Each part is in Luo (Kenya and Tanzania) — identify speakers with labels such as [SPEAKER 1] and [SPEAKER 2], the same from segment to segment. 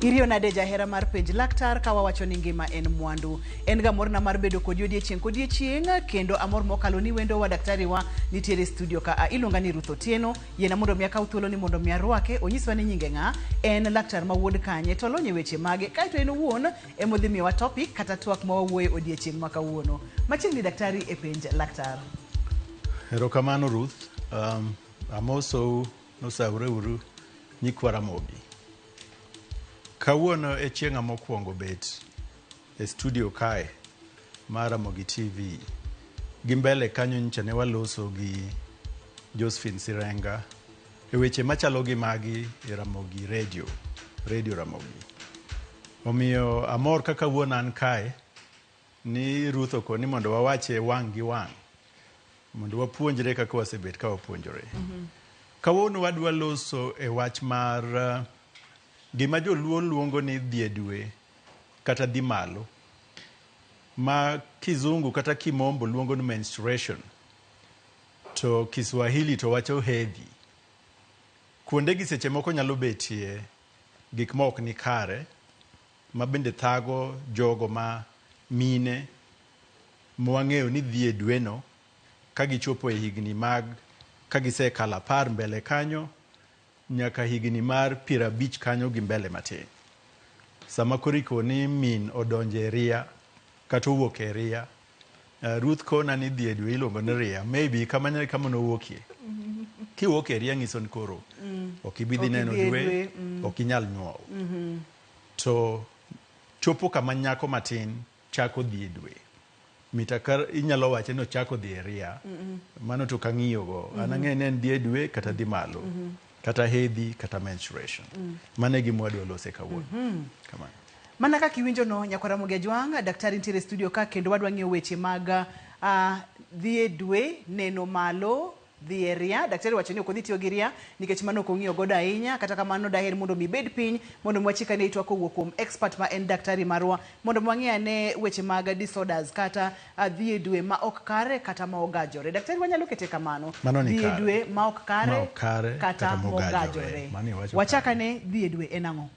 [SPEAKER 1] Iriyo nade jahera mar penj laktar ka wawacho ni ngima en mwandu. En ga morna mar bedo kodi odiechieng' kodiechieng' kendo amor mokalo ni wendowa daktari wa nitiere e studio ka a. Iluonga ni Ruth Otieno. Yiena mondo mi akaw thuolo ni mondo mi arwake, onyiswa ni nyinge ng'a, en laktar ma wuod kanye, to olony e weche mage, kaeto en owuon emodhi miyowa topic kata twak ma wawuoye odiechieng' ma kawuono. Machiegni daktari e penj laktar.
[SPEAKER 2] Erokamano Ruth. Amosou nosawre uru nyikwa Ramogi. Kawuono e chieng'a mokwongo bet e studio kae mar Ramogi TV. Gi mbele kanyo nyicha ne waloso gi Josephine Sirenga e weche machalo gi magi e Ramogi Radio, Radio Ramogi. Omiyo amor ka kawuono an kae ni Ruth okoni mondo wawache wang' gi wang' mondo wapuonjre kaka wasebet ka wapuonjore. Kawuono wadwa loso e wach mar gima joluo luongo ni dhi e dwe kata dhi malo ma kizungu kata kimombo luongo ni menstruation to Kiswahili to wacho hedhi. Kuonde gi seche moko nyalo betie gik ma ok ni kare ma bende thago jogo ma mine mwang'eyo ni dhi e dweno ka gichopo e higni mag ka gisekalo apar mbele kanyo nyaka higni mar piero abich kanyo gi mbele matin. Sama koro ikoni min odonjo e ria kata owuok e ria, Ruth kona ni dhi e dwe iluongo ni ria. Maybe kamano e kama nowuokie. Kiwuok e ria nyiso ni koro ok ibi dhi neno dwe, ok inyal nyuol. To chopo kama nyako matin chako dhi e dwe. Mita ka inyalo wache ni ochako dhi e ria, mano to ok ang'iyogo. An ang'eyo ni en dhi e dwe kata dhi malo, kata hedhi kata menstruation. Mano e gima wadwa lose kawuono. Kamano.
[SPEAKER 1] Mana kaka iwinjo no, Nyakwar Ramogi Ajwang', daktari nitiere e studio ka kendo wadwa ng'iyo weche mag dhi e dwe, neno malo, dhi e ria. Daktari owacho ni ok odhi tiyo gi ria nikech mano ok ong'iyo godo ahinya. Kata kamano daher mondo mi ibed piny mondo mi wachik ane itwa kowuok kuom expert ma en daktari marwa mondo mi wang'i ane weche mag disorders kata dhi e dwe ma ok kare kata ma ogajore. Daktari wanyalo kete kamano.
[SPEAKER 2] Mano ni
[SPEAKER 1] Dhi e
[SPEAKER 2] kare.
[SPEAKER 1] dwe ma ok kare
[SPEAKER 2] Ma ok kare
[SPEAKER 1] kata
[SPEAKER 2] kata mogajore.
[SPEAKER 1] mogajore.
[SPEAKER 2] Mano iwacho
[SPEAKER 1] Wachak
[SPEAKER 2] kare.
[SPEAKER 1] ane dhi e dwe en ang'o?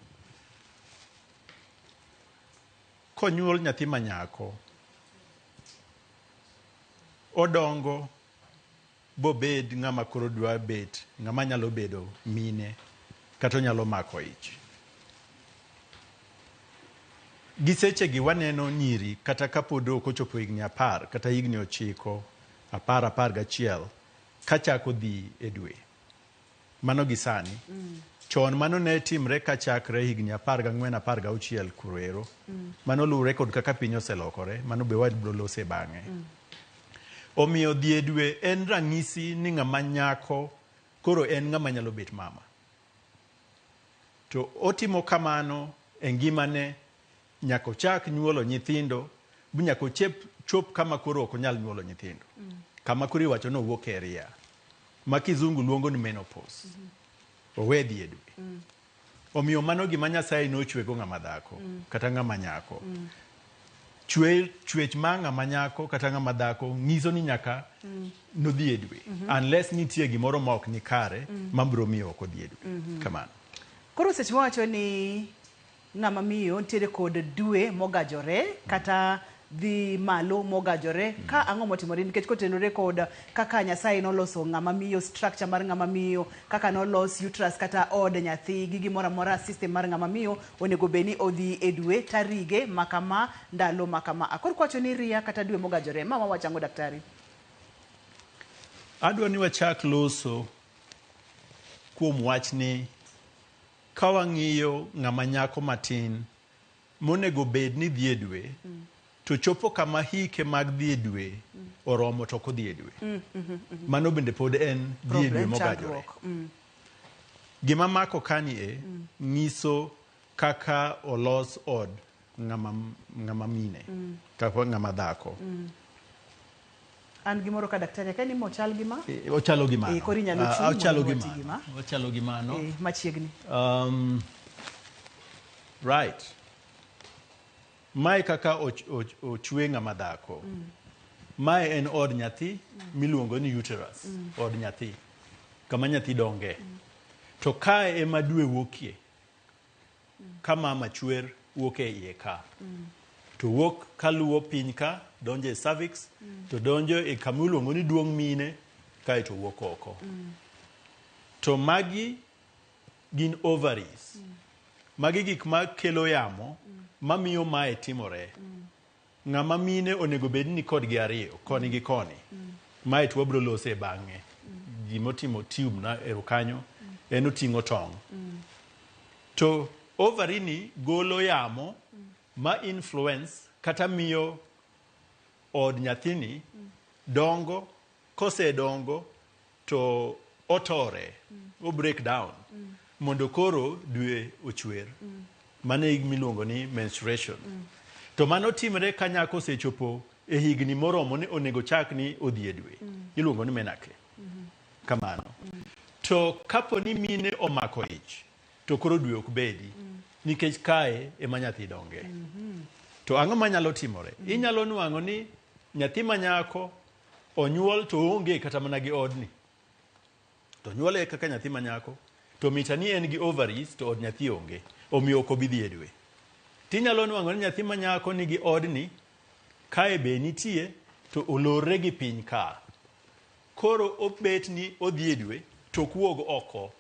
[SPEAKER 2] Konyuol nyathi ma nyako, odongo bobed ng'ama koro dwa bet ng'ama nyalo bedo mine kata onyalo mako ich. Gi sechegi waneno nyiri kata kapod ok ochopo higni apar kata higni ochiko, apar, apar gachiel kachako dhi e dwe. Mano gi sani. Chon mano ne timre kachakre higni apar gang'wen, apar gauchiel kuro ero. Mano luwre kod kaka piny oselokore, mano be wabiro lose bang'e. Omiyo dhi e dwe en ranyisi ni ng'ama nyako koro en ng'ama nyalo bet mama. To otimo kamano e ngimane nyaka ochak nyuolo nyithindo, nyaka ochep chop kama koro ok onyal nyuolo nyithindo. Kama koro iwacho ni owuok e ria, ma kizungu luongo ni menopause. Owe dhi e dwe. Omiyo mano gima Nyasaye nochwego ng'ama dhako kata ng'ama nyako. Chwe, chwech ma ng'ama nyako kata ng'ama dhako nyiso ni nyaka nodhi e dwe. Unless nitie gimoro ma ok ni kare ma biro miyo ok odhi e dwe. Kamano.
[SPEAKER 1] Koro seche mawacho ni ng'ama miyo nitiere kod dwe mogajore kata dhi malo mogajore ka ang'o motimore nikech kotenore kod kaka Nyasaye noloso ng'ama miyo, structure mar ng'ama miyo, kaka nolos uterus kata od nyathi gi gimoro amora, system mar ng'ama miyo onego bed ni odhi e dwe tarige makama, ndalo makama. Koro kwacho ni ria kata dwe mogajore, ma wawacho ang'o daktari?
[SPEAKER 2] Adwa ni wachak loso kuom wachni ka wang'iyo ng'ama nyako matin monego bed ni dhi e dwe to chopo kama hike mag dhi e dwe oromo to ok odhi e dwe. Mano bende pod en dhi e dwe
[SPEAKER 1] Problem,
[SPEAKER 2] mogajore.
[SPEAKER 1] chandruok.
[SPEAKER 2] Gima mako kani e nyiso kaka olos od ng'ama, ng'ama mine kaka ng'ama dhako.
[SPEAKER 1] An gimoro ka daktari akia ni mochal gi ma?
[SPEAKER 2] Ochalo gi mano.
[SPEAKER 1] Koro inyalo chung'
[SPEAKER 2] Ochalo
[SPEAKER 1] mondo
[SPEAKER 2] gi
[SPEAKER 1] wati gi
[SPEAKER 2] mano.
[SPEAKER 1] ma.
[SPEAKER 2] Ochalo gi mano.
[SPEAKER 1] Machiegni.
[SPEAKER 2] Right. Mae kaka ochwe ng'ama dhako. Mae en od nyathi miluongo ni uterus, od nyathi, kama nyathi donge. To kae ema dwe wuokie. ka mama chwer wuok e iye ka. To wuok kaluwo piny ka, donjo e cervix, to donjo e kama iluongo ni duong' mine, kaeto wuok oko. To magi gin ovaries. Magi gik ma kelo yamo mamiyo mae timore. Ng'ama mine onego bed ni kodgi ariyo, koni gi koni. Mae to wabiro lose bang'e. Gimotimo tube na ero kanyo, en oting'o tong'. To ovary ni golo yamo ma influence kata miyo od nyathini dongo. Kosedongo to otore, o break down mondo koro dwe ochwer. Mano e miluongo ni menstruation. To mano timre ka nyako osechopo e higni moromo ni onego chak ni odhi e dwe. Iluongo ni menarche. Kamano. To kapo ni mine omako ich, to koro dwe ok bedi. Nikech kae ema nyathi donge. To ang'o manyalo timore? Inyalo nwang'o ni nyathi ma nyako onyuol to oonge kata mana gi odni. To onyuole kaka nyathi ma nyako, to mita ni en gi ovaries to od nyathi onge. Omiyo ok obi dhi e dwe. Tinyalo nwang'o ni nyathi ma nyako nigi odni, kae be nitie, to olorre gi piny ka. Koro obet ni odhi e dwe, to ok wuog oko,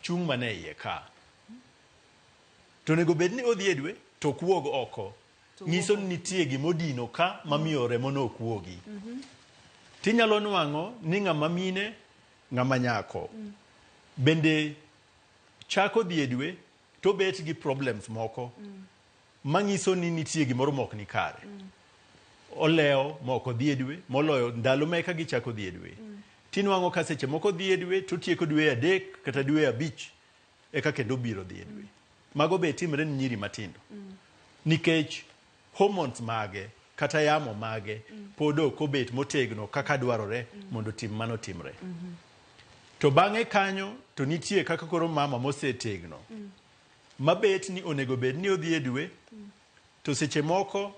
[SPEAKER 2] chung' mana e iye ka. To onego bed ni odhi e dwe, to ok wuog oko. Nyiso ni nitie gima odino ka mamiyo remo no ok wuogi. Tinyalo nwang'o ni ng'ama mine, ng'ama nyako bende chako dhi e dwe to obet gi problems moko manyiso ni nitie gimoro mok ni kare. Olewo ma ok odhi e dwe moloyo ndalo ma eka gichako dhi e dwe. Tinwang'o ka seche moko odhi e dwe totieko dwe 3 kata dwe 5 eka kendo obiro dhi e dwe. Mago be timre ni nyiri matindo. Nikech hormones mage kata yamo mage pod ok obet motegno kaka dwarore mondo tim mano timre. To bang'e kanyo to nitie kaka koro mama mosetegno mabet ni onego bed ni odhi e dwe to seche moko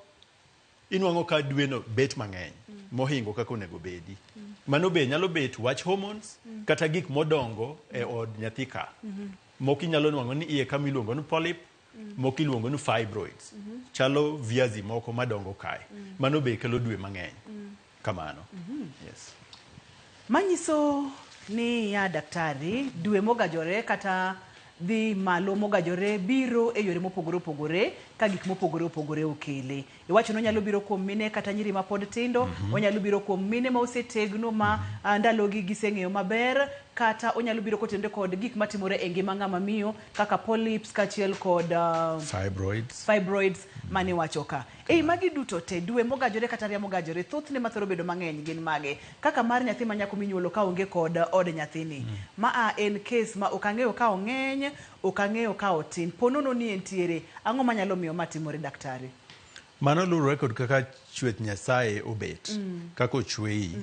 [SPEAKER 2] inwang'o ka dweno bet mang'eny mohingo kaka onego bedi. Mano be nyalo bet wach hormones kata gik modongo e od nyathi ka. Moko inyalo nwang'o ni iye kama iluongo ni polyp, moko iluongo ni fibroids. Chalo viazi moko madongo kae. Mano be kelo dwe mang'eny. Kamano. Yes.
[SPEAKER 1] Manyiso ni ya daktari, dwe mogajore kata dhi malo mogajore biro e yore mopogore opogore ka gik mopogore opogore okele. Iwacho ni onyalo biro kuom mine kata nyiri mapod tindo, onyalo biro kuom mine ma osetegno ma ndalogi giseng'eyo maber, kata onyalo biro kotenore kod gik matimore e ngima ng'ama miyo kaka polyps kaachiel kod
[SPEAKER 2] Fibroids.
[SPEAKER 1] Fibroids mane iwacho ka. Ei magi duto te, dwe mogajore kata ria mogajore, thothne mathoro bedo mang'eny gin mage? Kaka mar nyathi ma nyako minyuolo ka onge kod od nyathini. Ma a en case ma ok ang'eyo ka ong'eny, ok ang'eyo ka otin. Po nono ni entiere, ang'o manyalo miyo ma timore daktari?
[SPEAKER 2] Mano luwore kod kaka chwech Nyasaye obet, kaka ochweyi.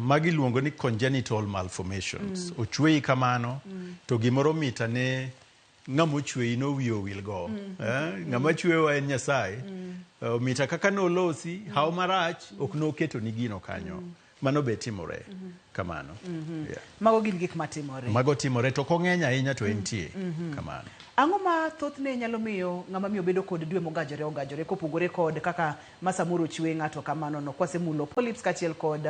[SPEAKER 2] Magi iluongo ni congenital malformations. Ochweyi kamano, to gimoro mita ne ng'ama ochweyi no wiye owil go. Ng'ama chweyowa en Nyasaye. Mita kaka nolosi, hawo marach, ok noketo ni gino kanyo. Mano be timore kamano. Yeah.
[SPEAKER 1] Mago gin gik matimore.
[SPEAKER 2] Mago timore to ok ong'eny ahinya to entie kamano.
[SPEAKER 1] Ang'o ma thothne nyalo miyo ng'ama miyo bedo kod dwe mogajore ogajore kopogore kod kaka ma samoro ochwe ng'ato kamano no? Kwasemulo polyps kaachiel kod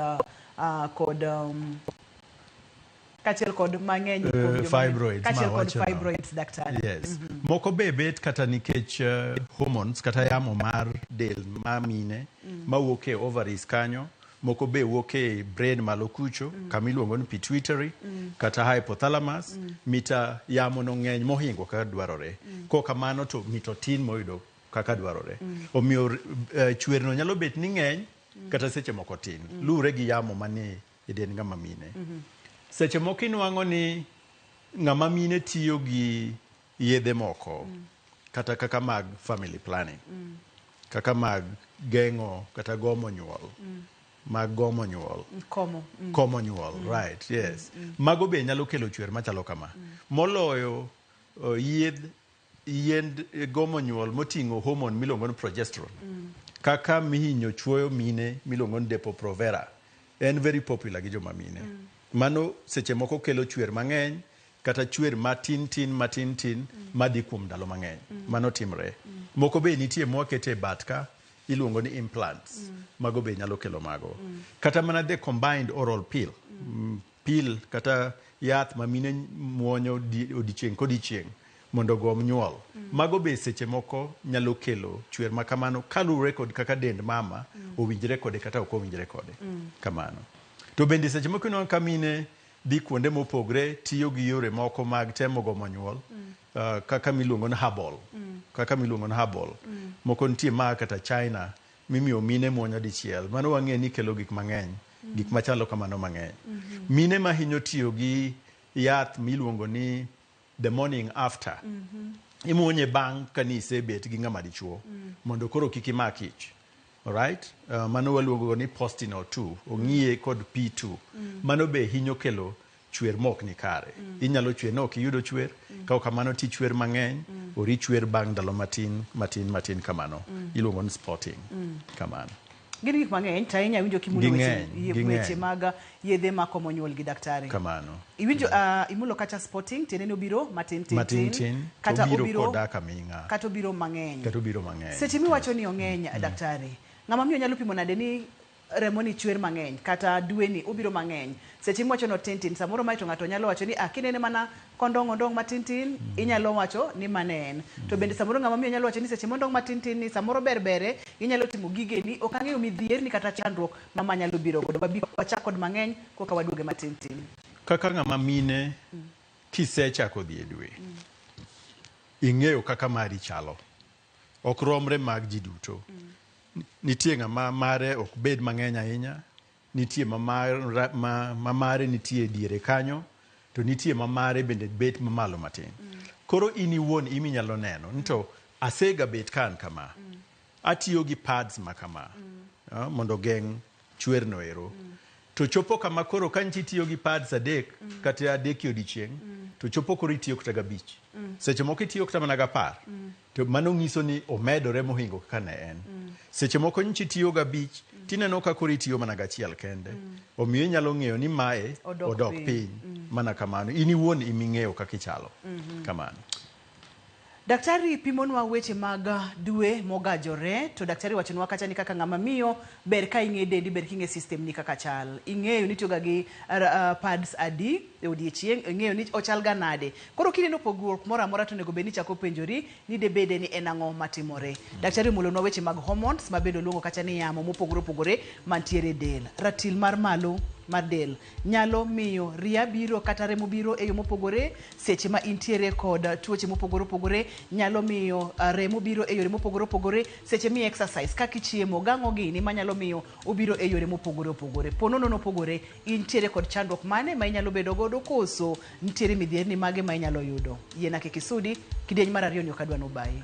[SPEAKER 1] kaachiel kod mang'eny kuom joma
[SPEAKER 2] Fibroids,
[SPEAKER 1] kaachiel
[SPEAKER 2] ma
[SPEAKER 1] kod
[SPEAKER 2] wacho no.
[SPEAKER 1] Fibroids, daktari.
[SPEAKER 2] Yes. Moko be bet kata nikech hormones kata yamo mar del ma mine mawuok e ovaries kanyo, moko be wuok e brain malo kucho, kama iluongo ni pituitary kata hypothalamus, mita yamo no ng'eny mohingo kaka dwarore. Kok kamano to mito tin moyudo kaka dwarore. Omiyo chwer no nyalo bet ni ng'eny kata seche moko tin. Luwre gi yamo manie e dend ng'ama mine. Seche moko inwang'o ni ng'ama mine tiyo gi yedhe moko kata kaka mag family planning, kaka mag geng'o kata gomo nyuol, mag gomo nyuol.
[SPEAKER 1] Komo.
[SPEAKER 2] Komo nyuol, right, yes. Mago be nyalo kelo chwer machalo kama. Moloyo yedh yiend gomo nyuol moting'o hormone miluongo ni progesterone. Kaka mihinyo chuoyo mine miluongo ni Depo-Provera. En very popular gi joma mine. Mano seche moko kelo chwer mang'eny. Kata chwer matin tin matin tin madhi kuom ndalo mang'eny. Mano timre. Moko be nitie mwakete e bat ka iluongo ni implants. Mago be nyalo kelo mago. Kata mana the combined oral pill. Pill kata yath ma mine muonyo odiochieng' kodiochieng' mondo ogom nyuol. Mago be seche moko nyalo kelo chwer ma kamano kaluwore kod kaka dend mama owinjre kode kata ok owinjre kode. Kamano. To bende seche moko inwang'o ka mine dhi kuonde mopogre tiyo gi yore moko mag temo gomo nyuol kaka miluongo ni herbal. Kaka miluongo ni herbal. Moko nitie maa kata China mimiyo mine muonyo dichiel. Mano wang'e ni kelo gik mang'eny. Gik machalo kamano mang'eny. Mine mahinyo tiyo gi yath miluongo ni the morning after. Imuonye bang' ka nisebet gi ng'ama dichuo mondo koro kik imak ich. Alright? Mano waluongo ni Postinor 2. Ong'iye kod P2. Mano be hinyo kelo chwer mok ni kare. Inyalo chwer no ok iyudo chwer. Ka ok kamano ti chwer mang'eny. Ori chwer bang' ndalo matin matin matin kamano. Iluongo ni spotting. Kamano.
[SPEAKER 1] Gin gik mang'eny to ahinya awinjo kimulo weche mag yedhe makomo nyuol gi daktari.
[SPEAKER 2] Kamano.
[SPEAKER 1] Iwinjo imulo kacha spotting tiende ni obiro matin tin
[SPEAKER 2] matin tin
[SPEAKER 1] kata
[SPEAKER 2] obiro koda aming'a
[SPEAKER 1] kata obiro mang'eny.
[SPEAKER 2] Kata obiro mang'eny.
[SPEAKER 1] Seche miwacho ni ong'eny daktari, ng'ama miyo nyalo pimo nade ni remo ni chwer mang'eny kata dwe ni obiro mang'eny. Seche miwacho no tin tin samoro mae to ng'ato nyalo wacho ni kinene mana kondong' ondong' matin tin inyalo wacho ni mane en. To bende samoro ng'ama miyo nyalo wacho ni seche mondong' matin tin ni samoro ber bere inyalo timo gigeni ok ang'eyo midhierni kata chandruok ma nyalo biro godo. Wabi wachak kod mang'eny koka waduoge matin tin.
[SPEAKER 2] Kaka ng'ama mine kisechako dhi e dwe, ing'eyo kaka mari chalo. Ok romre mag ji duto. Nitie ng'ama mare ok bed mang'eny ahinya, nitie ma mare nitie diere kanyo, to nitie ma mare bende bet mamalo matin. Koro in iwuon iminyalo neno ni to asega bet ka an kama. Atiyo gi pads ma kama mondo geng' chwer no ero. To chopo kama koro ka nchi tiyo gi pads adek kata adek e odiochieng', to chopo koro itiyo kata gabich. Seche moko itiyo kata mana gapar. To mano nyiso ni omedore mohingo kaka ne en. Seche moko nchi tiyo gabich, tineno ka koro itiyo mana gachiel kende. Omiyo inyalo ng'eyo ni mae odok piny. Mana kamano. In iwuon iming'eyo kaka ichalo. Kamano.
[SPEAKER 1] Daktari pimonwa weche mag dwe mogajore to daktari wachonwa kacha ni kaka ng'ama miyo ber ka ing'e dendi, ber king'e system ni kaka chal. Ing'eyo ni itiyoga gi pads adi e odiechieng', ing'eyo ni ochal ga nade. Koro kineno pogruok moro amora to onego bed ni ichako penjori ni debede ni en ang'o matimore. Daktari omulonwa weche mag hormones ma bende oluongo kacha ni yamo mopogore opogore mantiere e del. Ratil mar malo mar del nyalo miyo ria biro kata remo biro e yo mopogore seche ma intiere kod tuoche mopogore opogore, nyalo miyo remo biro e yore mopogore opogore seche mi exercise kaka ichiemo gang'o gini manyalo miyo obiro e yore mopogore opogore. Po nono nopogore, intiere kod chandruok mane ma inyalo bedo godo koso nitiere midhierni mage ma inyalo yudo. Yiena kik isudi, kidieny mar ariyo ni ok adwa nobayi.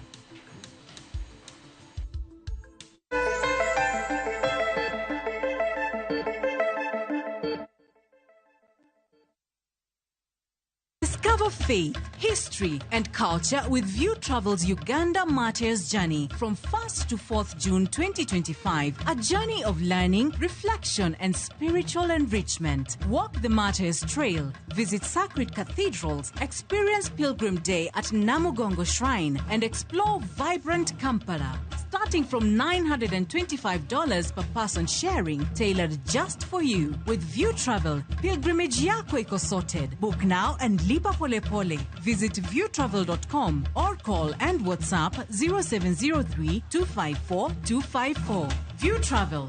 [SPEAKER 3] Discover faith, history, and culture with View Travel's Uganda Martyrs Journey from 1st to 4th June 2025. A journey of learning, reflection, and spiritual enrichment. Walk the Martyrs Trail, visit sacred cathedrals, experience Pilgrim Day at Namugongo Shrine, and explore vibrant Kampala. Starting from $925 per person sharing, tailored just for you. With View Travel, pilgrimage yako iko sorted. Book now and lipa pole pole. Visit viewtravel.com or call and WhatsApp 0703 254 254. View Travel.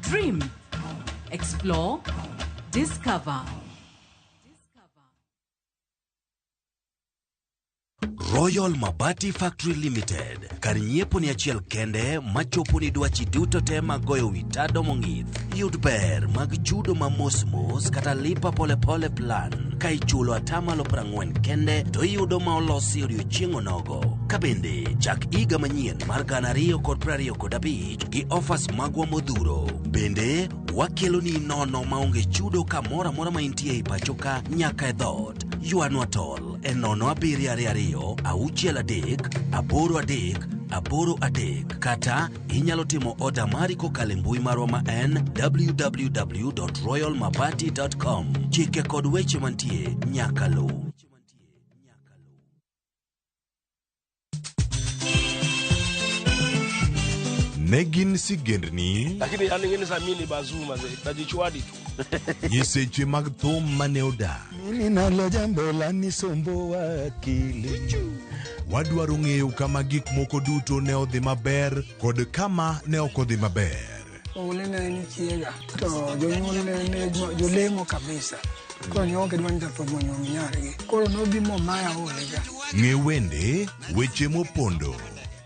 [SPEAKER 3] Dream. Explore. Discover.
[SPEAKER 4] Royal Mabati Factory Limited. Kar nyiepo ni achiel kende machopo ni dwachi duto te mag goyo wi tado mong'ith. Yud ber mag chudo ma mos mos kata lipa pole pole plan. Ka ichulo atamalo 40 kende to iyudo ma olosi odiochieng' onogo. Ka bende chak higa manyien mar 2025 gi offers magwa modhuro. Bende wakelo ni nono maonge chudo kamoro amora ma intie e pacho ka nyaka e dhoot. Ywanwa tol e 0 7 2 6 3 8 3 8 3 kata inyalo timo oda mari kokalo e mbui marwa ma en www.royalmabati.com. Chike kod weche mantie nyaka luw.
[SPEAKER 5] Ne gin sigendni
[SPEAKER 6] Lakini yani ngine za mimi ni bazuma ze najichwadi tu.
[SPEAKER 5] Nyiseche mag thum mane odak.
[SPEAKER 7] Mimi nalo jambo lanisumbua akili.
[SPEAKER 5] Wadwaro ng'eyo kama gik moko duto ne odhi maber kod kama ne ok odhi maber.
[SPEAKER 8] Oule ne en chiega to jonyuol ne jolemo kabisa. Koro ne ok gidwa ni jathum onyuom nyargi. Koro nobi momaya olega.
[SPEAKER 5] Ng'e wende, weche mopondo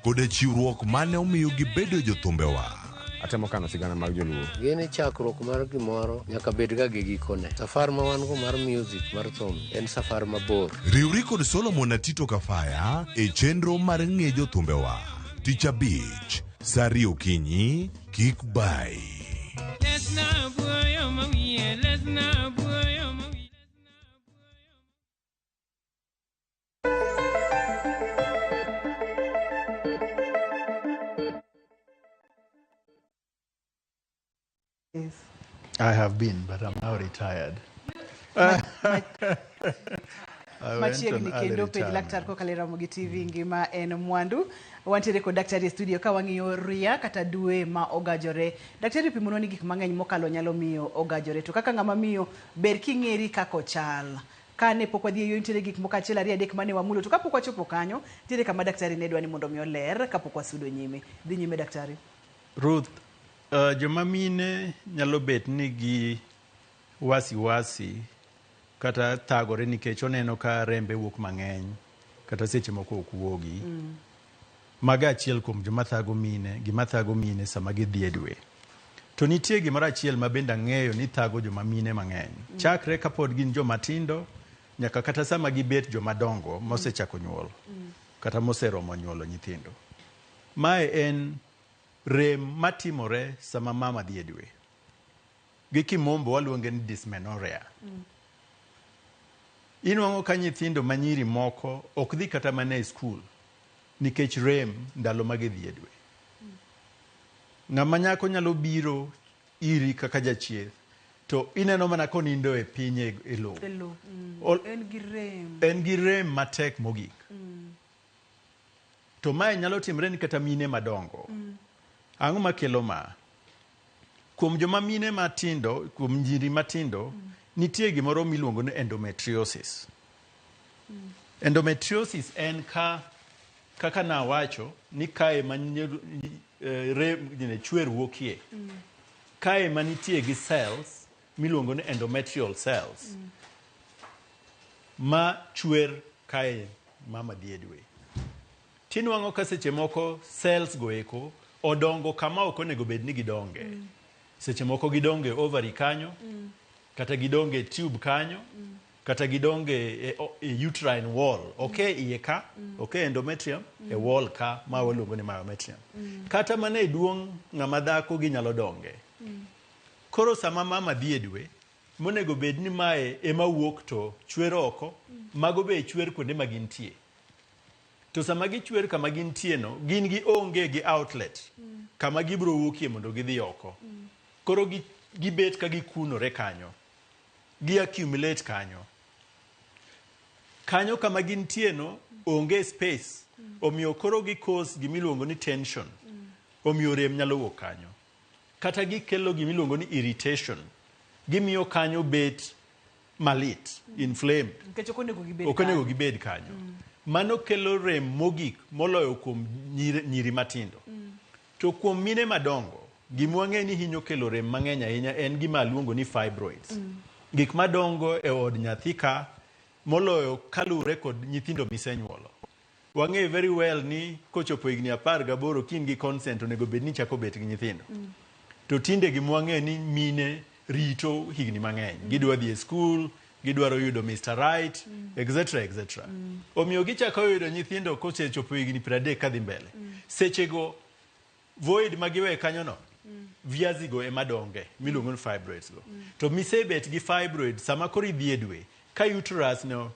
[SPEAKER 5] koda chiwruok mane omiyo gibedo jothumbewa.
[SPEAKER 9] Atemo kano sigana mag joluo.
[SPEAKER 10] Gini chakruok mar gimoro nyaka bed ga gi gikone. Safar ma wan go mar music mar thum en safar mabor.
[SPEAKER 5] Riwri kod Solomon Atito Kafaya e chenro mar ng'e jothumbewa. Tich abich, saa ariyo okinyi, kik bai.
[SPEAKER 1] Yes.
[SPEAKER 2] I have been, but I'm now retired. I went on
[SPEAKER 1] Machiegni
[SPEAKER 2] early
[SPEAKER 1] kendo penj
[SPEAKER 2] retirement.
[SPEAKER 1] laktar kokalo e Ramogi TV ngima en mwandu. Wantiere kod daktari e studio ka wang'iyo ria kata dwe ma ogajore. Daktari opimonwa ni gik mang'eny mokalo nyalo miyo ogajore. To kaka ng'ama miyo ber king'eri kaka ochal. Kane pok wadhi e yo nitiere gik moko achiel ariyo adek mane wamulo to kapok wachopo kanyo nitiere kama daktari ne dwa ni mondo mi oler kapok wasudo nyime. Dhi nyime daktari.
[SPEAKER 2] Ruth, joma mine nyalo bet ni gi wasiwasi kata thagore nikech oneno ka rembe wuok mang'eny kata seche moko ok wuogi. Mago achiel kuom joma thago mine, gima thago mine sama gidhi e dwe. To nitie gimoro achiel ma bende ang'eyo ni thago joma mine mang'eny. Chakre kapod gin joma tindo nyaka kata sama gibet joma dongo mosechako nyuol kata moseromo nyuolo nyithindo. Mae en rem matimore sama mama dhi e dwe. Gi kimombo waluonge ni dysmenorrhea. Inwang'o ka nyithindo manyiri moko ok dhi kata mana e skul nikech rem ndalo ma gidhi e dwe. Ng'ama nyako nyalo biro iri kaka jachieth to ineno mana konindo e piny e lowo.
[SPEAKER 1] E lowo. En gi rem.
[SPEAKER 2] En gi rem matek mogik. To mae nyalo timre ni kata mine madongo. Ang'o makelo ma? Kuom joma mine matindo, kuom nyiri matindo, nitie gimoro miluongo ni endometriosis. Endometriosis en ka kaka nawacho ni kae ma chwer wuokie. Kae ma nitie gi cells miluongo ni endometrial cells ma chwer kae mama dhi e dwe. Tinwang'o ka seche moko cells go eko odongo kama ok onego bed ni gidonge. Seche moko gidonge ovary kanyo, kata gidonge e tube kanyo, kata gidonge e uterine wall. Ok e iye ka, ok e endometrium, e wall ka ma waluongo ni myometrium. Kata mana e duong' ng'ama dhako ginyalo donge. Koro sama mama dhi e dwe, monego bed ni mae ema wuok to chwer oko, mago be chwer kuonde ma gintie. To sama gichwer kama gintie no, gin gi onge gi outlet kama gibiro wuokie mondo gidhi oko. Koro gibet ka gikunore kanyo, gi accumulate kanyo. Kanyo kama gintie no onge space, omiyo koro gi cause gimiluongo ni tension, omiyo rem nyalo wuok kanyo. Kata gikelo gimiluongo ni irritation, gimiyo kanyo bet malit, inflamed.
[SPEAKER 1] Nikech ok onego gibed
[SPEAKER 2] Ok onego
[SPEAKER 1] kanyo.
[SPEAKER 2] gibed kanyo. Mano kelo rem mogik moloyo kuom nyiri matindo. To kuom mine madongo, gima wang'eyo ni hinyo kelo rem mang'eny ahinya en gima aluongo ni fibroids. Gik madongo e od nyathi ka moloyo kaluwore kod nyithindo misenyuolo. Wang'eyo very well ni kochopo higni 18 ka in gi consent onego bed ni ichako bet gi nyithindo. To tinde gima wang'eyo ni mine rito higni mang'eny. Gidwa dhi e skul, gidwaro yudo Mr. Right, etc. etc. Omiyo gichako yudo nyithindo kosechopo higni 30 kadhi mbele. Sechego void ma giweyo kanyono, viazi go ema donge, miluongo ni fibroids go. To misebet gi fibroid sama koro idhi e dwe, ka uterus no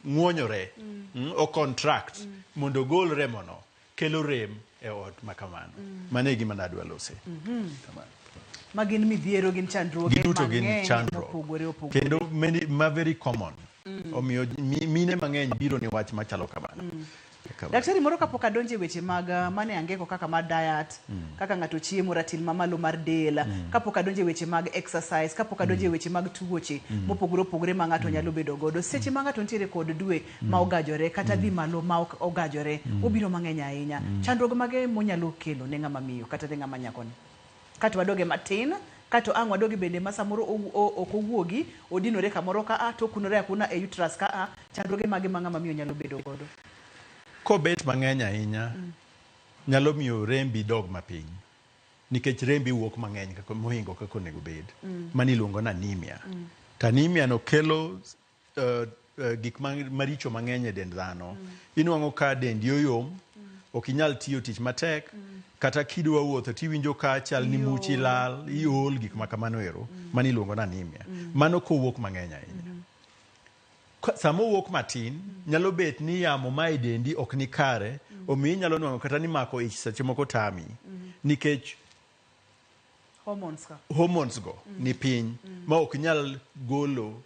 [SPEAKER 2] ng'wonyore, o contract mondo ogol remono, kelo rem e ot ma kamano. Mano e gima nadwa lose. Kamano.
[SPEAKER 1] Ma gin midhiero, gin chandruoge
[SPEAKER 2] Giduto gin
[SPEAKER 1] mang'eny
[SPEAKER 2] chandruok.
[SPEAKER 1] mopogore opogore.
[SPEAKER 2] Kendo many, ma very common. Omiyo mine mang'eny biro ni wach machalo kamano. Kamano.
[SPEAKER 1] Daktari moro kapok adonjo e weche mag mane angeko kaka mar diet, kaka ng'ato chiemo, ratil mamalo mar del, kapok adonjo e weche mag exercise, kapok adonjo e weche mag tuoche mopogore opogore ma ng'ato nyalo bedo godo. Seche ma ng'ato nitiere kod dwe ma ogajore kata dhi malo ma ok ogajore, obiro mang'eny ahinya. Chandruok mage monyalo kelo ne ng'ama miyo kata ne ng'ama nyakoni? Kato wadoge matin, kato ang' wadoge bende ma samoro ok owuogi, odinore kamoro ka a, to okunore akuna e uterus ka a, chandruoge mage ma ng'ama miyo nyalo bedo godo?
[SPEAKER 2] Kobet mang'eny ahinya, nyalo miyo rembi dog mapiny. Nikech rembi wuok mang'eny kaka mohingo kaka onego bed. Mano iluongo ni anemia. To anemia no kelo gik maricho mang'eny e dend dhano. Inuang'o ka dendi oyom, ok inyal tiyo tich matek, kata kidwa wuotho tiwinjo ka chal ni muchi lal, iol, gik ma kamano ero. Mano iluongo ni anemia. Mano kowuok mang'eny ahinya. Sama owuok matin, nyalo bet ni yamo ma e dendi ok ni kare, omiyo inyalo nwang'o kata ni mako ich seche moko tami. Nikech
[SPEAKER 1] Hormones ka.
[SPEAKER 2] hormones go ni piny, ma ok nyal golo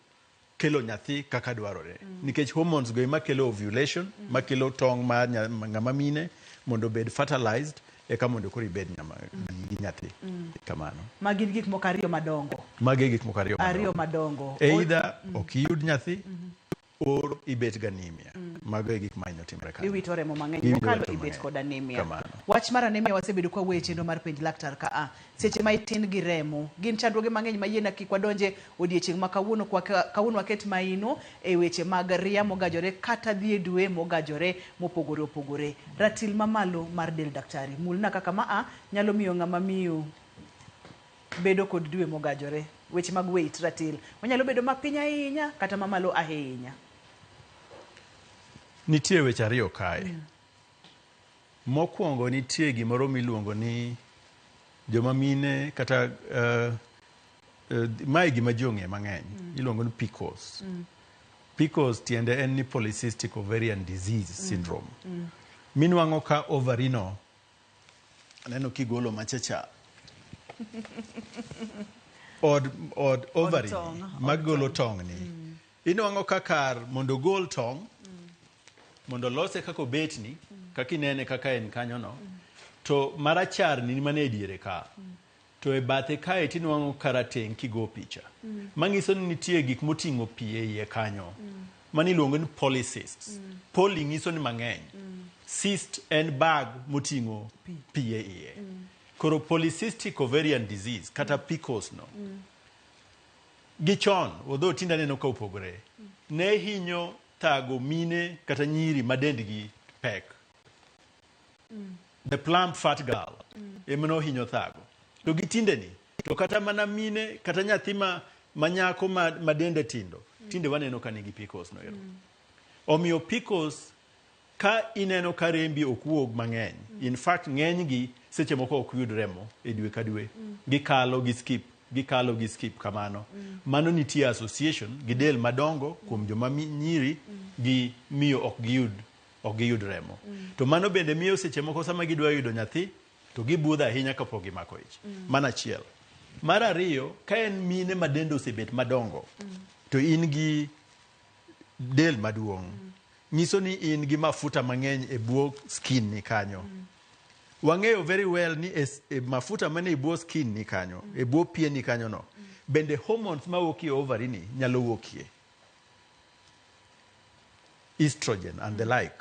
[SPEAKER 2] kelo nyathi kaka dwarore. Nikech hormones go ema kelo ovulation, ma kelo tong' mar ng'ama mine mondo obed fertilized, eka mondo koro ibed gi nyathi. Kamano.
[SPEAKER 1] Magi gik moko ariyo madongo.
[SPEAKER 2] Magi gik moko ariyo
[SPEAKER 1] Ariyo madongo.
[SPEAKER 2] Either ok iyud nyathi, or ibet gi anemia. Mago e gik ma hinyo timore kanyo.
[SPEAKER 1] Iwito remo mang'eny
[SPEAKER 2] Iwito
[SPEAKER 1] mokalo
[SPEAKER 2] remo
[SPEAKER 1] ibet
[SPEAKER 2] mang'eny.
[SPEAKER 1] kod anemia.
[SPEAKER 2] Kamano.
[SPEAKER 1] Wach mar anemia wasebedo kwa wuoye chenro mar penj laktar ka a. Seche ma itin gi remo, gin chandruoge mang'eny ma yiena kik wadonje odiechieng' ma kawuono kwa kawuono waket maino e weche mag ria mogajore kata dhi e dwe mogajore mopogore opogore. Ratil mamalo mar del daktari. Mulna kaka ma a nyalo miyo ng'ama miyo bedo kod dwe mogajore. Weche mag weight ratil. Onyalo bedo mapiny ahinya kata mamalo ahinya.
[SPEAKER 2] Nitie weche ariyo kae. Mokwongo nitie gimoro miluongo ni joma mine kata mae gima ji ong'eyo mang'eny. Iluongo ni PCOS. PCOS tiende en ni polycystic ovarian disease syndrome. Minwang'o ka ovary no, aneno kigolo machacha. Od ovary magolo tong' ni. Inwang'o ka kar mondo ogol tong', mondo lose kaka obetni, kaka inene kaka en kanyo no, to marachar ni mana e diere ka. To e bathe kae tinwang'o karateng' kigo picha. Manyiso ni nitie gik moting'o pi e iye kanyo. Mano iluongo ni polycysts. Poly nyiso ni mang'eny. Cyst en bag moting'o pi e iye. Koro polycystic ovarian disease kata PCOS no. Gi chon, although tinde aneno ka opogore, ne hinyo thago mine kata nyiri ma dendgi pek. The plump fat girl ema nohinyo thago. To gi tinde ni, to kata mana mine, kata nyathi ma nyako ma dende tindo, tinde waneno ka nigi PCOS no ero. Omiyo PCOS, ka ineno ka rembi ok wuog mang'eny, in fact ng'enygi seche moko ok yud remo e dwe ka dwe. Gikalo gi skip, gikalo gi skip kamano. Mano nitie association gi del madongo kuom joma nyiri gi miyo ok giyud remo. To mano bende miyo seche moko sama gidwa yudo nyathi, to gibudho ahinya kapok gimako ich. Mano achiel. Mar ariyo, ka en mine ma dende osebet madongo, to in gi del maduong', nyiso ni in gi mafuta mang'eny e bwo skin ni kanyo. Wang'eyo very well ni e mafuta mane e bwo skin ni kanyo, e bwo pien ni kanyo no, bende hormones mawuok e ovary ni nyalo wuokie. Estrogen and the like.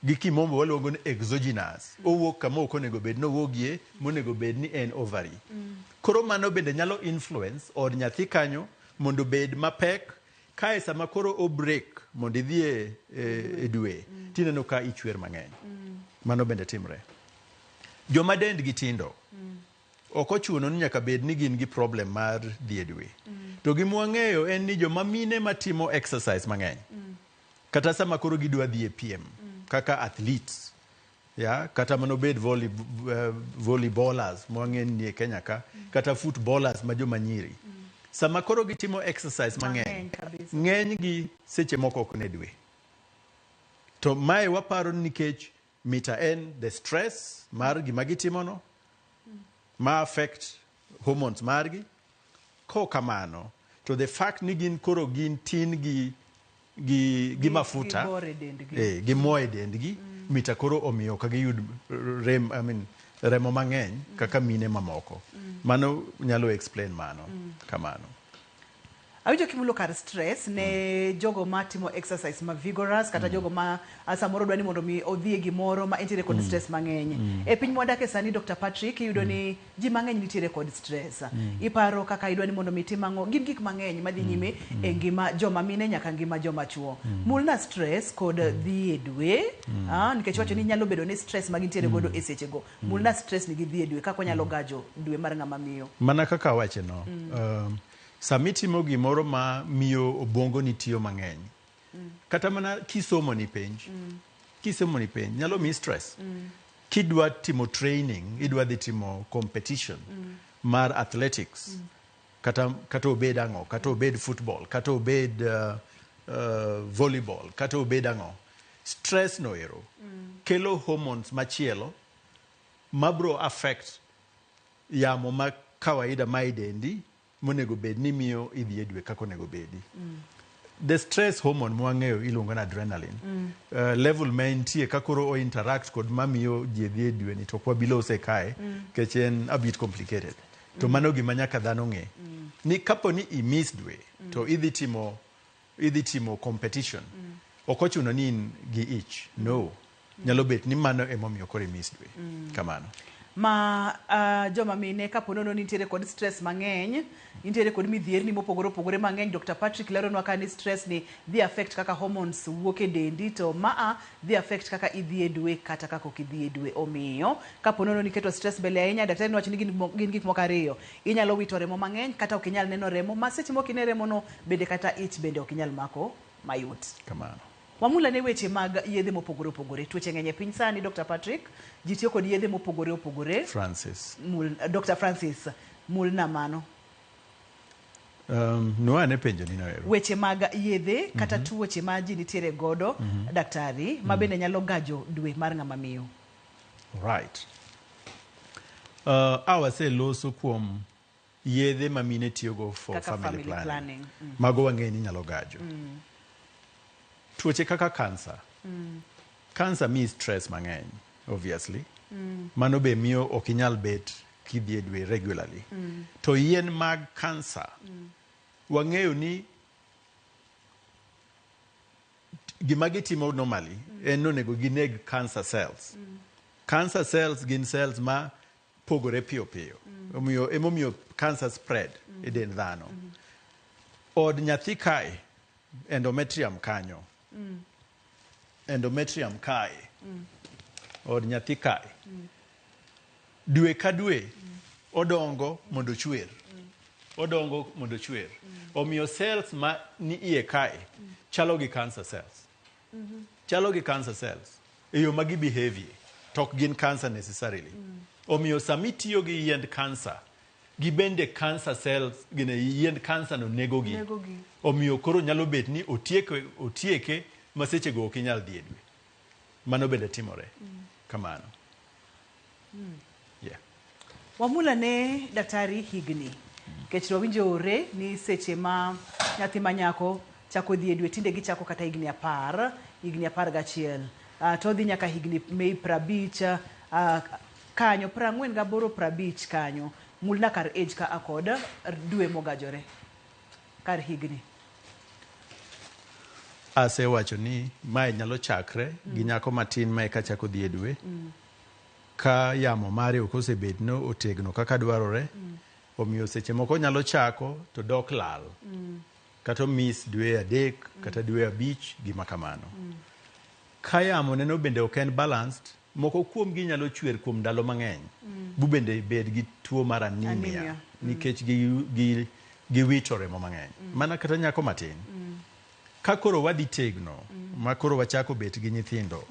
[SPEAKER 2] Gi kimombo waluongo ni exogenous. Owuok kama ok onego bed ni owuogie, monego bed ni en ovary. Koro mano bende nyalo influence od nyathi kanyo mondo obed mapek. Kae sama koro o break mondo idhi e dwe, tineno ka ichwer mang'eny. Mano bende timre. Joma dendgi tindo, ok ochuno ni nyaka bed ni gin gi problem mar dhi e dwe. To gima wang'eyo en ni joma mine matimo exercise mang'eny, kata sama koro gidwa dhi e piem, kaka athletes, ya, kata mano bed volleyballers mwang'e ni e Kenya ka, kata footballers ma joma nyiri. Sama koro gitimo exercise mang'eny, ng'eny gi seche moko ok ne dwe. To mae waparo nikech mita en the stress mar gima gitimono, ma affect hormones margi. Ko kamano, to the fact ni gin koro gin tin gi mafuta,
[SPEAKER 1] gi mo e dendgi.
[SPEAKER 2] Gi mo e dendgi, Mita koro omiyo ok giyud rem, I mean, remo mang'eny kaka mine mamoko. Mano nyalo explain mano. Kamano.
[SPEAKER 1] Awinjo kimulo kar stress ne jogo matimo exercise ma vigorous kata jogo ma ah, samoro dwa ni mondo mi odhi e gimoro ma entiere kod stress mang'eny. E piny mwadake sani Dr. Patrick iyudo ni ji mang'eny nitiere kod stress. Iparo kaka idwa ni mondo mi itim ang'o, gin gik mang'eny madhi nyime e ngima joma mine nyaka ngima joma chuo. Mulna stress kod dhi e dwe, ah, nikech iwacho ni nyalo bedo ni stress ma gintiere godo e sechego. Mulna stress ni gi dhi e dwe kaka onyalo gajo dwe mar ng'ama miyo.
[SPEAKER 2] Mana kaka awache no, sama itimo gimoro ma miyo obwongoni tiyo mang'eny, kata mana kisomo ni penj, kisomo ni penj nyalo miyi stress. Kidwa timo training, idwa dhi timo competition mar athletics, kata obed ang'o, kata obed football, kata obed volleyball, kata obed ang'o, stress no ero kelo hormones machielo mabro affect yamo ma kawaida ma e dendi monego bed ni miyo idhi e dwe kaka onego bedi. The stress hormone mwang'eyo iluongo ni adrenaline. Level ma entie ka koro o interact kod mamiyo ji dhi e dwe ni to ok wabi lose kae nikech en a bit complicated. To mano gima nyaka dhano ng'e. Ni kapo ni i miss dwe to idhi timo competition. Ok ochuno ni in gi ich. No. Nyalo bet ni mano emomiyo koro i miss dwe. Kamano.
[SPEAKER 1] Ma joma mine kapo nono ni nitiere kod stress mang'eny, nitiere kod midhierni mopogore opogore mang'eny. Dr. Patrick leronwa ka ni stress ni dhi affect kaka hormones wuok e dendi, to maa dhi affect kaka idhi e dwe kata kaka ok idhi e dwe. Omiyo kapo nono ni iketo stress mbele ahinya, daktari nowacho ni gin gik moko ariyo. Inyalo wito remo mang'eny kata ok inyal neno remo, ma seche mok ine remo no bende kata ich bende ok inyal mako mayot.
[SPEAKER 2] Kamano.
[SPEAKER 1] Wamula ne weche mag yedhe mopogore opogore. Tuoche ng'eny e piny sani, Dr. Patrick. Ji tiyo kod yedhe mopogore opogore.
[SPEAKER 2] Francis.
[SPEAKER 1] Dr. Francis, mulna mano.
[SPEAKER 2] Nwa ane penjo ni noero.
[SPEAKER 1] Weche mag yedhe kata tuoche ma ji nitiere godo, daktari, ma bende nyalo gajo dwe mar ng'ama miyo.
[SPEAKER 2] Right. Awaseloso kuom yedhe ma mine tiyogo for
[SPEAKER 1] kaka
[SPEAKER 2] family,
[SPEAKER 1] family
[SPEAKER 2] planning.
[SPEAKER 1] planning.
[SPEAKER 2] Mago wang'eyo ni nyalo gajo. Tuoche kaka cancer. Cancer miyi stress mang'eny, obviously. Mano be miyo ok inyal bet kidhi e dwe regularly. To yien mag cancer, wang'eyo ni gima gitimo normally en ni onego gineg cancer cells. Cancer cells gin cells ma pogore piyo piyo. Omiyo emomiyo cancer spread e dend dhano. Od nyathi kae, endometrium kanyo. Endometrium kae. Od nyathi kae. Dwe ka dwe odongo mondo ochwer. Odongo mondo ochwer. Omiyo cells ma ni iye kae chalo gi cancer cells. Chalo gi cancer cells e yo ma gi behave to ok gin cancer necessarily. Omiyo sama itiyo gi yiend cancer, gibende cancer cells gine yiend cancer no negogi.
[SPEAKER 1] Negogi.
[SPEAKER 2] Omiyo koro nyalo bet ni otieke ma sechego ok inyal dhi e dwe. Mano bende timore. Kamano. Yeah.
[SPEAKER 1] Wamula ne daktari higni. Nikech wawinjo ore ni seche ma nyathi ma nyako chako dhi e dwe tinde gichako kata higni 10, higni 11. To odhi nyaka higni mei 50, kanyo 48, 50 kanyo. Mulna kar age ka akod dwe mogajore. Kar higni.
[SPEAKER 2] Asewacho ni mae nyalo chakre gi nyako matin ma eka chako dhi e dwe. Ka yamo mare ok osebet no otegno kaka dwarore, omiyo seche moko nyalo chako to dok lal. Kata miss dwe 3 kata dwe 5 gima kamano. Ka yamo neno bende ok en balanced, moko kuomgi nyalo chwer kuom ndalo mang'eny. Bu bende bed gi tuo mar anemia,
[SPEAKER 1] Anemia.
[SPEAKER 2] nikech giwito remo mang'eny. Mana kata nyako matin. Ka koro wadhi tegno, ma koro wachako bet gi nyithindo,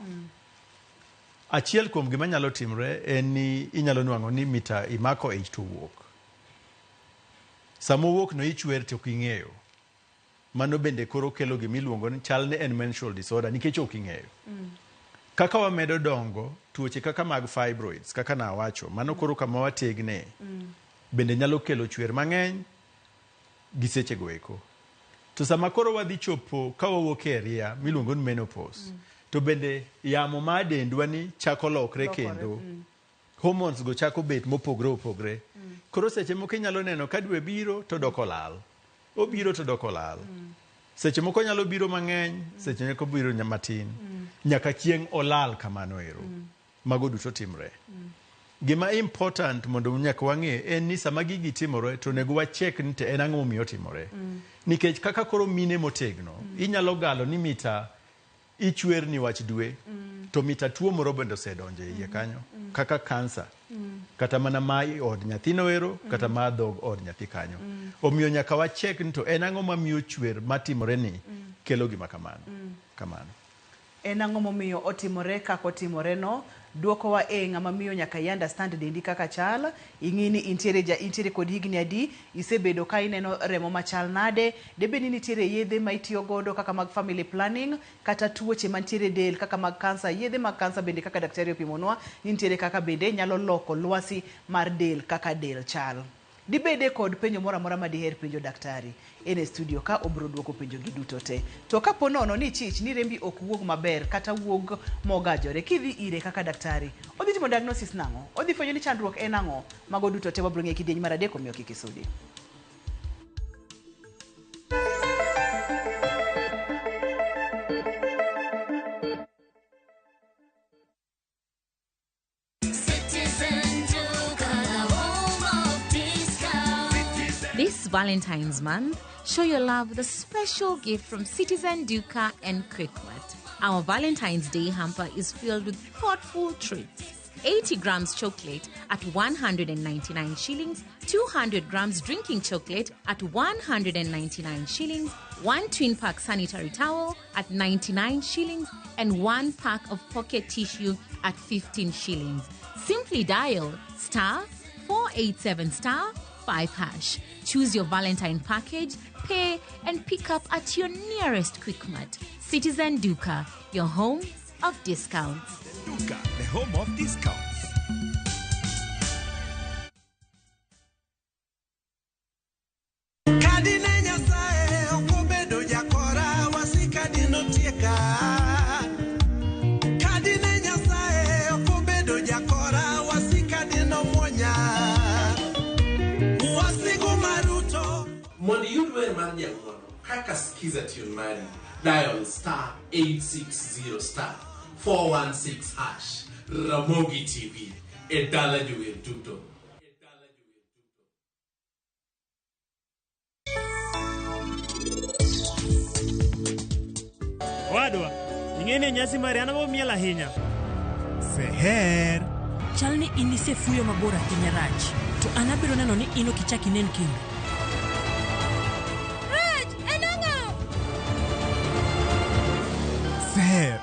[SPEAKER 2] achiel kuom gima nyalo timre en ni inyalo nwang'o ni mita imako ich to wuok. Sama owuok no ichwer to ok ing'eyo. Mano bende koro kelo gima iluongo ni chal ni en menstrual disorder nikech ok ing'eyo. Kaka wamedo dongo, tuoche kaka mag fibroids, kaka nawacho, mano koro kama wategne, bende nyalo kelo chwer mang'eny gi sechego eko. To sama koro wadhi chopo ka wawuok e ria miluongo ni menopause, To bende yamo mar dendwa ni chako lokre
[SPEAKER 1] Lokore,
[SPEAKER 2] kendo. Hormones go chako bet mopogre opogre. Koro seche moko inyalo neno ka dwe biro to dok olal. Obiro to dok olal. Seche moko nyalo biro mang'eny, seche moko biro matin. Nyaka chieng' olal kamano ero. Mago duto timre. Gima important mondo nyaka wang'e en ni sama gigi timore to onego wachek ni to en ang'o momiyo otimore. Nikech kaka koro mine motegno, inyalo galo ni mita ichwer ni wach dwe, to mita tuo moro bende osedonjo e iye kanyo, kaka kansa. Kata mana ma i od nyathino ero, kata ma dhog od nyathi kanyo. Omiyo nyaka wachek ni to en ang'o mamiyo chwer matimore ni kelo gima kamano. Kamano.
[SPEAKER 1] En ang'o momiyo otimore kaka otimore no? Dwokowa e ng'ama miyo nyaka i understand dendi kaka chal, ing'i ni intiere ja intiere kod higni adi, isebedo ka ineno remo machal nade, debed ni nitiere yedhe ma itiyo godo kaka mag family planning, kata tuoche mantiere e del kaka mag kansa, yedhe mag kansa bende kaka daktari opimonwa, ni nitiere kaka bende nyalo loko lwasi mar del kaka del chal. Dibede kod penjo moro amora ma diher penjo daktari, en e studio ka obiro duoko penjo gi duto te. To kapo nono ni ichich ni rembi ok wuog maber kata wuog mogajore, kidhi ire kaka daktari, odhi timo diagnosis nang'o? Odhi fwenyo ni chandruok en ang'o? Mago duto te wabiro ng'eyo e kidieny mar adek omiyo kik isudi.
[SPEAKER 11] This Valentine's month, show your love with a special gift from Citizen Duka and Quickmart. Our Valentine's Day hamper is filled with thoughtful treats. 80 grams chocolate at 199 shillings, 200 grams drinking chocolate at 199 shillings, one twin pack sanitary towel at 99 shillings, and one pack of pocket tissue at 15 shillings. Simply dial star 487 star 5 hash. Choose your Valentine package, pay, and pick up at your nearest Quickmart. Citizen Duka, your home of discounts.
[SPEAKER 12] Duka, the home of discounts.
[SPEAKER 13] Kadine Nyasaye ok obedo jakora, wasika dinotieka. Kadine Nyasaye ok obedo jakora, wasika dinomuonya. Wasigu maruto.
[SPEAKER 14] Mondo iyud wer mar Nyang'ono kaka Skiza tune mari, dial star 860 star 416 hash. Ramogi TV e dala jower duto.
[SPEAKER 15] Owadwa, ing'e ni e nyasi mari an abo miel ahinya.
[SPEAKER 16] Seher.
[SPEAKER 17] Chal ni in isefuyo mabor ahinya Rach, to an abiro neno ni in ok ichak inen kendo.
[SPEAKER 18] Rach, en ang'o?
[SPEAKER 16] Seher.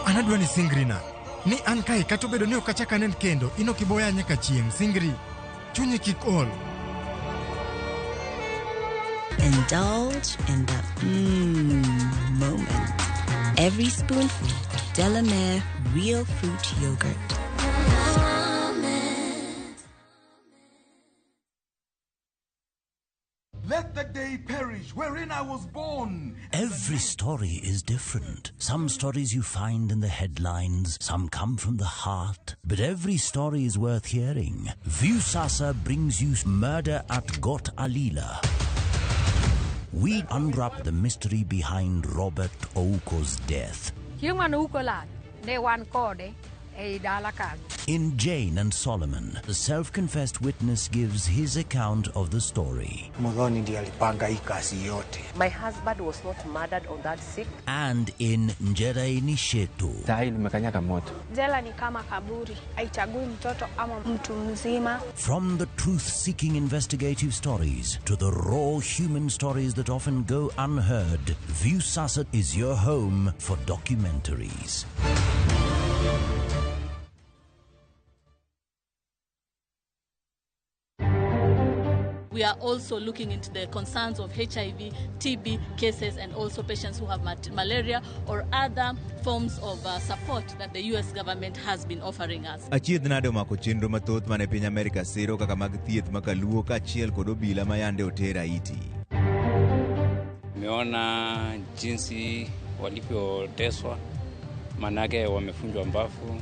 [SPEAKER 16] An adwa ni singrina. Ni an kae kata obedo ni ok achak anen kendo, in ok iboya nyaka chieng'. Singri. Chunyi kik ol.
[SPEAKER 19] Indulge in the moment. Every spoonful of Delamere real fruit yogurt.
[SPEAKER 20] Let the day perish wherein I was born.
[SPEAKER 4] Every story is different. Some stories you find in the headlines, some come from the heart, but every story is worth hearing. Viusasa brings you Murder at Got Alila. We unwrap the mystery behind Robert Ouko's death.
[SPEAKER 21] Chieng' mane Ouko lal, ne wan kode ei dala kanyo.
[SPEAKER 4] In Jane and Solomon, the self-confessed witness gives his account of the story.
[SPEAKER 22] Muthoni ndiye alipanga hii kazi yote.
[SPEAKER 23] My husband was not murdered on that 6th.
[SPEAKER 4] And in Njeraini Shetu.
[SPEAKER 9] Sahi nimekanyaga moto.
[SPEAKER 24] Jela ni kama kaburi, haichagui mtoto ama mtu mzima.
[SPEAKER 4] From the truth-seeking investigative stories to the raw human stories that often go unheard, Viusasa is your home for documentaries.
[SPEAKER 25] We are also looking into the concerns of HIV, TB cases, and also patients who have malaria or other forms of support that the US government has been offering us.
[SPEAKER 26] Achiedh nade omako chenro mathoth mane piny Amerika siro kaka mag thieth ma kaluo kaachiel kod obila ma yande oter Haiti.
[SPEAKER 27] Nimeona jinsi
[SPEAKER 3] walivyoteswa, manake wamefunjwa mbavu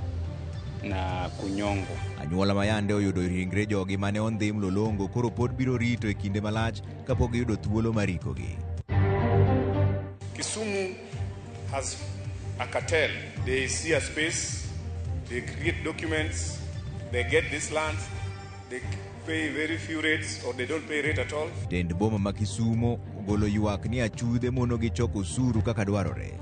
[SPEAKER 3] na kunyongwa.
[SPEAKER 26] Anyuola ma yande oyudo ringre jogi mane ondhi Mlolongo koro pod biro rito e kinde malach kapok giyudo thuolo mar ikogi.
[SPEAKER 6] Kisumu has a cartel. They see a space, they create documents, they get this land, they pay very few rates or they don't pay rate at all.
[SPEAKER 26] Tend boma ma Kisumo ogolo ywak ni achudhe monogi choko osuru kaka dwarore.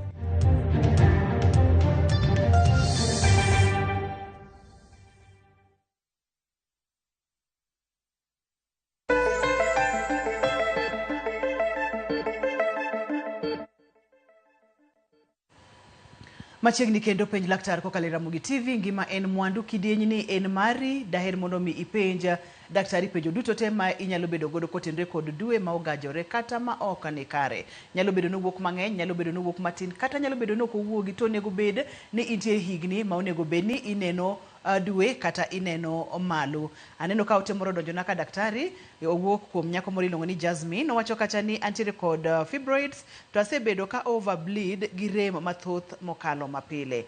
[SPEAKER 1] Machiegni kendo penj laktar kokalo e Ramogi TV, ngima en mwandu, kidieny ni en mari, daher mondo mi ipenj daktari penjo duto te ma inyalo bedo godo kotenore kod dwe ma ogajore kata ma ok ni kare. Nyalo bedo ni owuok mang'eny, nyalo bedo ni owuok matin, kata nyalo bedo ni ok owuogi, to onego bed ni intie higni ma onego bed ni ineno dwe kata ineno malo. Aneno ka ote moro odonjona ka daktari, owuok kuom nyako moro iluongo ni Jasmine, owacho kacha ni antiere kod fibroids to asebedo ka overbleed gi rem mathoth mokalo mapile.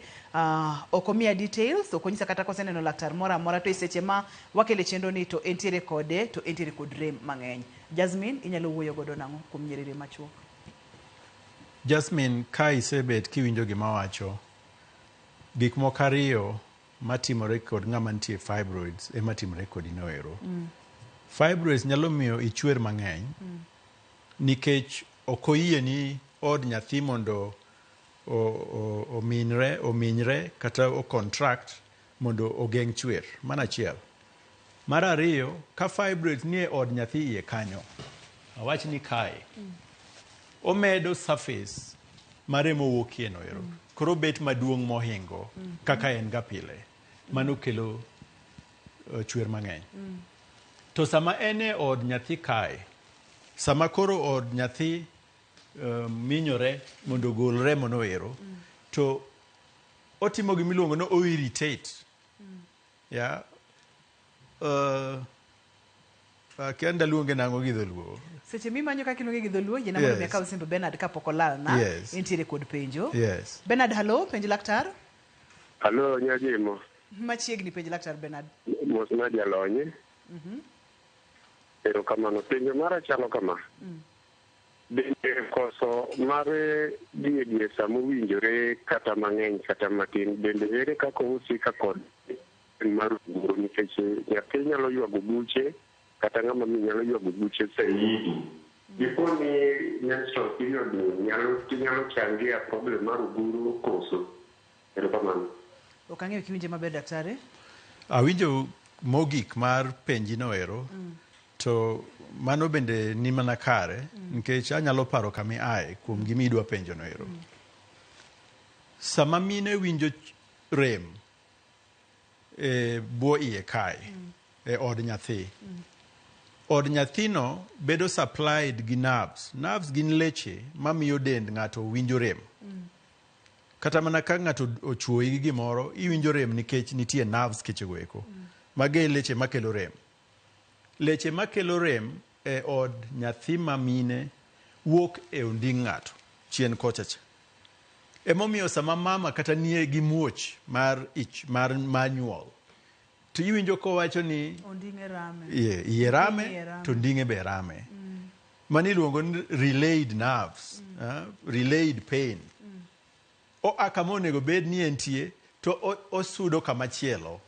[SPEAKER 1] Ok omiya details, ok onyisa kata koseneno laktar moro amora, to e seche ma wakele chenro ni to entiere kode, to entiere kod rem mang'eny. Jasmine, inyalo wuoyo godo nang'o kuom nyiriri machuok?
[SPEAKER 2] Jasmine, ka isebet kiwinjo gima awacho, gik moko ariyo matimore kod ng'ama nitie fibroids ema timore kodi noero. Fibroids nyalo miyo ichwer mang'eny nikech ok oyie ni od nyathi mondo ominyre kata o contract mondo ogeng' chwer. Mano achiel. Mar ariyo, ka fibroids nie od nyathi iye kanyo, awach ni kae, omedo surface ma remo wuokie no ero. Koro bet maduong' mohingo kaka en ga pile. Mano kelo chwer mang'eny. To sama en e od nyathi kae, sama koro od nyathi minyore mondo ogol remo no ero, to otimo gima iluongo ni o irritate. Yeah. Akia ndaluonge nang'o gi dholuo.
[SPEAKER 1] Seche mimanyo kaka iluonge gi dholuo, yiena mondo mi akaw simb Bernard kapok olalna. Entiere kod penjo. Bernard, hello, penj laktar.
[SPEAKER 7] Hello, Nyajimo.
[SPEAKER 1] Machiegni penj laktar Bernard.
[SPEAKER 7] Mos na jalony. Erokamano. Penjo mara chalo kama. Bende koso mar dhi e dwe sama owinjore kata mang'eny kata matin, bende ere kaka ohusika kod mar uguro, nikech nyathi nyalo ywago buche kata ng'ama miyo nyalo ywago buche saidi. Dipo ni menstrual period ni nyalo changia problem mar uguro koso? Erokamano.
[SPEAKER 1] Ok ang'eyo kiwinje maber daktari.
[SPEAKER 2] Awinjo mogik mar penji no ero. To mano bende ni mana kare, nikech anyalo paro kama iae kuom gima idwa penjo no ero. Sama mine winjo rem e bwo iye kae, e od nyathi, od nyathino bedo supplied gi nerves. Nerves gin leche mamiyo dend ng'ato winjo rem. Kata mana ka ng'ato ochuoyi gi gimoro, iwinjo rem nikech nitie nerves kechego eko. Magi e leche makelo rem. Leche makelo rem e od nyathi ma mine wuok e onding' ng'ato chien kocha cha. Emomiyo sama mama kata nie gi muoch mar ich mar nyuol, to iwinjo kowacho ni
[SPEAKER 1] onding'e rame.
[SPEAKER 2] Iye rame to onding'e be rame. Mano iluongo ni relayed nerves, relayed pain. Oa kama onego bed ni entie to osudo kama chielo.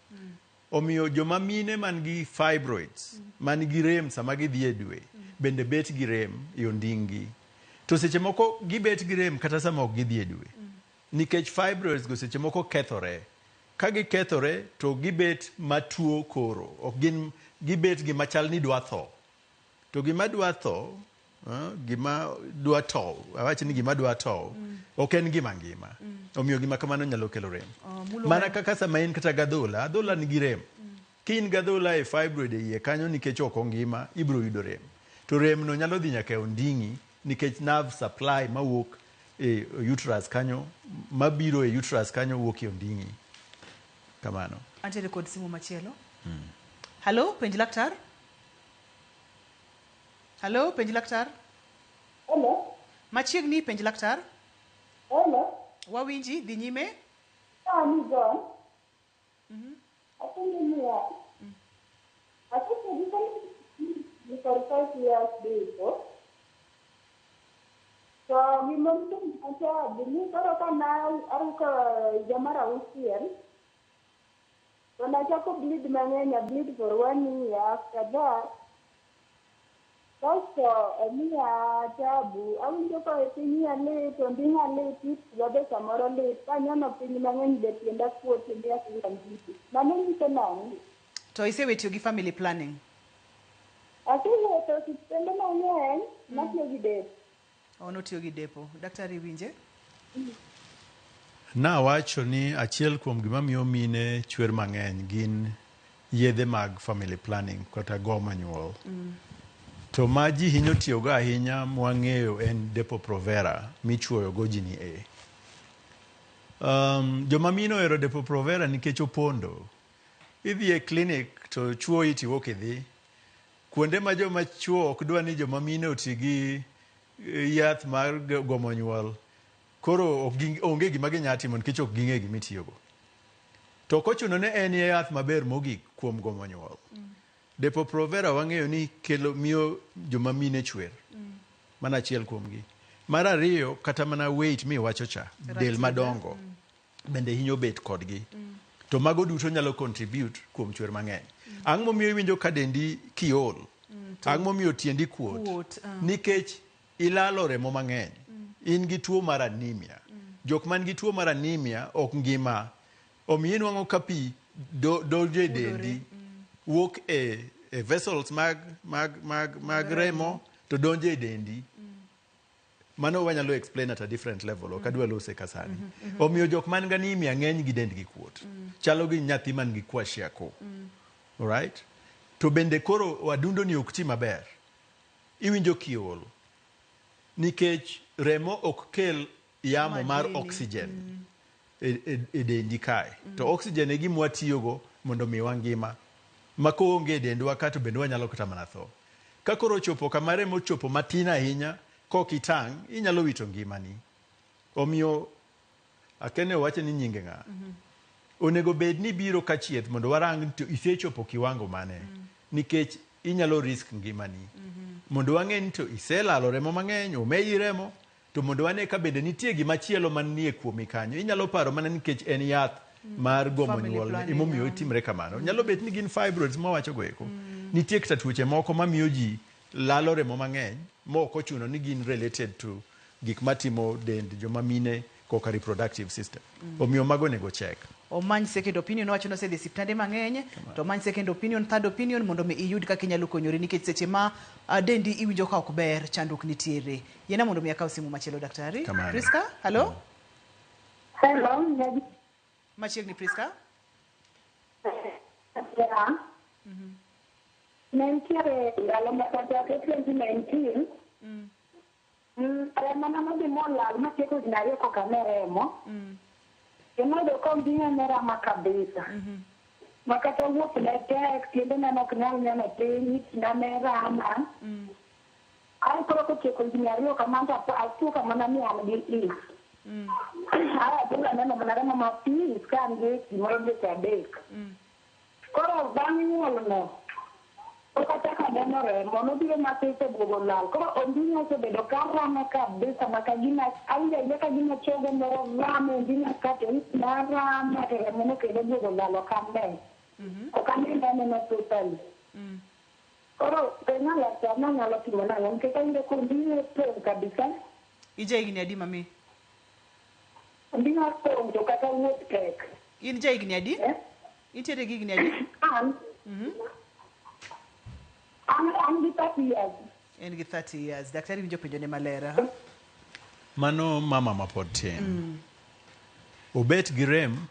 [SPEAKER 2] Omiyo joma mine man gi fibroids, man gi rem sama gidhi e dwe, bende bet gi rem e onding'-gi. To seche moko gibet gi rem kata sama ok gidhi e dwe. Nikech fibroids go seche moko kethore. Ka gikethore to gibet matuo koro. Ok gin gibet gima chal ni dwa tho. To gima dwa tho, gima dwa tow, awach ni gima dwa tow, ok en gima ngima. Omiyo gima kamano nyalo kelo rem. Mana kaka sama in kata gadhola, adhola nigi rem. Ka in gadhola e fibroid e iye kanyo nikech ok ongima, ibiro yudo rem. To rem no nyalo dhi nyaka e onding'i nikech nerve supply mawuok e uterus kanyo, mabiro e uterus kanyo wuok e onding'i. Kamano.
[SPEAKER 1] Antiere kod simu machielo. Hello, penj laktar. Hello, penj laktar.
[SPEAKER 8] Hello.
[SPEAKER 1] Machiegni, penj laktar.
[SPEAKER 8] Hello.
[SPEAKER 1] Wawinji, dhi nyime.
[SPEAKER 5] Sani John. Apenjo niya. Asebedo gi for 5 years before. To gimomiyo ni koro ka na aruko higa mar auchiel to nachako bleed mang'eny. I bleed for one year. After that kasto omiya tabu, awinjo ka piny ya lit, onding'a lit, itga be samoro lit, kanyono piny mang'eny be tienda kuot kendo akila njiti. Mano nyiso nang'o?
[SPEAKER 1] To isewe tiyo gi family planning?
[SPEAKER 5] Asewuotho osiptende mang'eny matiyo gi depo.
[SPEAKER 1] O notiyo gi depo. Daktari winje?
[SPEAKER 2] Nawacho ni achiel kuom gima miyo mine chwer mang'eny gin yedhe mag family planning kata gomo nyuol. To ma ji hinyo tiyogo ahinya mwang'eyo en Depo-Provera michuoyo go ji ni e. Joma mine ohero Depo-Provera nikech opondo. Idhi e clinic to chuoyi tiwuok idhi. Kuonde ma joma chuo ok dwa ni joma mine oti gi yath mar gomo nyuol, koro ok onge gima ginyalo timo nikech ok ging'e gima itiyogo. To ok ochuno ni en e yath maber mogik kuom gomo nyuol. Depo-Provera wang'eyo ni kelo miyo joma mine chwer. Mano achiel kuomgi. Mar ariyo, kata mana weight miwacho cha, del madongo bende hinyo bet kodgi. To mago duto nyalo contribute kuom chwer mang'eny. Ang'o momiyo iwinjo ka dendi kiol? Ang'o momiyo tiendi kuot?
[SPEAKER 1] Kuot, ah.
[SPEAKER 2] Nikech ilalo remo mang'eny. In gi tuo mar anemia. Jok man gi tuo mar anemia ok ngima. Omiyo inwang'o ka pi donjo e dendi, wuok e vessels mag remo to donjo e dendi. Mano wanyalo explain at a different level. Ok adwa lose ka sani. Omiyo jok man gi anemia ng'eny gi dendgi kuot. Chalo gi nyathi man gi kwashiorkor. Alright? To bende koro adundo ni ok ti maber. Iwinjo kiol. Nikech remo ok kel yamo mar
[SPEAKER 1] Madini.
[SPEAKER 2] oxygen e dendi kae. To oxygen e gima watiyogo mondo miwa ngima. Ma koonge e dendwa ka to bende wanyalo kata mana tho. Ka koro ochopo kama remo ochopo matin ahinya, kok itang', inyalo wito ngimani. Omiyo akene owacho ni nyinge ng'a. Onego bed ni biro ka chieth mondo warang ni to isechopo kiwango mane. Nikech inyalo risk ngimani. Mondo wang'e ni to iselalo remo mang'eny, omeyi remo, to mondo wane ka bende nitie gima chielo manie kuomi kanyo. Inyalo paro mana nikech en yath mar gomo
[SPEAKER 1] Family
[SPEAKER 2] nyuol
[SPEAKER 1] planning,
[SPEAKER 2] emomiyo timre kamano. Nyalo bet ni gin fibroids mwawacho go eko. Nitie kata tuoche moko mamiyo ji lalo remo mang'eny ma ok ochuno ni gin related to gik matimo dend joma mine koka reproductive system. Omiyo mago onego check.
[SPEAKER 1] Omany second opinion. Wacho nosedhi e siptande mang'eny, to omany second opinion, third opinion, mondo mi iyud kaka inyalo konyori nikech seche ma dendi iwinjo ka ok ber, chandruok nitiere. Yiena mondo mi akaw simu machielo, daktari.
[SPEAKER 2] Kamano.
[SPEAKER 1] Priska, hello.
[SPEAKER 5] Hello.
[SPEAKER 1] Machiegni, Priska.
[SPEAKER 5] Yeah. Ne nitiere ndalo moko chake 2019, remo na nodhi molal matieko higni 2 koka ne remo. Kendo noyudo ka onding'a ne rama kabisa. Ma kata wuoth ne tek, tiendena ne ok nyal nyono piny, itina ne rama. Ae koro kotieko higni 2 kamano to atuo mana ni an gi ich. Ae aduogo aneno mana remo mathis ka an gi ich gimoro dweche 3. Koro bang' nyuol no, pok achako aneno remo, nobiro mathis oduogo lal. Koro onding'a osebedo ka rama kabisa ma kagima awinjo awinja kagima chogo moro rama e onding'a ka to itina rama to remo no kendo oduogo lal ok ane. Ok ane aneno totally. Koro penja laktar nanyalo timo nang'o nikech awinjo ka onding'a opong' kabisa.
[SPEAKER 1] Ija higni adi, mami?
[SPEAKER 5] Onding'a opong' to kata wuoth tek.
[SPEAKER 1] In ja higni adi? Intiere gi higni adi?
[SPEAKER 5] An? An gi 30 years.
[SPEAKER 1] En gi 30 years. Daktari winjo penjo ne maler. Aha.
[SPEAKER 2] Mano mama mapod tin. Obet gi rem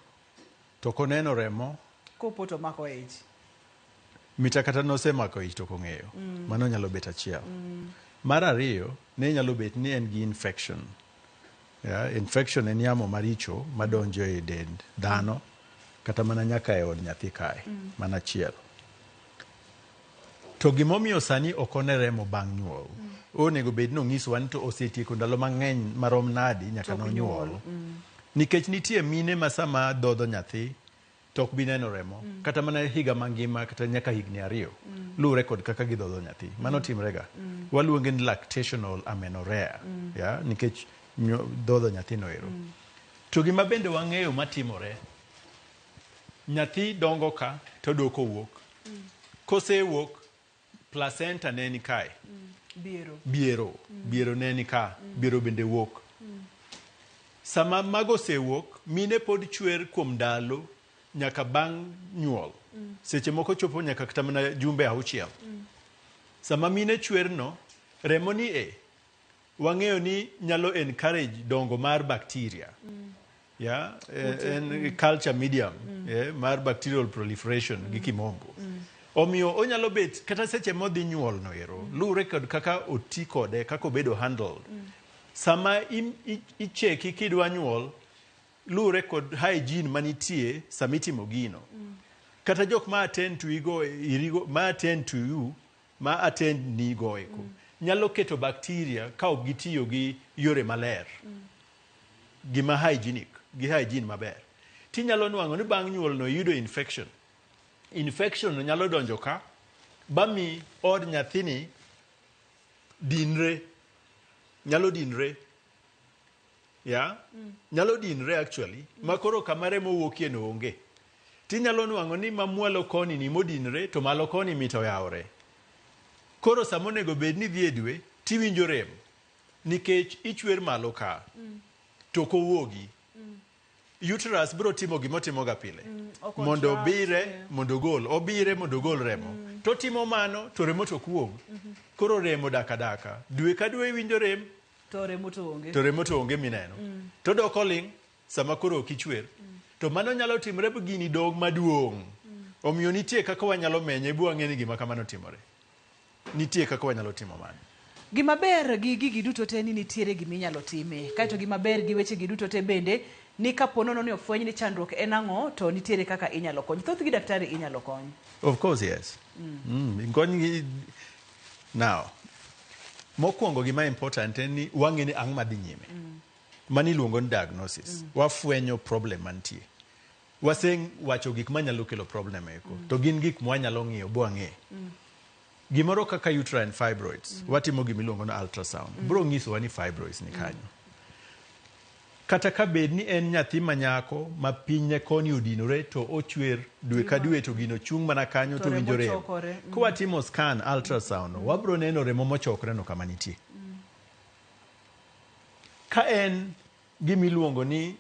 [SPEAKER 2] to ok oneno remo.
[SPEAKER 1] Kopo to mako ich.
[SPEAKER 2] Mita kata nosemako ich to ok ong'eyo. Mano nyalo bet achiel. Mar ariyo, ne nyalo bet ni en gi infection. Yeah, infection en yamo maricho madonjo e dend dhano kata mana nyaka e od nyathi kae. Mano achiel. To gimomiyo sani ok one remo bang' nyuol, onego bed ni onyiswa ni to osetieko ndalo mang'eny marom nadi nyaka
[SPEAKER 1] Tok
[SPEAKER 2] nonyuol.
[SPEAKER 1] nyuol.
[SPEAKER 2] Nikech nitie mine ma sama dhodho nyathi to ok bi neno remo kata mana higa mangima kata nyaka higni ariyo luwre kod kaka gidhodho nyathi. Mano timrega. Waluonge ni lactational amenorrhea. Yeah, nikech dhodho nyathino ero. To gima bende wang'eyo matimore, nyathi dongo ka to doko wuok. Kosewuok, placenta ne ni kae.
[SPEAKER 1] Biero.
[SPEAKER 2] Biero. Biero ne ni ka. Biero bende wuok. Sama mago osewuok, mine pod chwer kuom ndalo nyaka bang' nyuol. Seche moko chopo nyaka kata mana jumbe auchiel. Sama mine chwer no, remo ni e, wang'eyo ni nyalo encourage dongo mar bacteria. Yeah, en culture medium mar bacterial proliferation gi kimombo. Omiyo onyalo bet kata seche modhi nyuol no ero, luwre kod kaka oti kode, kaka obedo handled. Sama icheki kidwa nyuol, luwre kod hygiene manitie sama itimo gino. Kata jok ma attend to igo, irigo, ma attend to you, ma attend ni go eko, nyalo keto bacteria ka ok gitiyo gi yore maler. Gima hygienic, gi hygiene maber. Tinyalo nwang'o ni bang' nyuol no iyudo infection. Infection no nyalo donjo ka, ba mi od nyathini dinre. Nyalo dinre. Yeah? Nyalo dinre actually. Ma koro kama remo wuokie no onge. Tinyalo nwang'o ni mamwalo koni ni modinre to malo koni mit oyawre. Koro sama onego bed ni idhi e dwe, tiwinjo rem. Nikech ichwer malo ka, to ok owuogi. Uterus biro timo gima otimoga pile. Mondo obire, mondo ogol. Obire mondo ogol remo. To otimo mano, to remo to ok wuog. Koro remo dak adaka. Dwe ka dwe iwinjo rem,
[SPEAKER 1] To remo to onge.
[SPEAKER 2] to remo to onge mineno. To dok oling' sama koro ok ichwer. To mano nyalo timre ba gini dong maduong'. Omiyo nitie kaka wanyalo menye bu wang'e ni gima kamano timore. Nitie kaka wanyalo timo mano.
[SPEAKER 1] Gima ber gi gigi duto te ni nitiere gima inyalo time. Kaeto gima ber gi weche gi duto te bende ni kapo nono ni ofweny ni chandruok en ang'o to nitiere kaka inyalo kony. Thoth gi daktari inyalo kony.
[SPEAKER 2] Of course yes. Kony now. Mokwongo gima important en ni wang'e ni ang'o madhi nyime. Mano iluongo ni diagnosis. Wafwenyo problem mantie. Wasewacho gik manyalo kelo problem eko. To gin gik mwanyalo ng'iyo bwang'e. Gimoro kaka uterine fibroids, watimo gima iluongo ni ultrasound. Biro nyisowa ni fibroids ni kanyo. Kata ka bed ni en nyathi manyako ma pinyne koni odinore to ochwer dwe ka dwe to gino chung' mana kanyo to winjo rem. Kwatimo scan ultrasound no, wabiro neno remo mochokre no kama nitie. Ka en gima iluongo ni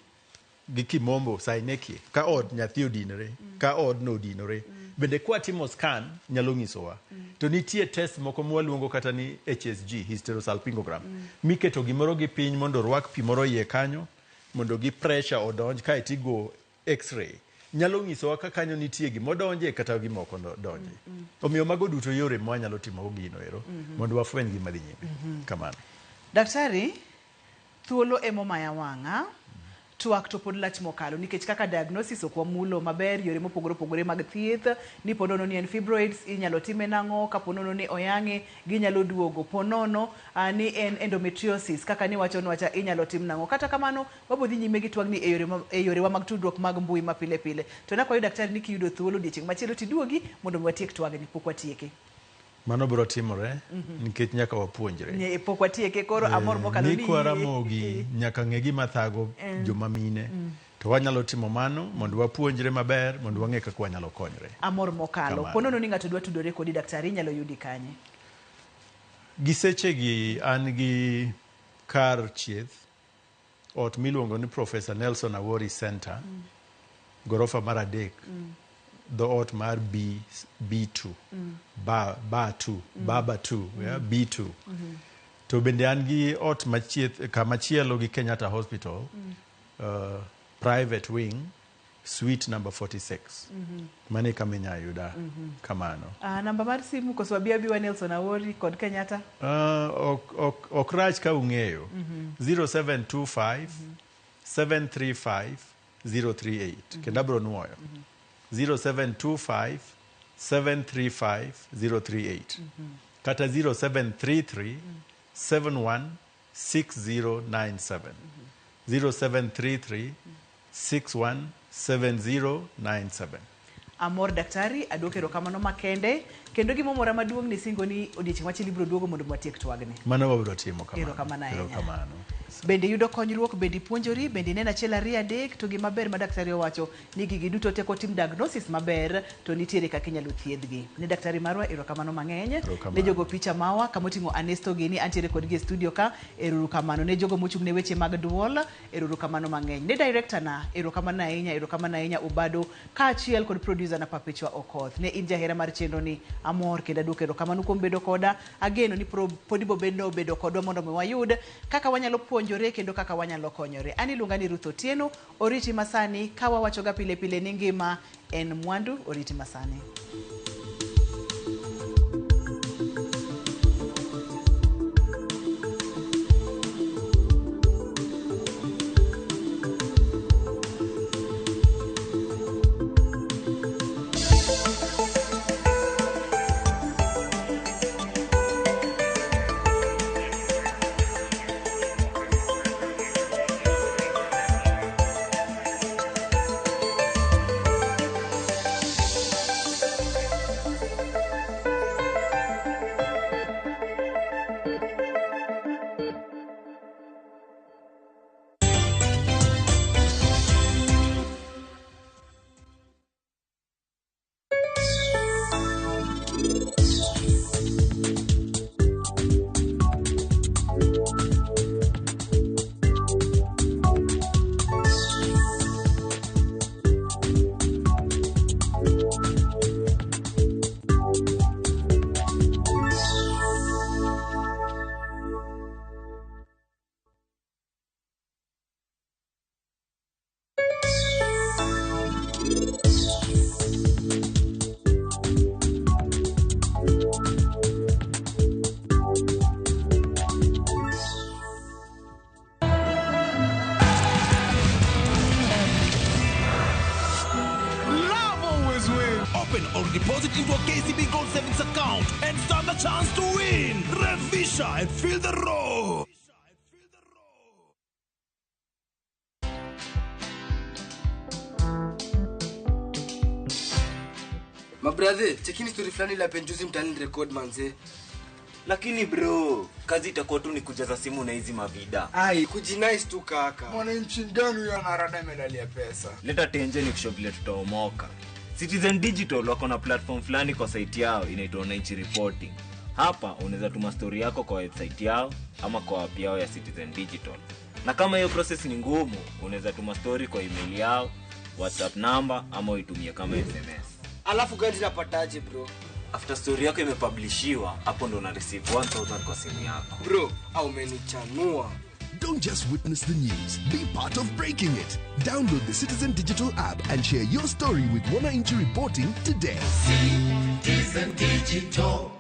[SPEAKER 2] gi kimombo synechia, ka od nyathi odinore, ka odno odinore, bende kwatimo scan nyalo nyisowa. To nitie test moko mwaluongo kata ni HSG, hysterosalpingogram, miketo gimoro gi piny mondo orwak pi moro iye kanyo, mondo gi pressure odonj kaeto igo x-ray. Nyalo nyisowa ka kanyo nitie gimodonje kata gima ok odonje. Omiyo mago duto yore mwanyalo timo gino ero, mondo wafweny gima dhi nyime. Kamano.
[SPEAKER 1] Daktari, thuolo emomaya wang'a. Twak to pod lach mokalo nikech kaka diagnosis ok wamulo maber yore mopogore opogore mag thieth ni po nono ni en fibroids inyalo time nang'o kapo nono ni oyang'e ginyalo duogo po nono ni en endometriosis kaka ni wacho nwacha inyalo tim nang'o kata kamano wabo dhi nyime gi twagni e yorewa mag tudruok mag mbui ma pile pile to nakwayo daktari ni kiyudo thuolo odiechieng' machielo tiduogi mondo mi watiek twagni pok watieke.
[SPEAKER 2] Mano biro timore nikech nyaka wapuonjre.
[SPEAKER 1] Pok watieke koro amor mokalo ni
[SPEAKER 2] Nyikwa Ramogi nyaka ng'e gima thago joma mine. To wanyalo timo mano mondo wapuonjre maber mondo wang'e kaka wanyalo konyre.
[SPEAKER 1] Amor mokalo. Po nono ni ng'ato dwa tudore kodi daktari inyalo yudi kanye?
[SPEAKER 2] Gi sechegi an gi kar chieth ot miluongo ni Professor Nelson Awori Center, gorofa mar 3, dhoot mar B2, Ba2, Baba 2, yeah, B2. To bende an gi ot kamachielo gi Kenyatta Hospital, private wing, suite number 46. Mano e kama inyalo yuda kamano.
[SPEAKER 1] Namba mar simu koso wabi abiwa Nelson Awori kod Kenyatta?
[SPEAKER 2] Ok rach ka ung'eyo. 0725 735 038. Kendo abiro nuoyo. 0725 735 038. Kata 0733 71 6097. 0733 617097.
[SPEAKER 1] Amor daktari, aduoko erokamano makende kendo gimomora maduong' ni singo ni odiechieng' machielo ibiro duogo mondo watiek twagni.
[SPEAKER 2] Mano wabiro timo kamano.
[SPEAKER 1] Erokamano ahinya.
[SPEAKER 2] Erokamano.
[SPEAKER 1] Bende yudo konyruok, bende ipuonjori, bende ineno achiel ariyo adek, to gima ber ma daktari owacho ni gigi duto te kotim diagnosis maber to nitiere kaka inyalo thiedhgi. Ne daktari marwa erokamano mang'eny.
[SPEAKER 2] Erokamano.
[SPEAKER 1] Ne jogo picha mawa kamoting'o Anesto gini antiere kodgi e studio ka, erokamano. Ne jogo mochung' ne weche mag duol, erokamano mang'eny. Ne director na, erokamano ahinya, erokamano ahinya Obado, kaachiel kod producer na Perpetua Okoth. Ne in jahera mar chenro ni amor kendo aduoko erokamano kuom bedo koda. Ageno ni pod ibobedo bedo kodwa mondo mi wayud kaka wanyalo puonjore kendo kaka wanyalo konyore. An iluonga ni Ruth Otieno, oriti masani ka wawachoga pile pile ni ngima en mwandu, oriti masani.
[SPEAKER 8] Open or deposit into a KCB Gold Savings account and stand a chance to win. Revisha and feel the roar.
[SPEAKER 10] Mabrathe, chekini story fulani la penjuzi mtaani record manze.
[SPEAKER 11] Lakini bro, kazi itakuwa tu ni kujaza simu na hizi mavida.
[SPEAKER 10] Ai, kujinice tu kaka.
[SPEAKER 20] Mwananchi gani huyo anarada medali ya pesa?
[SPEAKER 11] Leta tenje ni kushow vile tutaomoka. Citizen Digital wako na platform fulani kwa site yao inaitwa Wananchi Reporting. Hapa unaweza tuma story yako kwa website yao ama kwa app yao ya Citizen Digital. Na kama hiyo process ni ngumu, unaweza tuma story kwa email yao, WhatsApp number ama uitumie kama SMS.
[SPEAKER 10] Alafu gani napataje bro?
[SPEAKER 11] After story yako imepublishiwa, hapo ndo una receive 1000 kwa simu yako.
[SPEAKER 10] Bro, au umenichanua.
[SPEAKER 12] Don't just witness the news, be part of breaking it. Download the Citizen Digital app and share your story with Wananchi Reporting today.
[SPEAKER 14] Citizen Digital.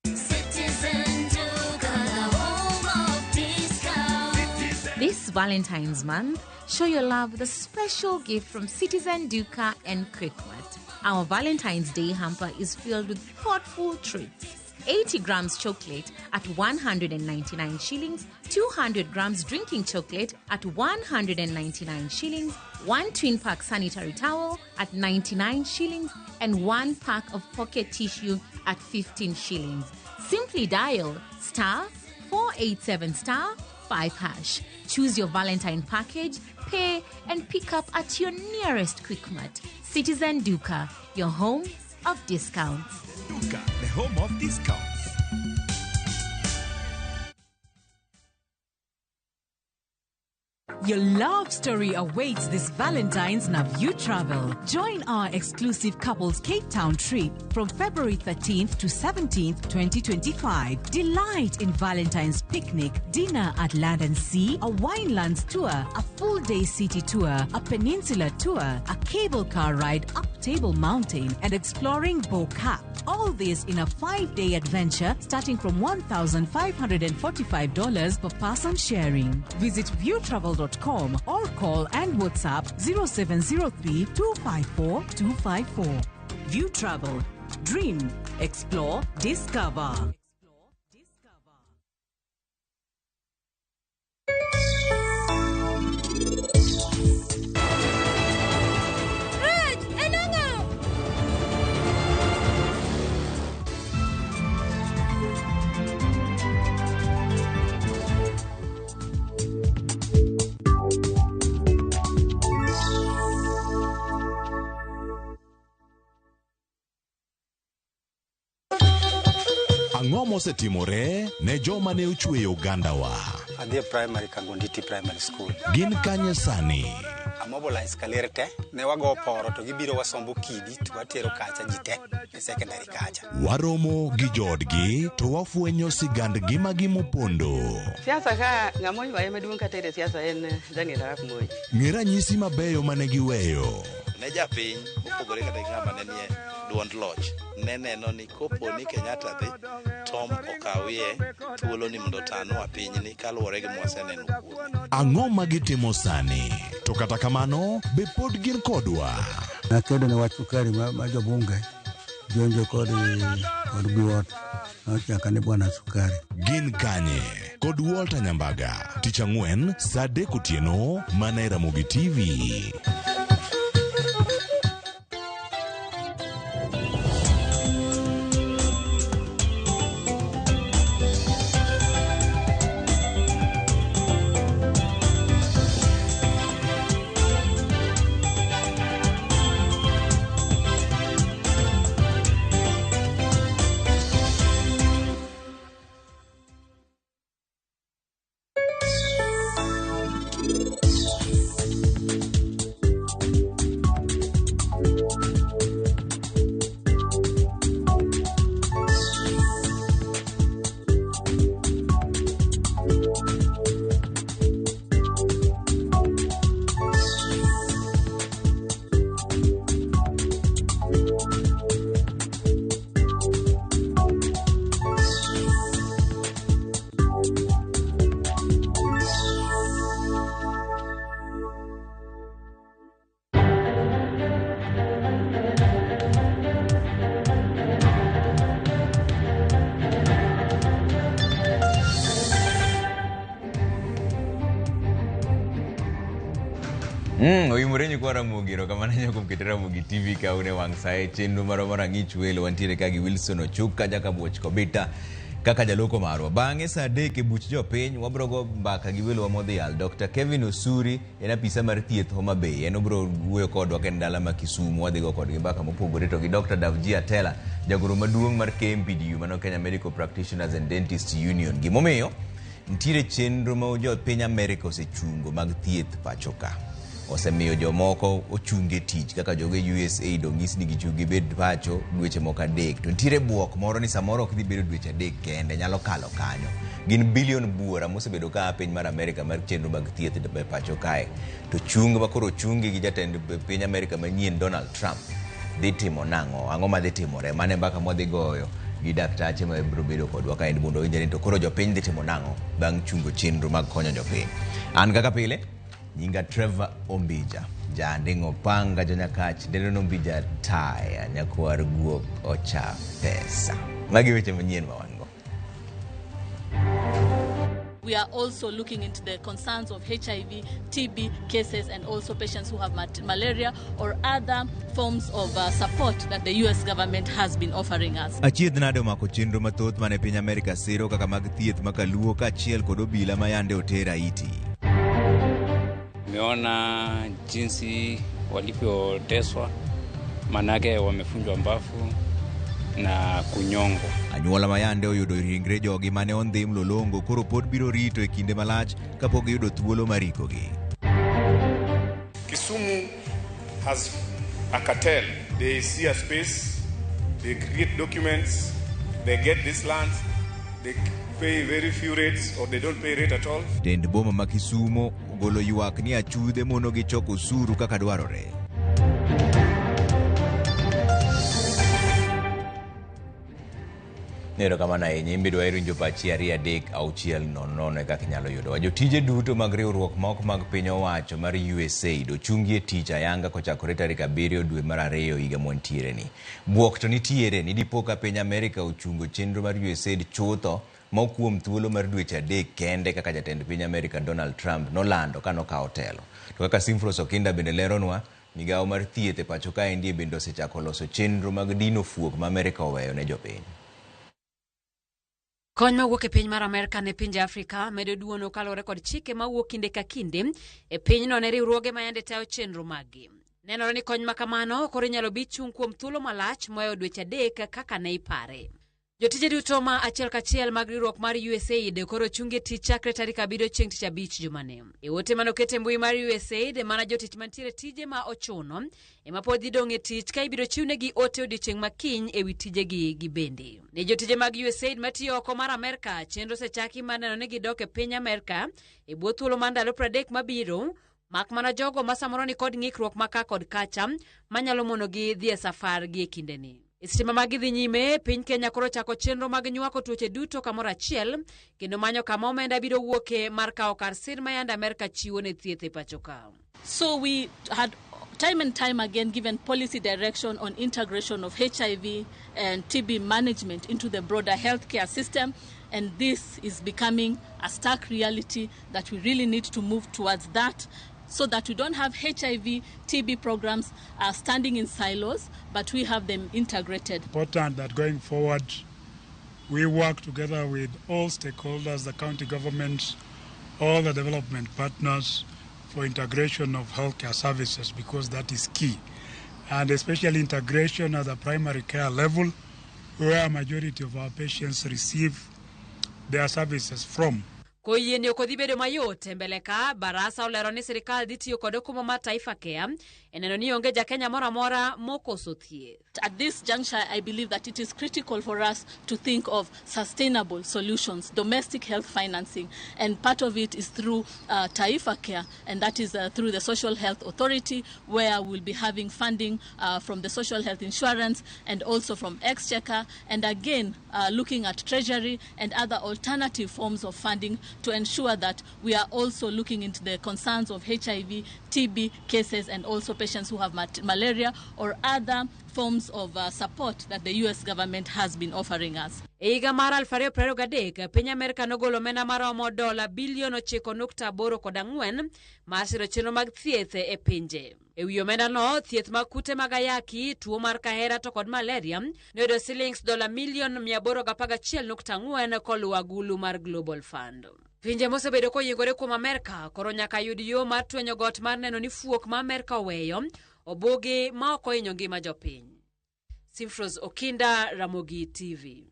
[SPEAKER 13] Citizen Duka, the home of discount.
[SPEAKER 18] This Valentine's month, show your love with a special gift from Citizen Duka and Quickmart. Our Valentine's Day hamper is filled with thoughtful treats. 80 grams chocolate at 199 shillings, 200 grams drinking chocolate at 199 shillings, 1 twin pack sanitary towel at 99 shillings, and 1 pack of pocket tissue at 15 shillings. Simply dial star 487 star 5 hash. Choose your Valentine package, pay, and pick up at your nearest Quickmart. Citizen Duka, your home of discounts.
[SPEAKER 12] Duka, the home of discounts.
[SPEAKER 27] Your love story awaits this Valentine's Naview Travel. Join our exclusive couples Cape Town trip from February 13th to 17th, 2025. Delight in Valentine's picnic, dinner at Land and Sea, a winelands tour, a full day city tour, a peninsula tour, a cable car ride up Table Mountain, and exploring Bo-Kaap. All this in a 5-day adventure starting from $1,545 per person sharing. Visit viewtravel.com or call and WhatsApp 0703 254 254. View Travel. Dream, explore, discover.
[SPEAKER 8] Ang'o mosetimore ne joma ne ochweyo ogandawa?
[SPEAKER 15] Adhi e primary Kagonditi Primary School.
[SPEAKER 8] Gin kanye sani?
[SPEAKER 15] Amobilize kaler te, ne wago poro to gibiro wasombo kidi to watero kacha ji te e secondary kacha.
[SPEAKER 8] Waromo gi joodgi to wafwenyo sigand ngimagi mopondo.
[SPEAKER 16] Siasa ka ng'ama oywaye maduong' kata e siasa en Daniel Arap Moi.
[SPEAKER 8] Ng'e ranyisi mabeyo mane giweyo.
[SPEAKER 17] Ne japiny mopogore kata gi ng'ama ne nie duond loch ne neno ni kopo ni Kenyatta dhi Tom okawie thuolo ni mondo otanwa pinyni kaluwore gi mwaseneno kuome.
[SPEAKER 8] Ang'o ma gitimo sani? To kata kamano, be pod gin kodwa?
[SPEAKER 19] Nakedo ne wach sukari ma jobunge jonjo kod biwot nochaka ni bwana sukari.
[SPEAKER 8] Gin kanye? Kod Walter Nyambaga, tich ang'wen saa 3 otieno mana e Ramogi TV.
[SPEAKER 26] Oimore nyikwa Ramogi, erokamano ahinya kuom keto Ramogi TV ka un e wang' sa e chenro marwa mar Ang'ich Welo. Wantiere ka gi Wilson Ochuka, Jakabuoch Kobita kaka jaloko marwa. Bang'e sa 3 e buch jopiny wabro go mbaka gi welowa modhial. Dr. Kevin Osuri en apisa mar thieth Homa Bay. En obro wuoyo kodwa ka en dala ma Kisumu. Wadhi go kodgi mbaka mopogore to gi Dr. Davji Atela, jagoro maduong' mar KMPDU, mano Kenya Medical Practitioners and Dentists Union. Gimomiyo nitiere chenro ma jopiny Amerika osechungo mag thieth pacho ka. Osemiyo jomoko ochunge tich kaka joge USAID onyis ni gichung gibed pacho dweche moko 3. To nitiere buok moro ni samoro ok dhi bedo dweche 3 kende, nyalo kalo kanyo. Gin bilion buora mosebedo ka piny mar Amerika mar chenro mag thieth e pacho kae. To chung ma koro ochungi gi jatend piny Amerika manyien Donald Trump dhi timo nang'o? Ang'o madhi timore? Mano e mbaka mwadhi goyo gi daktache ma biro bedo kodwa kaendi mondo owinjre ni to koro jopiny dhi timo nang'o bang' chungo chenro mag konyo jopiny. An kaka pile, nyinga Trevor Ombija, janding'o panga jonyakach, Delon Ombija taya, nyakwar guok ocha pesa. Magi weche manyien ma wan go.
[SPEAKER 25] We are also looking into the concerns of HIV, TB cases, and also patients who have malaria or other forms of support that the US government has been offering us.
[SPEAKER 26] Achiedh nade omako chenro mathoth mane piny Amerika siro kaka mag thieth makaluo kaachiel kod obila ma yande oter Haiti.
[SPEAKER 3] Nimeona jinsi walivyoteswa, manake wamefunjwa mbafu na kunyongwa.
[SPEAKER 26] Anyuola ma yande oyudo ringre jogi mane ondhi Mlolongo koro pod biro rito e kinde malach kapok giyudo thuolo mar ikogi.
[SPEAKER 6] Kisumu has a cartel. They see a space, they create documents, they get this land, they pay very few rates or they don't pay rate at all.
[SPEAKER 26] Tend boma ma Kisumo ogolo ywak ni achudhe mono gi choko osuru kaka dwarore. Erokamano ahinya, in be dwa winjo pachi 2 3 6 0 0 e kaka inyalo yudowa. Jotije duto mag riwruok ma ok mag piny owacho mar USAID ochungi e tich ayanga kochakore tarik 7 dwe mar 2 higa mwantiere ni. Buok to nitiere ni dipo ka piny Amerika ochungo chenro mar USAID chutho ma kuom thuolo mar dweche 3 kende kaka jatend piny Amerika Donald Trump nolando ka nokawo telo. To kaka Simfros Okinda bende leronwa, migawo mar thieth e pacho kaendi bende osechako loso chenro mag dino fuok ma Amerika oweyo ne jopiny.
[SPEAKER 21] Kony mawuok e piny mar Amerka ne pinje Afrika medo duono kaluwore kod chike mawuok kinde ka kinde e pinyno ne riwruoge ma yande tayo chenro maggi. Nenore ni kony ma kamano koro inyalo bi chung' kuom thuolo malach mohewo dweche 3 kaka ne ipare. Jotije duto ma achiel kachiel mag riwruok mar USAID koro chungi tich chakre tarik 7 chieng' tich abich jumani. E ote manoket e mbui mar USAID, mana jotich mantiere tije ma ochuno ema pod dhi dong' e tich ka ibiro chiwnegi ote odiechieng' ma kiny ewi tijegi gibende. Ne jotije mag USAID matiyo oko mar Amerka, chenro osechaki mar neno ni gidok e piny Amerka e bwo thuolo mar ndalo 30 mabiro, mak mana jogo ma samoro ni kod ng'ikruok ma ka kod kacha manyalo monogi dhi e safar gi e kindeni. E seche ma magi dhi nyime, piny Kenya koro chako chenro mag nywako tuoche duto kamoro achiel kendo manyo kama omenda biro wuoke mar kawo kar sir ma yande Amerka chiwo ne thieth e pacho ka.
[SPEAKER 25] So we had time and time again given policy direction on integration of HIV and TB management into the broader healthcare system, and this is becoming a stark reality that we really need to move towards that, so that we don't have HIV, TB programs standing in silos, but we have them integrated.
[SPEAKER 4] Important that going forward, we work together with all stakeholders, the county governments, all the development partners for integration of healthcare services, because that is key. And especially integration at the primary care level, where majority of our patients receive their services from.
[SPEAKER 21] Koyie ni ok odhi bedo mayot e mbele ka, Barasa olero ni sirikal dhi tiyo kod okumba mar Taifa Care e neno ni onge ja Kenya moro amora mokoso thieth.
[SPEAKER 25] At this juncture, I believe that it is critical for us to think of sustainable solutions, domestic health financing, and part of it is through Taifa Care, and that is through the Social Health Authority, where we'll be having funding from the Social Health Insurance and also from Exchequer, and again looking at Treasury and other alternative forms of funding to ensure that we are also looking into the concerns of HIV, TB cases, and also patients who have malaria or other forms of support that the US government has been offering us.
[SPEAKER 21] E higa mar 2023, piny Amerka nogolo omenda maromo dola bilion 9.84 mar siro chenro mag thieth e pinje. E wi omendano, thieth mag kute mag ayaki, tuo mar kahera to kod malaria noyudo silings dola milion 811.4 koluwo agulu mar Global Fund. Pinje mosebedo koyiengore kuom Amerka koro nyaka yud yo mar twenyo got mar neno ni fuok ma Amerka oweyo obugi ma ok ohinyo ngima jopiny. Simfros Okinda, Ramogi TV.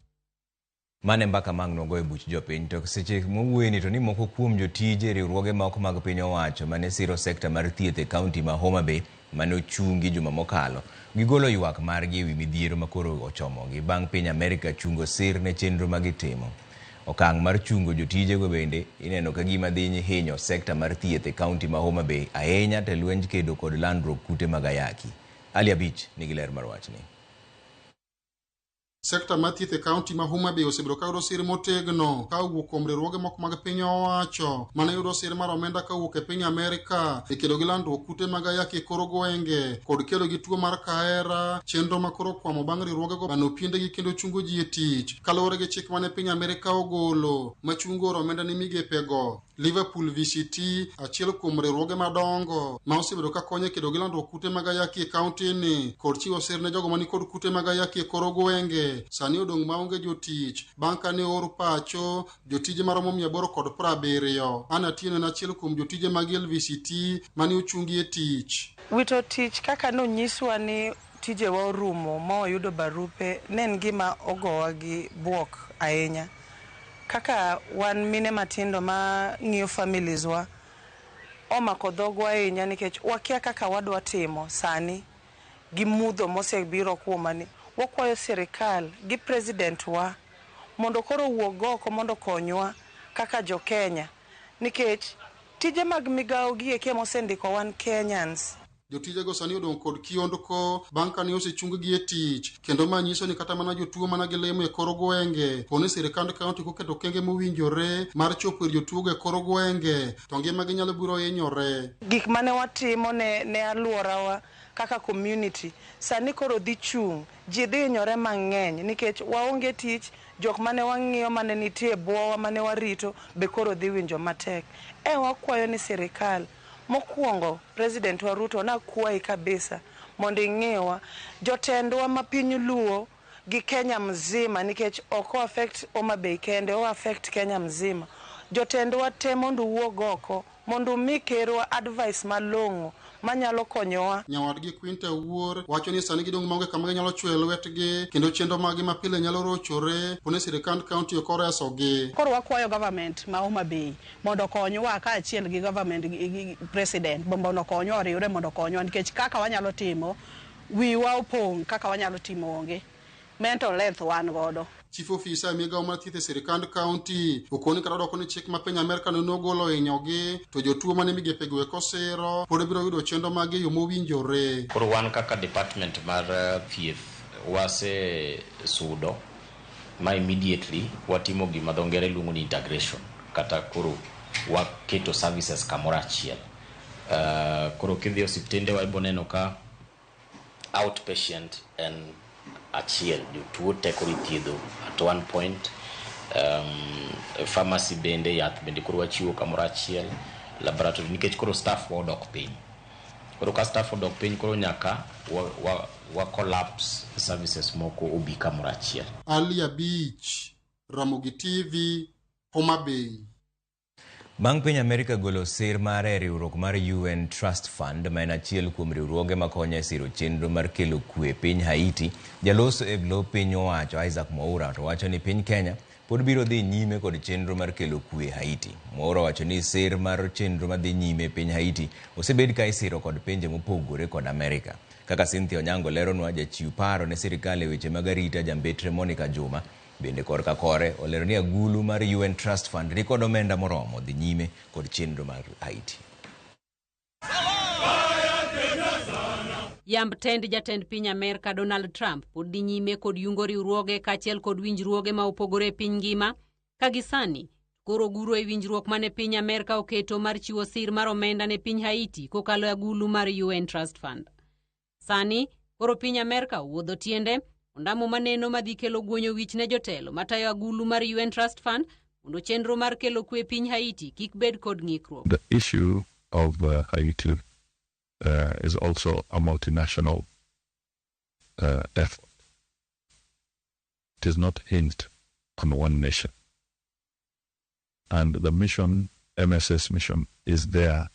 [SPEAKER 26] Mane mbaka mang' nogo e buch jopiny to seche mowuoyeni to ni moko kuom jotije riwruoge moko mag piny owacho mane siro sekta mar thieth e kaunti ma Homa Bay mane ochungi juma mokalo gigolo ywak margi ewi midhiero makoro ochomogi bang' piny Amerka chungo sir ne chenro ma gitimo. Okang' mar chungo jotijego bende ineno ka gima dhi hinyo sekta mar thieth e kaunti ma Homa Bay ahinya to e lwenj kedo kod landruok kute mag ayaki. Ali Abich nigi ler mar wachni.
[SPEAKER 5] Sekta mar thieth e kaunti ma Homa Bay osebedo ka yudo sir motegno ka owuok kuom riwruoge moko mag piny owacho mane yudo sir mar omenda kowuok e piny Amerka e kedo gi landruok kute mag ayaki e kor gwenge kod kedo gi tuo mar kahera, chenro ma koro okwamo bang' riwruogego bano piendegi kendo chungo ji e tich kaluwore gi chik mane piny Amerka ogolo machungo oro omenda ne migepego. Liverpool VCT, achiel kuom riwruoge madongo ma osebedo ka konyo e kedo gi landruok kute mag ayaki e kaunti ni kod chiwo sir ne jogo mani kod kute mag ayaki e kor gwenge, sani odong' maonge jotich bang' kane oor pacho jotije maromo 870. Anna Atieno en achiel kuom jotije mag LVCT mane ochungi e tich.
[SPEAKER 7] Wito tich kaka nonyiswa ni tijewa orumo ma wayudo barupe ne en gima ogowa gi buok ahinya. Kaka wan mine matindo ma ng'iyo families wa, omako dhogwa ahinya nikech wakia kaka wadwa timo sani gi mudho mosebiro kuomwa ni. Wakwayo sirikal gi president wa mondo koro owuog oko mondo okonywa kaka jo Kenya nikech tije mag migawo gi eki emosendiko wan Kenyans.
[SPEAKER 5] Jotijego sani odong' kod kiondko bang' kane osechung-gi e tich, kendo ma nyiso ni kata mana jotuo mana gilemo e kor gwenge poni sirikand kaunti koketo okenge mowinjore mar chopo ir jotuogo e kor gwenge to ngimagi nyalo biro hinyore.
[SPEAKER 7] Gik mane watimo ne alworawa kaka community sani koro dhi chung', ji dhi hinyore mang'eny nikech waonge tich, jok mane wang'iyo mane nitie e bwowa mane warito be koro dhi winjo matek. E wakwayo ni sirikal mokwongo President wa Ruto nakwayi kabisa mondo ing'iwa jotendwa ma piny Luo gi Kenya mzima nikech ok o affect Homa Bay kende, o affect Kenya mzima. Jotendwa te mondo owuog oko mondo umi kerwa advice malong'o manyalo konyowa.
[SPEAKER 5] Nyawadgi Quinta Wuor wacho ni sani gidong' maonge kama ginyalo chwoye lwetgi kendo chenro maggi mapile nyalo rochore poni sirikand kaunti ok oresogi.
[SPEAKER 1] Koro wakwayo government ma Homa Bay mondo okonywa kaachiel gi government gi president mondo okonywa, oriwre mondo okonywa nikech kaka wanyalo timo wiwa opong', kaka wanyalo timo onge. Mental health wan godo.
[SPEAKER 5] Chief ofisa e migawo mar thieth e sirikand kaunti okoni kata odoko ni chik ma piny Amerka ne nogolo hinyogi to jotuo mane migepego eko siro pod biro yudo chenro maggi e yo mowinjore.
[SPEAKER 2] Koro wan kaka department mar thieth wase sudo ma immediately watimo gima dho ngere luongo ni integration, kata koro waketo services kamoro achiel. Koro kidhi e osiptende wa ibo neno ka outpatient en achiel, jotuo te koro ithiedho at one point. Pharmacy bende, yath bende koro wachiwo kamoro achiel, laboratory nikech koro staff wa odok piny. Koro ka staff odok piny koro nyaka wa collapse services moko obi kamoro achiel.
[SPEAKER 5] Ali Abich, Ramogi TV, Homa Bay.
[SPEAKER 26] Bang' piny Amerika golo sir mare e riwruok mar UN Trust Fund, ma en achiel kuom riwruoge makonyo e siro chenro mar kelo kwe e piny Haiti, jaloso e lo piny owacho Isaac Mwaura to wacho ni piny Kenya pod biro dhi nyime kod chenro mar kelo kwe Haiti. Mwaura wacho ni sir mar chenro madhi nyime e piny Haiti osebed ka isiro kod pinje mopogore kod Amerika. Kaka Cynthia Onyango leronwa, jachiw paro ne sirikal e weche mag arita Jambetre Monica Juma bende korka kore olero ni agulu mar UN Trust Fund ni kod omenda moromo dhi nyime kod chenro mar Haiti.
[SPEAKER 21] Yamb tend jatend piny Amerka Donald Trump pod dhi nyime kod yungo riwruoge kaachiel kod winjruoge ma opogore e piny ngima, ka gisani koro guro e winjruok mane piny Amerka oketo mar chiwo sir mar omenda ne piny Haiti kokalo e agulu mar UN Trust Fund. Sani koro piny Amerka owuodho tiende ondamo maneno madhi kelo guonyo wich ne jotelo matayo agulu mar UN Trust Fund mondo chenro mar kelo kwe piny Haiti kik bed kod ng'ikruok.
[SPEAKER 9] The issue of Haiti is also a multinational effort. It is not hinged on one nation. And the mission, MSS mission, is there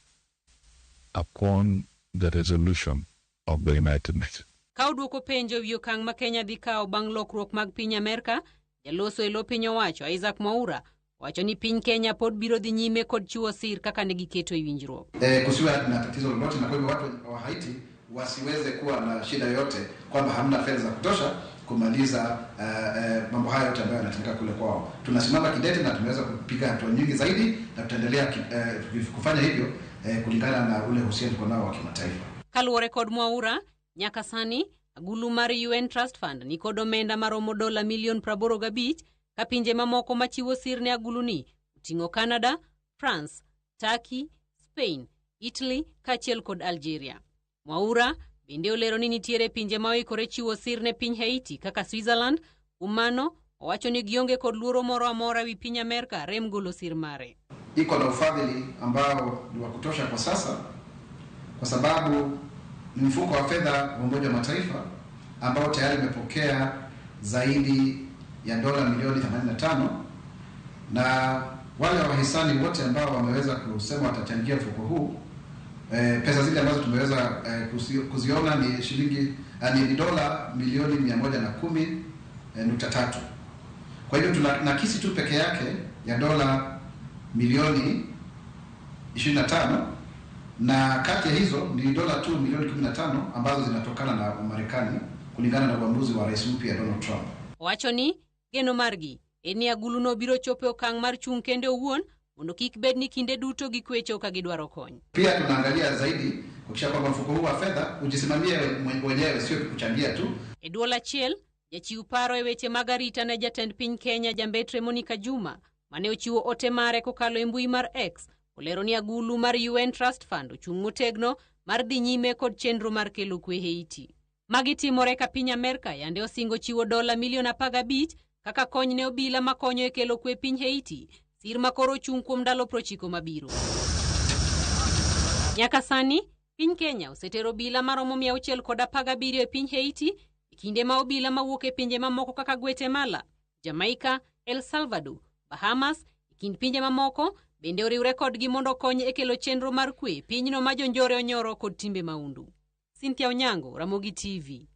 [SPEAKER 9] upon the resolution of the United Nations.
[SPEAKER 21] Ka odwoko penjo ewi okang' ma Kenya dhi kawo bang' lokruok mag piny Amerka, jaloso e lo piny owacho Isaac Mwaura wacho ni piny Kenya pod biro dhi nyime kod chiwo sir kaka ne giketo e winjruok.
[SPEAKER 20] Kusiwe na tatizo lolote, na kwa hivyo watu wa Haiti wasiweze kuwa na shida yoyote kwamba hamna fedha za kutosha kumaliza mambo hayo yote ambayo yanatendeka kule kwao. Tunasimama kidete na tumeweza kupiga hatua nyingi zaidi na tutaendelea kufanya hivyo kulingana na ule uhusiano tuko nao wa kimataifa.
[SPEAKER 21] Kaluwore kod Mwaura, nyaka sani agulu mar UN Trust Fund ni kod omenda maromo dola milion 85 ka pinje mamoko machiwo sir ne aguluni oting'o Canada, France, Turkey, Spain, Italy kaachiel kod Algeria. Mwaura bende olero ni nitiere pinje ma oikore chiwo sir ne piny Haiti kaka Switzerland. Kuom mano owacho ni gionge kod luoro moro amora wi piny Amerka rem golo sir mare.
[SPEAKER 20] Iko na ufadhili ambao ni wa kutosha kwa sasa, kwa sababu ni mfuko wa fedha wa Umoja wa Mataifa ambao tayari umepokea zaidi ya dola milioni 85, na wale wahisani wote ambao wameweza kusema watachangia mfuko huu, pesa zile ambazo tumeweza kuziona ni shilingi ni dola milioni 110.3. Kwa hivyo tuna nakisi tu peke yake ya dola milioni 25, na kati ya hizo ni dola tu milioni 15 ambazo zinatokana na Marekani kulingana na uamuzi wa rais mpya Donald Trump.
[SPEAKER 21] Owacho ni geno margi en ni aguluno biro chopo e okang' mar chung' kende owuon mondo kik bed ni kinde duto gikwecho ka gidwaro kony.
[SPEAKER 20] Pia tunaangalia zaidi kuhakikisha kwamba mfuko huu wa fedha ujisimamie wenyewe, sio kuchangia tu.
[SPEAKER 21] E duol achiel, jachiw paro e weche mag arita ne jatend piny Kenya Jambetre Monica Juma mane ochiwo ote mare kokalo e mbui mar X olero ni agulu mar UN Trust Fund ochung' motegno mar dhi nyime kod chenro mar kelo kwe Haiti. Magi timore ka piny Amerka yande osingo chiwo dola milion 15 kaka kony ne obila makonyo e kelo kwe piny Haiti, sir makoro ochung' kuom ndalo 90 mabiro. Nyaka sani, piny Kenya osetero obila maromo 617 e piny Haiti, e kinde ma obila mawuok e pinje mamoko kaka Guatemala, Jamaica, El Salvador, Bahamas, e kind pinje mamoko Bende oriwre kodgi mondo okony e kelo chenro mar kwe pinyno ma jonjore onyoro kod timbe maundu. Cynthia Onyango, Ramogi TV.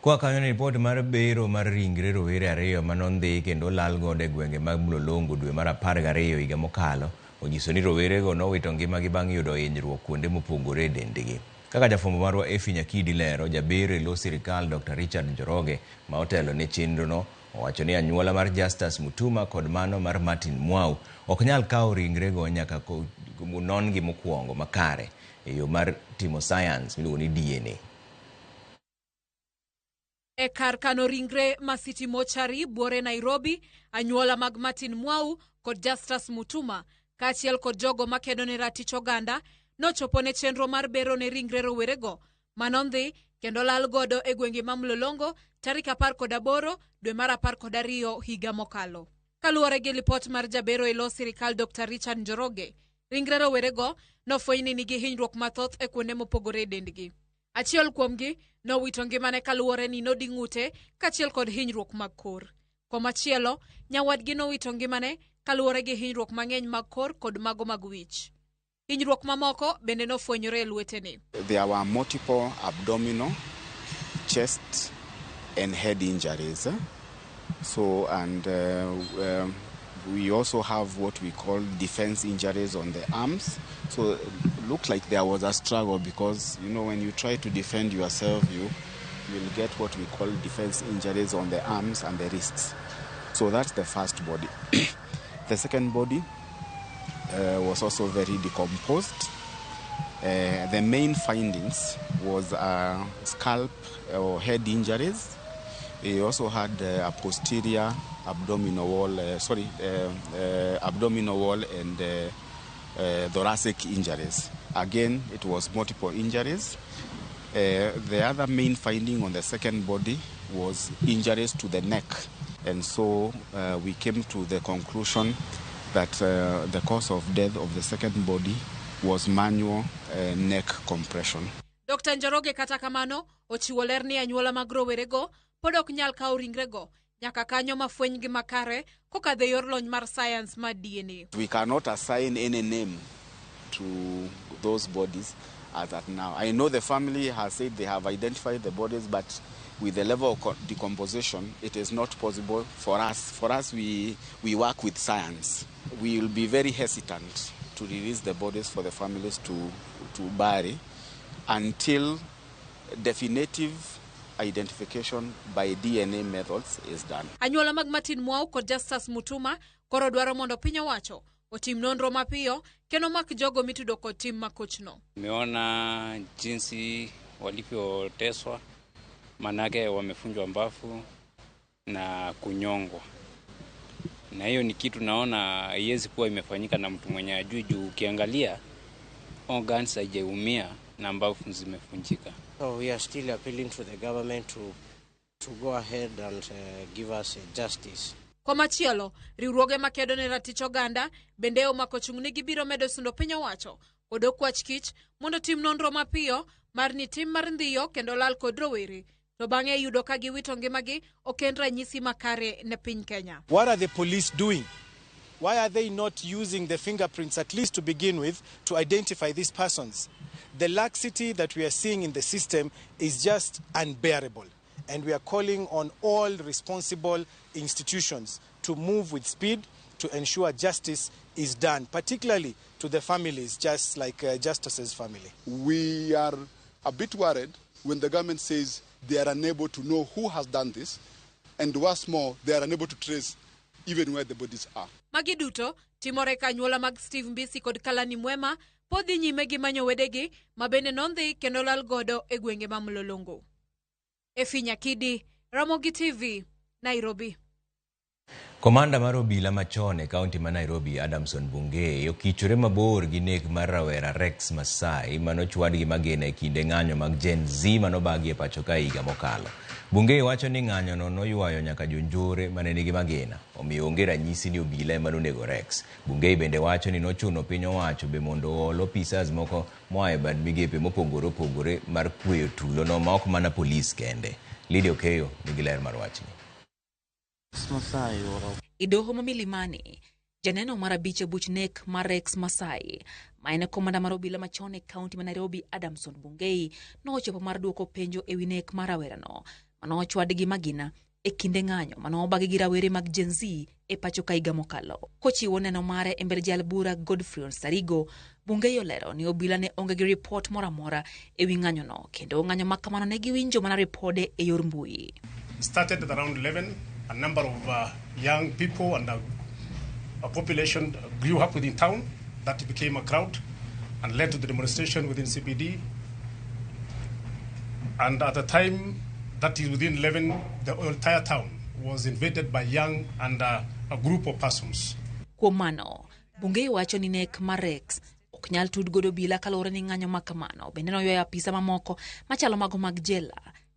[SPEAKER 26] Koa kanyo ni ripot mar bero mar ringre rowere ariyo manondhi kendo olal godo e gwenge mag Mlolongo dwe mar 12 higa mokalo onyiso ni rowerego nowito ngimagi bang' yudo hinyruok kuonde mopogore e dendgi. Kaka jafwambo marwa Effie Nyakidi lero, jabero e lo sirikal Dr. Richard Njoroge ma otelo ne chenrono owacho ni anyuola mar Justus Mutuma kod mano mar Martin Mwau ok nyal kawo ringrego nyaka non-gi mokwongo makare e yo mar timo science miluongo ni DNA.
[SPEAKER 10] E kar kano ringre ma City Mortuary buore Nairobi, anyuola mag Martin Mwau kod Justus Mutuma kaachiel kod jogo makedo ne ratich oganda nochopo ne chenro mar bero ne ringre rowerego manondhi kendo lal godo e gwenge ma Mlolongo tarik 18 dwe mar 12 higa mokalo. Kaluwore gi lipot mar jabero e lo sirikal Dr. Richard Njoroge, ringre rowerego nofweny ni nigi hinyruok mathoth e kuonde mopogore e dendgi. Achiel kuomgi nowito ngimane kaluwore ni nodi ng'ute kaachiel kod hinyruok mag kor. Komachielo, nyawadgi nowito ngimane kaluwore gi hinyruok mang'eny mag kor kod mago mag wich. Hinyruok mamoko bende nofwenyore e lwetene.
[SPEAKER 11] There were multiple abdominal, chest and head injuries. So, and we also have what we call defense injuries on the arms. So it looked like there was a struggle because, you know, when you try to defend yourself, you will get what we call defense injuries on the arms and the wrists. So that's the first body. The second body was also very decomposed. The main findings was scalp or head injuries. He also had a posterior abdominal wall, abdominal wall and thoracic injuries. Again, it was multiple injuries. The other main finding on the second body was injuries to the neck. And so we came to the conclusion that the cause of death of the second body was manual neck compression.
[SPEAKER 10] Dr. Njoroge kata kamano ochiwo ler ni anyuola mag rowerego pod ok nyal kawo ringrego nyaka kanyo mafwenygi makare kokadho e yor lony mar science mar DNA.
[SPEAKER 11] We cannot assign any name to those bodies as at now. I know the family has said they have identified the bodies, but with the level of decomposition, it is not possible for us. For us, we work with science. We will be very hesitant to release the bodies for the families to bury until definitive identification by DNA methods is done.
[SPEAKER 10] Anyuola mag Martin Mwau kod Justus Mutuma koro dwaro mondo piny owacho otim nonro mapiyo kendo mak jogo mitudo kod tim makochno.
[SPEAKER 3] Nimeona jinsi walivyoteswa, manake wamefunjwa mbafu na kunyongwa. Na hiyo ni kitu naona haiwezi kuwa imefanyika na mtu mwenye ajui, juu ukiangalia organs haijaumia na mbafu zimefunjika.
[SPEAKER 13] So we are still appealing to the government to go ahead and give us a justice.
[SPEAKER 10] Komachielo, riwruoge makedo ne ratich oganda bende omako chung' ni gibiro medo sundo piny owacho kod okwach kich mondo tim nonro mapiyo mar ni tim mar ndhiyo kendo lal kod rowere to bang'e yudo ka giwito ngimagi ok en ranyisi makare ne piny Kenya.
[SPEAKER 14] What are the police doing? Why are they not using the fingerprints, at least to begin with, to identify these persons? The laxity that we are seeing in the system is just unbearable. And we are calling on all responsible institutions to move with speed to ensure justice is done, particularly to the families, just like Justus's family.
[SPEAKER 22] We are a bit worried when the government says they are unable to know who has done this, and worse more, they are unable to trace even where the bodies are.
[SPEAKER 10] Magi duto timore ka anyuola mag Steve Mbisi kod Kalani Mwema pod dhi nyime gi manyo wedegi ma bende nondhi kendo lal godo e gwenge ma Mlolongo. Effie Nyakidi, Ramogi TV, Nairobi.
[SPEAKER 26] Komanda mar obila machon e kaunti ma Nairobi, Adamson Bungei, okichore mabor gi nek mar rawera Rex Masai manochwad gi magina e kinde ng'anyo mag Gen Z manobagi e pacho ka higa mokalo. Bungei wacho ni ng'anyono noywayo nyaka jonjore mane nigi magina, omiyo onge ranyisi ni obila ema nonego Rex. Bungei bende wacho ni nochuno piny owacho be mondo ool opisas moko moa e bad migepe mopogore opogore mar kweyo tulono ma ok mana polis kende. Lydia Okeyo nigi ler mar wachni.
[SPEAKER 23] E doho ma Milimani,
[SPEAKER 12] Janeno mar abich e buch nek mar Rex Masai, ma en komanda mar obila machon e kaunti ma Nairobi Adamson Bungei, nochopo mar duoko penjo ewi nek mar rawerano manochwad gi magina e kinde ng'anyo manobagi gi rawere mag Gen Z e pacho ka higa mokalo. Kochiwo neno mare e mbele jal bura Godfrey Onsarigo, Bungei olero ni obila ne onge gi ripot moro amora ewi ng'anyono kendo ng'anyo ma kamano ne giwinjo mana ripode e yor mbui.
[SPEAKER 15] Started at around 11, a number of young people and a population grew up within town that became a crowd and led to the demonstration within CBD. And at the time, that is within 11, the entire town was invaded by young and a group of persons.
[SPEAKER 12] Kuom mano, Bungei wacho ni nek mar Rex ok nyal tud godo obila kaluwore ni ng'anyo ma kamano bende noywayo apisa mamoko machalo mago mag jela,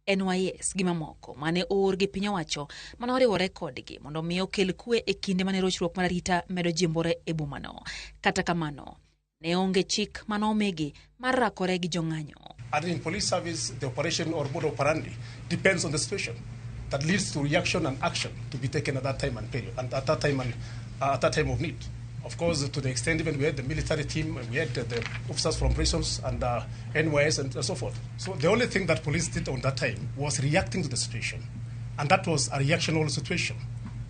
[SPEAKER 12] NYS gi mamoko mane oor gi piny owacho mane oriwore kodgi mondo mi okel kwe e kinde mane rochruok mar arita medo jimbore e bomano. Kata kamano, ne onge chik mane omigi mar rakore gi jong'anyo.
[SPEAKER 15] And in police service, the operation or mode operandi depends on the situation that leads to reaction and action to be taken at that time and period, and at that time and at that time of need. Of course, to the extent even we had the military team, we had the officers from prisons and NYS and so forth. So the only thing that police did on that time was reacting to the situation. And that was a reactional situation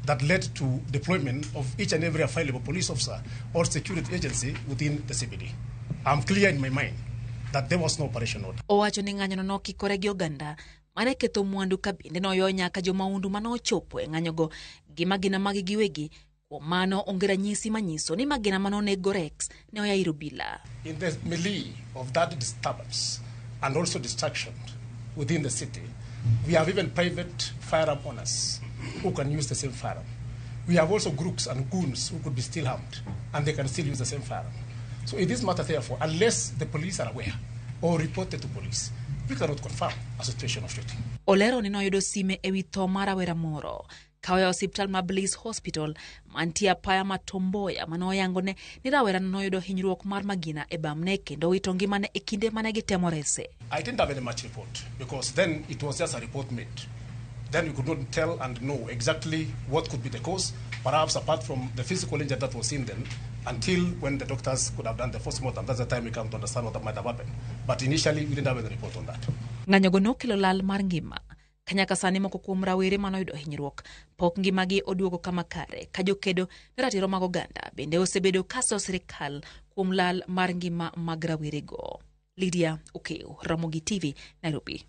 [SPEAKER 15] that led to deployment of each and every available police officer or security agency within the CBD. I'm clear in my mind that there was no operation order.
[SPEAKER 12] Owacho ni ng'anyono nokikore gi oganda mane ketho mwandu ka bende noyo nyaka jomahundu mane ochopo e ng'anyogo gi magina magi giwegi. Kuom mano onge ranyisi manyiso ni magina mane onego Rex ne oya ir obila.
[SPEAKER 15] In the melee of that disturbance and also destruction within the city, we have even private firearm owners who can use the same firearm. We have also groups and goons who could be still armed and they can still use the same firearm. So in this matter, therefore, unless the police are aware or reported to police, we cannot confirm a situation of shooting.
[SPEAKER 12] Olero ni noyudo sime ewi tho mar rawera moro ka oya osiptal ma Bliss Hospital mantie apaya ma Tomboya mane oyangone ni rawerano noyudo hinyruok mar magina e bamne kendo owito ngimane e kinde mane gitemo rese.
[SPEAKER 15] I didn't have any much report because then it was just a report made. Then we could not tell and know exactly what could be the cause, perhaps apart from the physical injury that was seen then, until when the doctors could have done the postmortem. That's the time we come to understand what might have happened. But initially, we didn't have any report on that.
[SPEAKER 12] Ng'anyogo nokelo lal mar ngima. Kanyaka sani moko kuom rawere manoyudo hinyruok pok ngimagi oduogo kama kare ka jokedo ne ratiro mag oganda bende osebedo kaso sirikal kuom lal mar ngima mag rawerego. Lydia Okeo, Ramogi TV, Nairobi.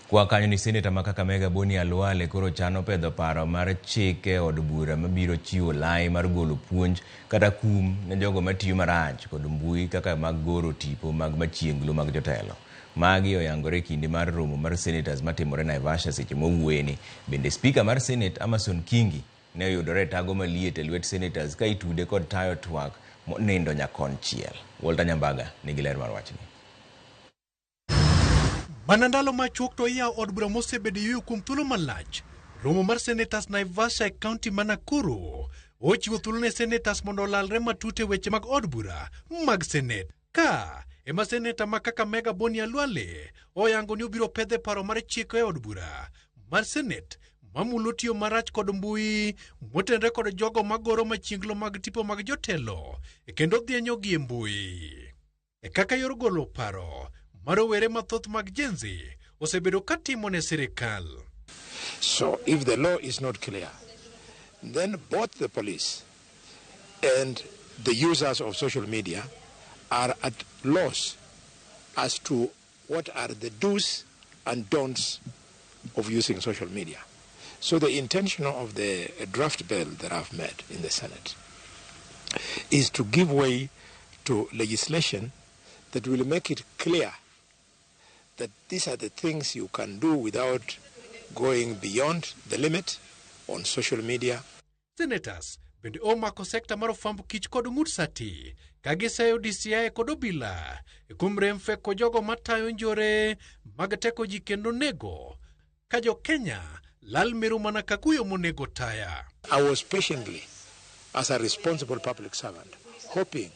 [SPEAKER 26] Kwa kanyo ni seneta ma Kakamega Boni Khalwale koro chano pedho paro mar chike od bura mabiro chiwo lai mar golo puonj kata kum ne jogo matiyo marach kod mbui kaka mag goro tipo mag machienglo mag jotelo. Magi oyangore kinde mar romo mar senators matimore Naivasha seche mowuoyeni. Bende spika mar Senate Amason Kingi ne oyudore tago maliet e lwet senators ka itude kod tayo twak monindo nyakonchiel. Walter Nyambaga nigi ler mar wachni.
[SPEAKER 16] Mana ndalo machuok to iya od bura mosebedo yueyo kuom thuolo malach. Romo mar senators Naivasha e kaunti ma Nakuru ochiwo thuolo ne senators mondo olalre matut e weche mag od bura mag Senate. Ka ema seneta ma Kakamega Boni Khalwale oyango ni obiro pedhe paro mar chik e od bura mar Senate mamulo tiyo marach kod mbui motenre kod jogo magoro machienglo mag tipo mag jotelo kendo dhienyogi e mbui. E kaka yor golo paro mar rowere mathoth mag Gen Z osebedo katimo ne sirikal.
[SPEAKER 18] So if the law is not clear, then both the police and the users of social media are at loss as to what are the do's and don'ts of using social media. So the intention of the draft bill that I've made in the Senate is to give way to legislation that will make it clear that these are the things you can do without going beyond the limit on social media.
[SPEAKER 16] Senators bende omako sekta mar fwambo kich kod ng'ut sati ka giseyo DCI kod obila kuom rem feko jogo matayo njore mag teko ji kendo nego ka jo Kenya lal meru mana kakuyo monego taya.
[SPEAKER 18] I was patiently, as a responsible public servant, hoping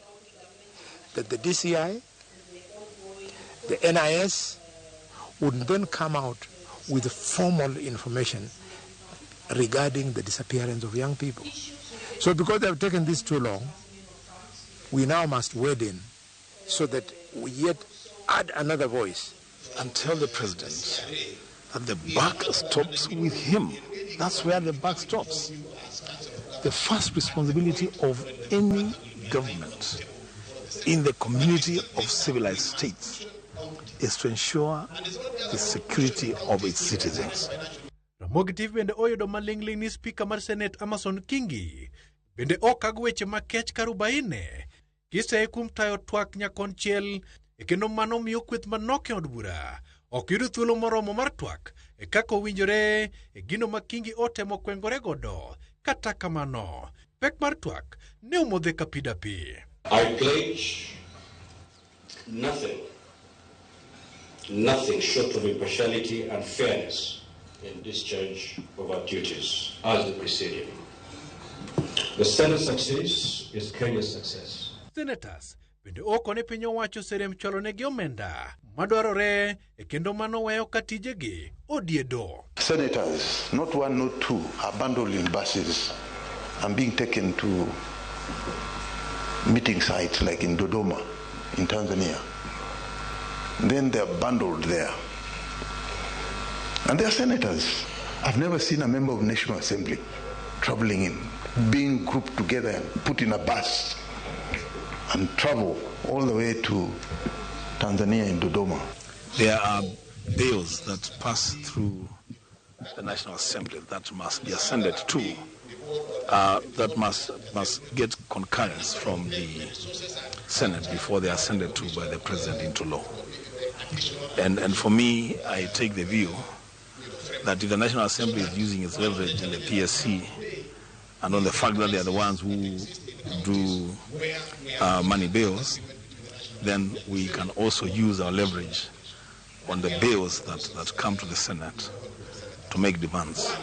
[SPEAKER 18] that the DCI, the NIS would then come out with formal information regarding the disappearance of young people. So because they have taken this too long, we now must wade in so that we yet add another voice.
[SPEAKER 6] And tell the president that the buck stops with him. That's where the buck stops. The first responsibility of any government in the community of civilized states is to ensure the security of its citizens.
[SPEAKER 16] Ramogi TV bende oyudo maling'ling ni spika mar Senate Amason Kingi bende okag weche makech karubaine kiseye kuom tayo twak nyakonchiel e kendo mano miyo kweth manok e od bura ok yudo thuolo moromo mar twak e kaka owinjore e gino ma Kingi otemo kwengore godo. Kata kamano, pek mar twak ne omodhe ka pi dapi.
[SPEAKER 8] I pledge nothing, nothing short of impartiality and fairness in discharge of our duties as the Presidium. The Senate's success is Kenya's success.
[SPEAKER 16] Senators bende okone piny owacho serem chwalo negi omenda madwarore e kendo mano weyo ka tijegi odiedo.
[SPEAKER 17] Senators, not one, not two, are bundled in buses and being taken to meeting sites like in Dodoma, in Tanzania. Then they are bundled there. And they are senators. I've never seen a member of National Assembly traveling in, being grouped together and put in a bus and travel all the way to Tanzania in Dodoma.
[SPEAKER 6] There are bills that pass through the National Assembly that must be ascended to, that must get concurrence from the Senate before they are ascended to by the President into law. And for me, I take the view that if the National Assembly is using its leverage in the PSC and on the fact that they are the ones who do money bills, then we can also use our leverage on the bills that come to the Senate to make demands.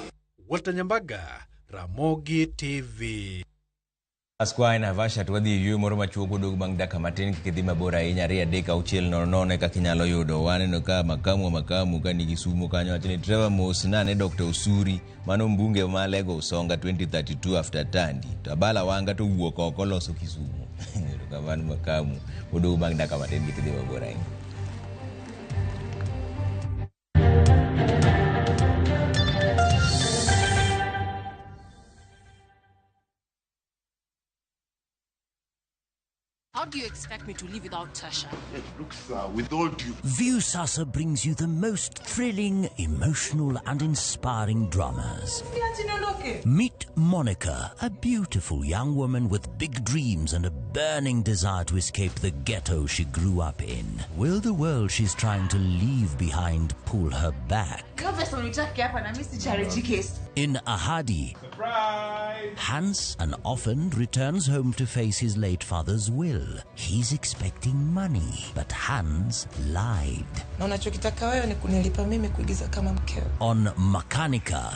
[SPEAKER 16] Walter Nyambaga, Ramogi TV.
[SPEAKER 26] Askwa Naivasha to wadhi e yueyo moro machuok wadog bang' dakika matin kik idhi mabor ahinya 2 3 6 0 0 kaka inyalo yudo. Waneno ka makamu ka nigi sumo kanyo wacho ni Trevor Mos nane Dr. Osuri mano mbunge ma Lego Usonga 2032 after Tandi to Abala Wanga to wuok oko loso Kisumu. Erokamano makamu wadog bang' dakika matin kik idhi mabor ahinya.
[SPEAKER 19] How do you expect me to live without Tasha?
[SPEAKER 17] It looks with all due.
[SPEAKER 23] Viusasa brings you the most thrilling, emotional, and inspiring dramas. Meet Monica, a beautiful young woman with big dreams and a burning desire to escape the ghetto she grew up in. Will the world she's trying to leave behind pull her back? In Ahadi,
[SPEAKER 24] Surprise!
[SPEAKER 23] Hans, an orphan, returns home to face his late father's will. He's expecting money, but Hans lied.
[SPEAKER 7] Na unachokitaka wewe ni kunilipa mimi kuigiza kama mkeo.
[SPEAKER 23] On Makanika,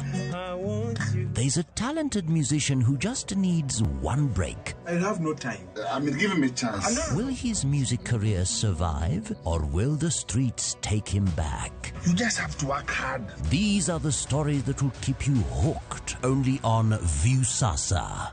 [SPEAKER 23] there's a talented musician who just needs one break.
[SPEAKER 24] I have no time. I mean, give him a chance.
[SPEAKER 23] Will his music career survive, or will the streets take him back?
[SPEAKER 24] You just have to work hard.
[SPEAKER 23] These are the stories that will keep you hooked only on Viusasa.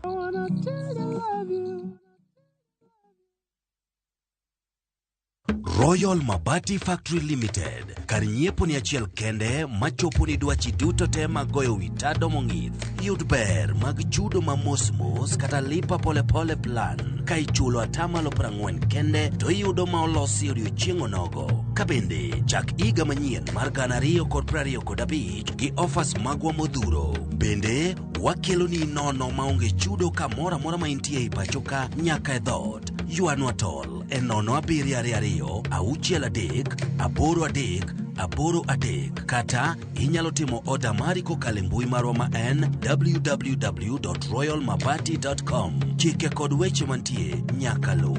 [SPEAKER 27] Royal Mabati Factory Limited. Kar nyiepo ni achiel kende machopo ni dwachi duto te mag goyo wi tado mong'ith. Yud ber mag chudo ma mos mos kata lipa polepole plan. Ka ichulo 40% kende to iyudo ma olosi odiochieng' onogo. Ka bende chak higa manyien mar 2025 gi offers magwa modhuro. Bende wakeloni nono maonge chudo kamoro amora ma intie e pacho ka nyaka e dhoot. Ywanwa tol e 0722 63 83 83 kata inyalo timo oda mari kokalo e mbui marwa ma en www.royalmabati.com. Chike kod weche mantie nyaka luw.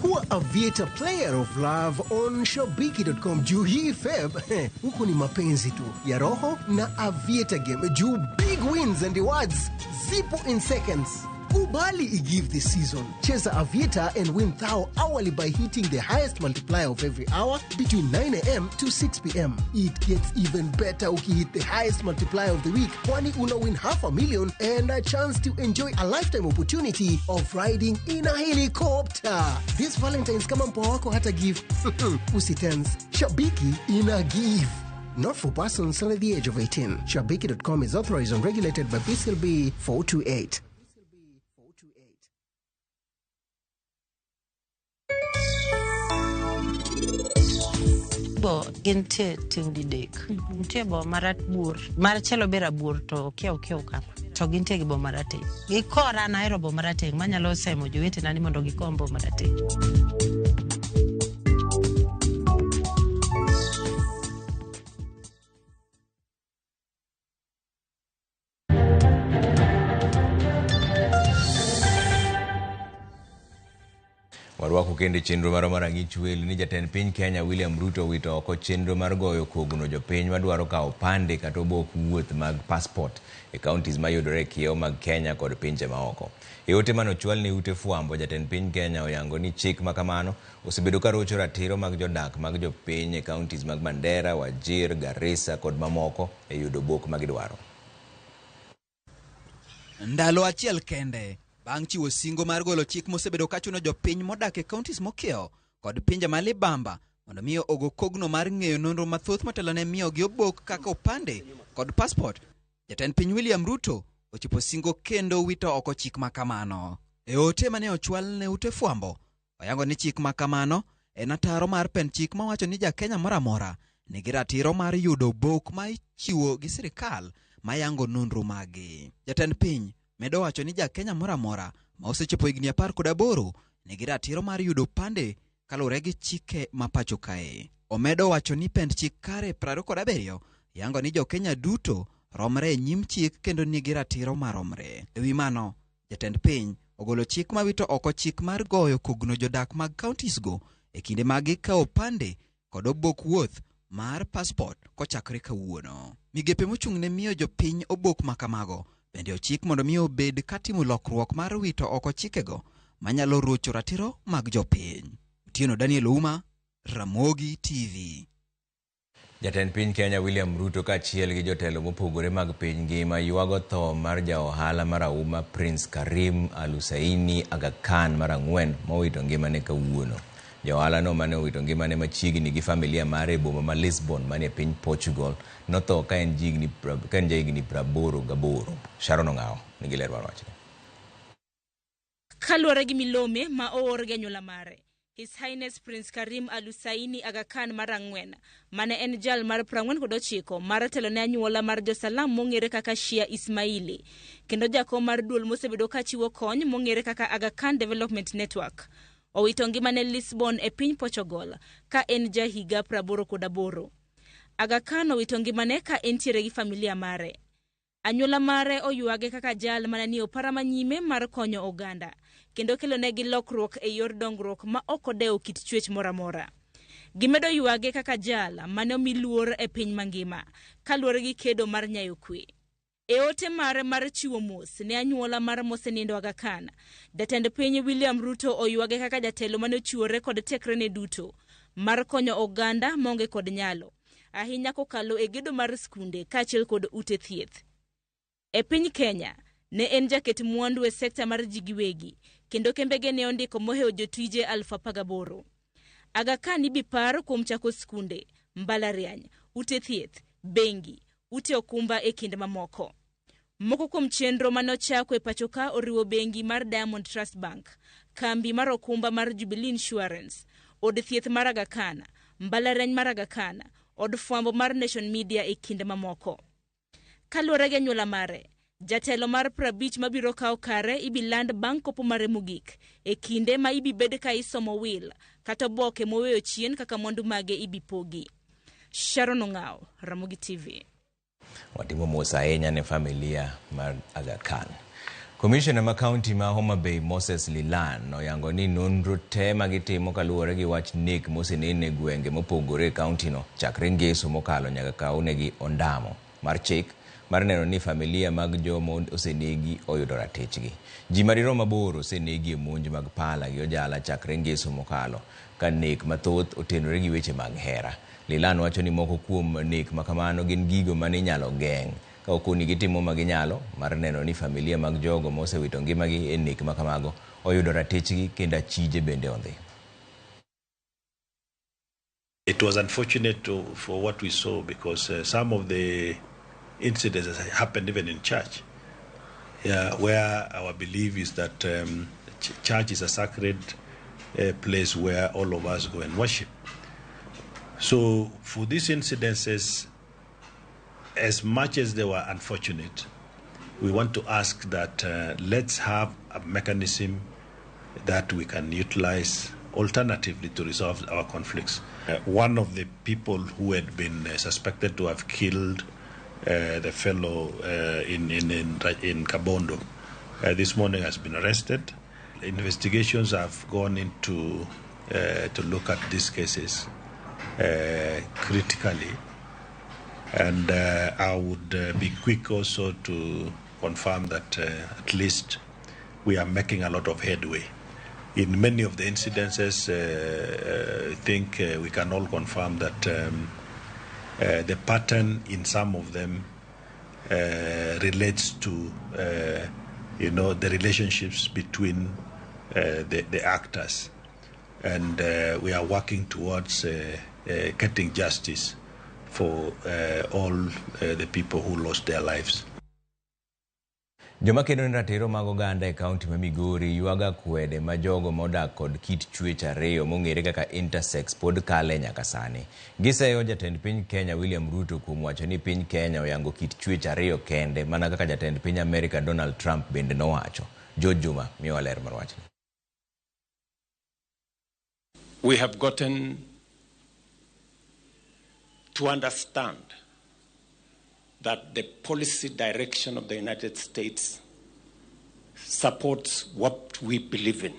[SPEAKER 28] Kuwa Aviator player of love on Shabiki.com juu hii Feb huku ni mapenzi tu ya roho na Aviator game juu big wins and rewards zipo in seconds. Kubwa Kubali igive this season. Cheza Aviator and win thou hourly by hitting the highest multiplier of every hour between 9 a.m. to 6 p.m. It gets even better ukihit the highest multiplier of the week, kwani una win 500,000 and a chance to enjoy a lifetime opportunity of riding in a helicopter. This Valentine's kama mpoa wako hata give usitense. Shabiki ina give. Not for persons under the age of 18. Shabiki.com is authorized and regulated by PCLB 428.
[SPEAKER 1] Bo gintie ting' didek. Nitie bo marabuor, machielo be rabuor to okiew kiew kama. To gintie gi bo marateng'. Gikora an ahero bo marateng' manyalo semo jowetena ni mondo gikom bo marateng'.
[SPEAKER 26] Warwako kendo chenro marwa mar Ang'ich Welo ni jatend piny Kenya William Ruto owito oko chenro mar goyo kogno jopiny madwaro kawo opande kata obok wuoth mag passport e counties mayudore e kiewo mag Kenya kod pinje maoko. E ote manochwal ne ute fwambo, jatend piny Kenya oyango ni chik makamano osebedo ka rocho ratiro mag jodak mag jopiny e counties mag Mandera, Wajir, Garissa kod mamoko e yudo obok magidwaro.
[SPEAKER 2] Ndalo achiel kende bang' chiwo singo mar golo chik mosebedo ka chuno jopiny modak e counties mokiewo kod pinje ma libamba mondo mi ogo kogno mar ng'eyo nonro mathoth motelo ne miyogi obok kaka opande kod passport, jatend piny William Ruto ochipo singo kendo wito oko chik makamano. E ote mane ochwal ne ute fwambo, oyango ni chik makamano en ataro mar pend chik mawacho ni ja Kenya moro amora nigi ratiro mar yudo obok ma ichiwo gi sirikal mayango nonro mage. Jatend piny medo wacho ni ja Kenya moro amora ma osechopo higni 18 nigi ratiro mar yudo opande kaluwore gi chike ma pacho kae. Omedo wacho ni pend chik kare 27 yango ni jo-Kenya duto romre e nyim chik kendo nigi ratiro maromre. E wi mano, jatend piny ogolo chik mawito oko chik mar goyo kogno jodak mag counties go e kinde ma gikawo opande kod obok wuoth mar passport kochakore kawuono. Migepe mochung' ne miyo jopiny obok makamago bende ochik mondo mi obed katimo lokruok mar wito oko chikego manyalo rocho ratiro mag jopiny. Otieno Daniel Ouma, Ramogi TV.
[SPEAKER 26] Jatend piny Kenya William Ruto kaachiel gi jotelo mopogore mag piny ngima ywago tho mar ja ohala marahuma Prince Karim Al Husseini Aga Khan mar ang'wen mowito ngimane kawuono. Ja ohalano mane owito ngimane machiegni gi familia mare e boma ma Lisbon manie piny Portugal notho ka en jahigni 88. Sharon Ong'awo nigi ler mar wachni.
[SPEAKER 4] Kaluwore gi milome ma oor gi anyuola mare, His Highness Prince Karim Al Husseini Aga Khan mar ang'wen, mane en jal mar 49 mar telo ne anyuola mar jo-Salam mong'ere kaka Shia Ismaili, kendo jakom mar duol mosebedo kachiwo kony mong'ere kaka Aga Khan Development Network, owito ngimane Lisbon e piny Portugal ka en ja higa 88. Aga Khan owito ngimane ka entiere gi familia mare. Anyuola mare oywage kaka jal mane nie opara manyime mar konyo oganda kendo kelonegi lokruok e yor dongruok ma ok odewo kit chwech moro amora. Gimedo ywage kaka jal mane omi luor e piny mangima kaluwore gi kedo mar nyayo kwe. E ote mare mar chiwo mos ne anyuola mar mosenindo Aga Khan, jatend piny William Ruto oywage kaka jatelo mane ochiwore kod tekrene duto mar konyo oganda maonge kod nyalo, ahinya kokalo e gedo mar skunde kaachiel kod ute thieth. E piny Kenya, ne en jaket mwandu e sekta mar ji giwegi, kendo kembege ne ondiko mohewo jotije 18,000. Aga Khan ibipar kuom chako skunde, mbalariany, ute thieth, bengi, ute okumba e kind mamoko. Moko kuom chenro mane ochako e pacho ka oriwo bengi mar Diamond Trust Bank, kambi mar okumba mar Jubilee Insurance, od thieth mar Aga Khan, mbalariany mar Aga Khan, od fwambo mar Nation Media e kind mamoko. Kaluwore gi anyuola mare, jatelo mar 50 mabiro kawo kare ibiland bang' kopo mare mogik e kinde ma ibibed ka isomo wil kata oboke moweyo chien kaka mwandu mage ibipogi. Sharon Ong'awo, Ramogi TV.
[SPEAKER 26] Watimo mos ahinya ne familia mar Aga Khan. Komishona ma kaunti ma Homa Bay Moses Lilan oyango ni nonro te magitimo kaluwore gi wach nek mosenen e gwenge mopogore e kauntino chakre ngeso mokalo nyaka kawnegi ondamo mar chik mar neno ni familia mag joma osenegi oyudo ratichgi. Ji madirom 8 osenegi e monj mag pala gi ojala chakre ngeso mokalo, ka nek mathoth otenore gi weche mag hera. Lilan wacho ni moko kuom nek makamano gin gigo mane inyalo geng' ka okoni gitimo maginyalo mar neno ni familia mag jogo mosewito ngimagi e nek makamago oyudo ratichgi kendo achije bende odhi.
[SPEAKER 3] It was unfortunate for what we saw because some of the incidents happened even in church, where our belief is that church is a sacred place where all of us go and worship. So for these incidences, as much as they were unfortunate, we want to ask that let's have a mechanism that we can utilize alternatively to resolve our conflicts. One of the people who had been suspected to have killed the fellow in Kabondo this morning has been arrested. Investigations have gone into to look at these cases critically, and I would be quick also to confirm that at least we are making a lot of headway. In many of the incidences, I think we can all confirm that the pattern in some of them relates to the relationships between the actors, and we are working towards getting justice for all the people who lost their lives.
[SPEAKER 26] Joma kedo ne ratiro mag oganda e kaunti ma Migori ywago akwede ma jogo modak kod kit chwech ariyo mong'ere kaka intersex pod kale nyaka sani. Giseyo jatend piny Kenya William Ruto kuom wacho ni piny Kenya oyango kit chwech ariyo kende mana kaka jatend piny Amerika Donald Trump bende nowacho. George Juma miyowa ler mar wachni.
[SPEAKER 5] We have gotten to understand that the policy direction of the United States supports what we believe in,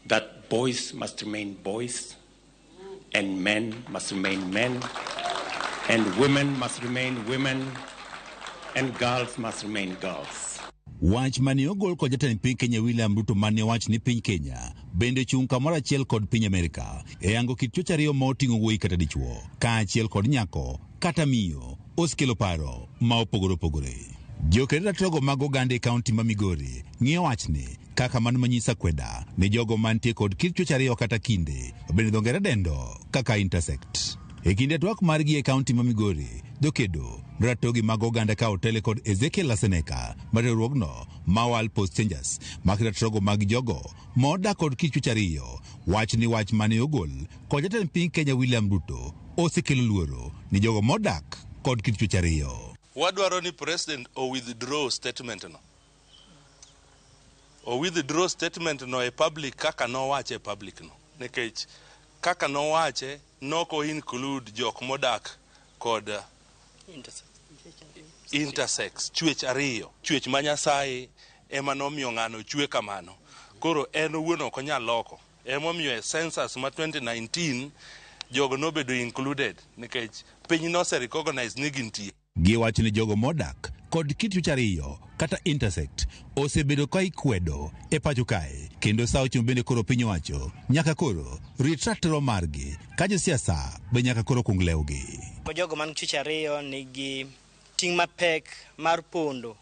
[SPEAKER 5] that boys must remain boys, and men must remain men, and women must remain women, and girls must remain girls.
[SPEAKER 9] Wach mane ogol kod jatend piny Kenya William Ruto mane owach ni piny Kenya bende chung' kamoro achiel kod piny Amerika e yango kit chwech ariyo ma oting'o wuoyi kata dichuo kaachiel kod nyako kata miyo osekelo paro ma opogore opogore. Joked ratirogo mag oganda e kaunti ma Migori ng'iyo wachni kaka mano manyiso akweda ne jogo mantie kod kit chwech ariyo kata kinde bende dho ngere dendo kaka intersex. E kinde twak margi e kaunti ma Migori, jokedo ratogi mag oganda ka otele kod Ezekiel Aseneka mar riwruogno ma World Post Changers mak ratirogo mag jogo modak kod kit chwech ariyo wach ni wach mane ogol kod jatend piny Kenya William Ruto osekelo luoro ni jogo modak kod kit chwech ariyo.
[SPEAKER 11] Wadwaro ni president o withdraw statement no. O withdraw statement no e public kaka nowache e public no. Nikech kaka nowache noko include jok modak kod intersex, chwech ariyo. Chwech ma Nyasaye ema nomiyo ng'ano chwe kamano. Koro en owuon ok onyal loko. Emomiyo e census ma 2019 jogo nobedo included nikech piny nose recognize ni gintie.
[SPEAKER 9] Giwacho ni jogo modak kod kit chwech ariyo kata intersex osebedo ka ikwedo e pacho kae kendo sa ochomo bende koro piny owacho nyaka koro rit ratiro margi ka josiasa be nyaka koro kung lewgi.
[SPEAKER 13] Jogo man chwech ariyo nigi ting' mapek mar pondo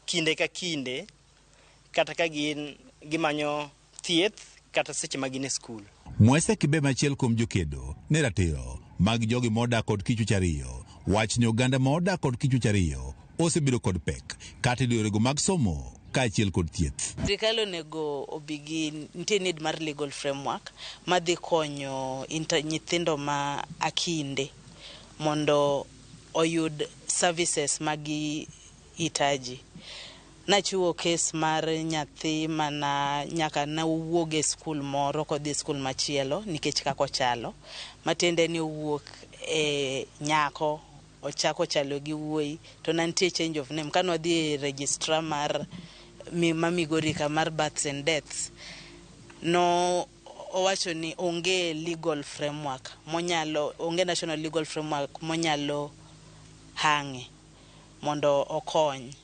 [SPEAKER 13] kinde ka kinde kata ka gin gimanyo thieth kata seche ma gin e skul.
[SPEAKER 9] Mwese Kibe machiel kuom jokedo ne ratiro mag jogi modak kod kit chwech ariyo wach ni oganda modak kod kit chwech ariyo osebedo kod pek kata e yorego mag somo kaachiel kod thieth.
[SPEAKER 20] Sirikal onego obi gi nitie need mar legal framework madhi konyo nyithindo ma akinde mondo oyud services magi hitaji. Nachiwo kes mar nyathi mana nyaka ne owuog e skul moro kodhi e skul machielo nikech kaka ochalo, matiende ni owuok e nyako ochako chalo gi wuoyi to ne nitie change of name. Kane wadhi e registrar mar ma Migori ka mar births and deaths, no owacho ni onge legal framework monyalo, onge national legal framework monyalo hang'e mondo okony.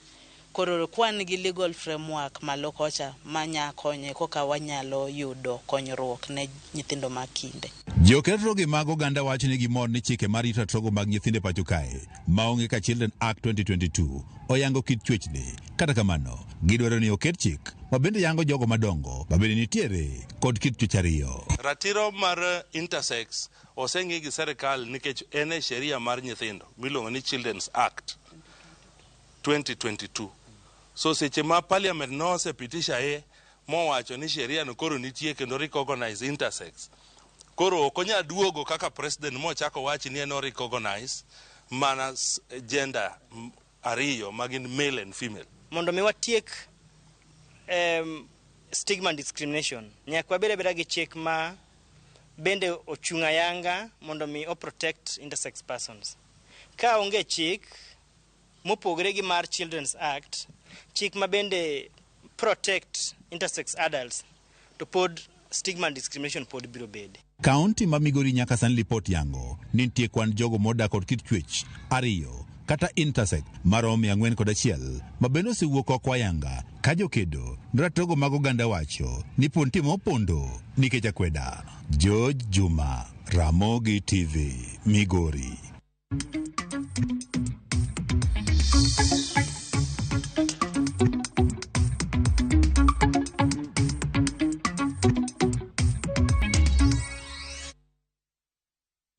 [SPEAKER 20] Koro kwan gi legal framework malo kocha manya konye koka wanyalo yudo konyruok ne nyithindo ma kinde.
[SPEAKER 9] Joketrogi mag oganda wacho ni gimor ni chike mar rito ratiro mag nyithindo e pacho kae maonge ka Children Act 2022 oyango kit chwechni. Kata kamano, gidwaro ni oket chik ma bende yango jogo madongo ma bende nitiere kod kit chwech ariyo.
[SPEAKER 11] Ratiro mar intersex oseng'i gi serikal nikech en e sheria mar nyithindo miluongo ni Children's Act 2022. So seche ma parliament nosepitisha e mowacho ni sheria no koro nitie kendo recognize intersex. Koro ok onyal duogo kaka president mochako wach ni en o recognize mana gender ariyo magin male and female.
[SPEAKER 13] Mondo mi watiek stigma and discrimination, nyaka wabed abeda gi chik ma bende ochung' ayanga mondo mi o protect intersex persons. Ka onge chik mopogore gi mar Children's Act, chik ma bende protect intersex adults, to pod stigma and discrimination pod biro bede.
[SPEAKER 9] Kaunti ma Migori nyaka sani lipot yango ni nitie kwan jogo modak kod kit chwech ariyo kata intersex maromo 401 ma bende osewuok oko ayanga ka jokedo ne ratiro mag oganda wacho ni pod nitie mopondo nikech akweda. George Juma, Ramogi TV, Migori.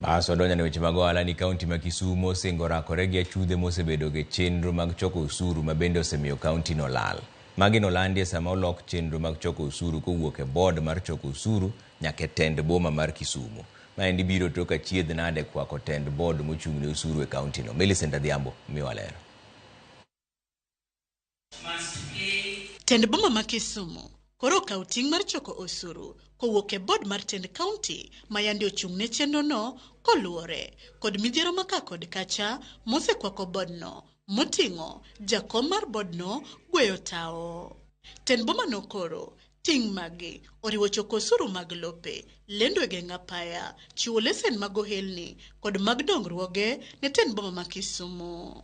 [SPEAKER 26] Bas wadonjo ne weche mag ohala ni kaunti ma Kisumu osingo rakore gi achudhe mosebedo gi chenro mag choko osuru ma bende osemiyo kaunti no lal. Magi nolandi e sama olok chenro mag choko osuru kowuok e board mar choko osuru nyaka e tend boma mar Kisumu. Maendi biro tok achiedh nade kwako tend board mochung' ne osuru e kaunti no. Millicent Adhiambo miwa ler.
[SPEAKER 10] Tend boma ma Kisumu koro okawo ting' mar choko osuru kowuok e board mar tend kaunti ma yande ochung' ne chenro no koluwore kod midhiero ma ka kod kacha mosekwako board no moting'o jakom mar board no gweyo tawo. Tend boma no koro ting' magi oriwo choko osuru mag lope, lendo e geng' apaya, chiwo lesen mag ohelni kod mag dongruoge ne tend boma ma Kisumu.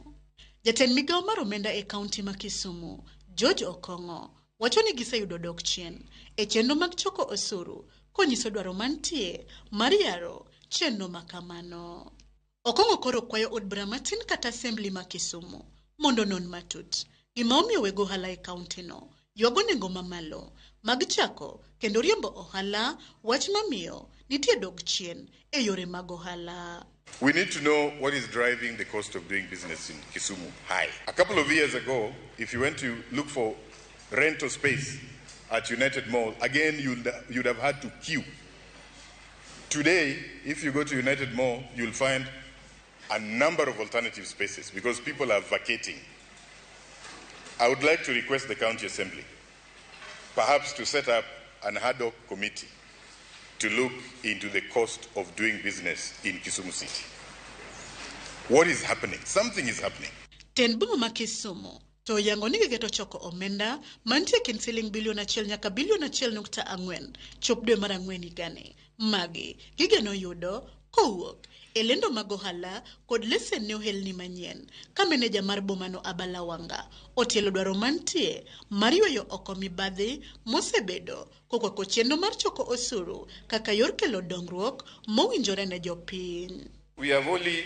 [SPEAKER 10] Jatend migawo mar omenda e kaunti ma Kisumu, George Okong'o, wacho ni giseyudo dok chien e chenro mag choko osuru konyiso dwaro mantie mar yaro chenro ma kamano. Okong'o koro kwayo od bura matin kata assembly ma Kisumu mondo onon matut gima omiyo weg ohala e kaunti no ywago nengo mamalo mag chako kendo riembo ohala, wach mamiyo nitie dok chien e yore mag ohala.
[SPEAKER 12] We need to know what is driving the cost of doing business in Kisumu high. A couple of years ago, if you went to look for rental space at United Mall, again, you'd have had to queue. Today, if you go to United Mall, you'll find a number of alternative spaces because people are vacating. I would like to request the County Assembly perhaps to set up an ad hoc committee to look into the cost of doing business in Kisumu City. What is happening? Something is happening.
[SPEAKER 10] Tend boma ma Kisumu to oyango ni giketo choko omenda mantie kind siling bilion 1 nyaka bilion 1.4 chop dwe mar ang'wen higani. Magi gigeno yudo kowuok e lendo mag ohala kod lesen ne ohelni manyien ka meneja mar bomano Abala Wanga otielo dwaro mantie mar yweyo oko mibadhi mosebedo kokwako chenro mar choko osuru kaka yor kelo dongruok mowinjore ne jopiny.
[SPEAKER 14] We have only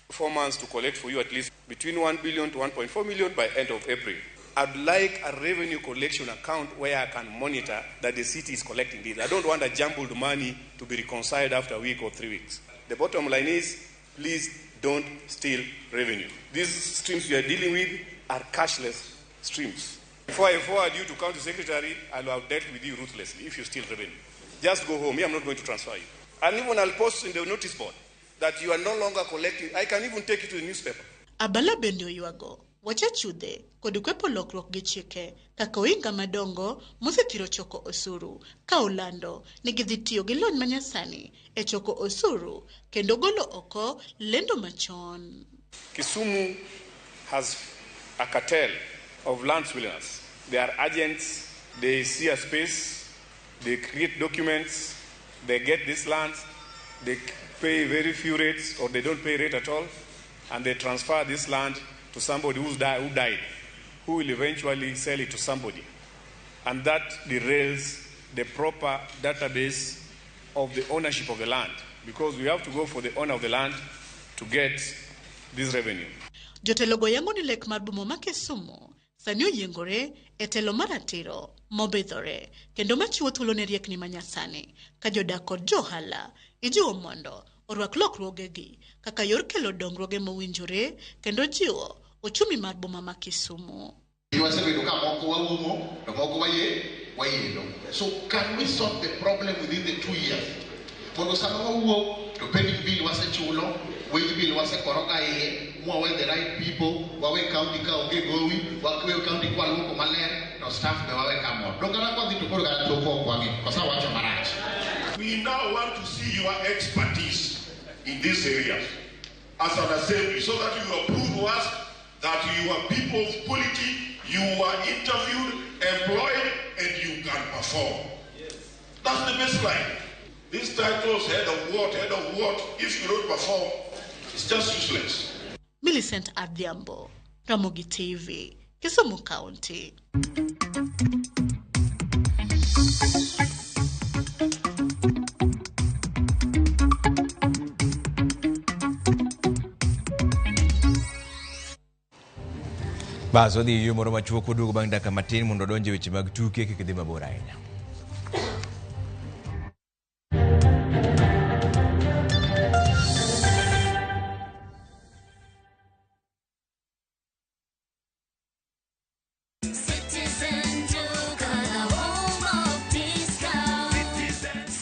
[SPEAKER 14] 4 months to collect for you at least between 1 billion to 1.4 million by end of April. I'd like a revenue collection account where I can monitor that the city is collecting this. I don't want a jumbled money to be reconciled after a week or 3 weeks. The bottom line is, please don't steal revenue. These streams we are dealing with are cashless streams. Before I forward you to county secretary, I'll have dealt with you ruthlessly if you steal revenue. Just go home. Me, I'm not going to transfer you. And even I'll post in the notice board that you are no longer collecting. I can even take you to the newspaper.
[SPEAKER 10] Abala bende oywago wacha chudhe kod kwepo lokruok gi chike kaka ohinga madongo mosethiro choko osuru ka olando ni gidhi tiyo gi lony manyasani e choko osuru kendo golo oko lendo machon.
[SPEAKER 14] Kisumu has a cartel of land swindlers. They are agents. They see a space, they create documents, they get these lands, they pay very few rates or they don't pay rate at all. And they transfer this land to somebody who died, who will eventually sell it to somebody. And that derails the proper database of the ownership of the land, because we have to go for the owner of the land to get this revenue.
[SPEAKER 10] Jotelo go yango ni lek mar boma ma Kisumu sani oyiengore e telo mar ratiro mobidhore kendo machiwo thuolo ne riekni manyasani ka jodak kod johala ijiwo mondo orwak lokruogegi kaka yor kelo dongruoge mowinjore kendo jiwo ochumi mar boma ma Kisumu.
[SPEAKER 6] Wasebedo ka moko waumo to moko wayelo. So can we solve the problem within the 2 years? Mondo sama wawuok to pending bill wasechulo, wage bill wasekoroga iye, mwawe the right people, wawe county ka onge gowi, wawe county kwa luoko maler, to staff be wawe kamor. Dong kata kwadhi to koro kata toko ok wang'i, kosa wacho marach.
[SPEAKER 8] We now want to see your expertise in these areas as an assembly, so that you approve to us that you are people of quality, you are interviewed, employed, and you can perform. Yes. That's the baseline. These titles, head of what, if you don't perform, it's just useless.
[SPEAKER 10] Millicent Adhiambo, Ramogi TV, Kisumu County.
[SPEAKER 26] Bas wadhi yo moro machuok waduogo bang' dakika matin mondo odonje weche mag tuke kik dhi mabor ahinya.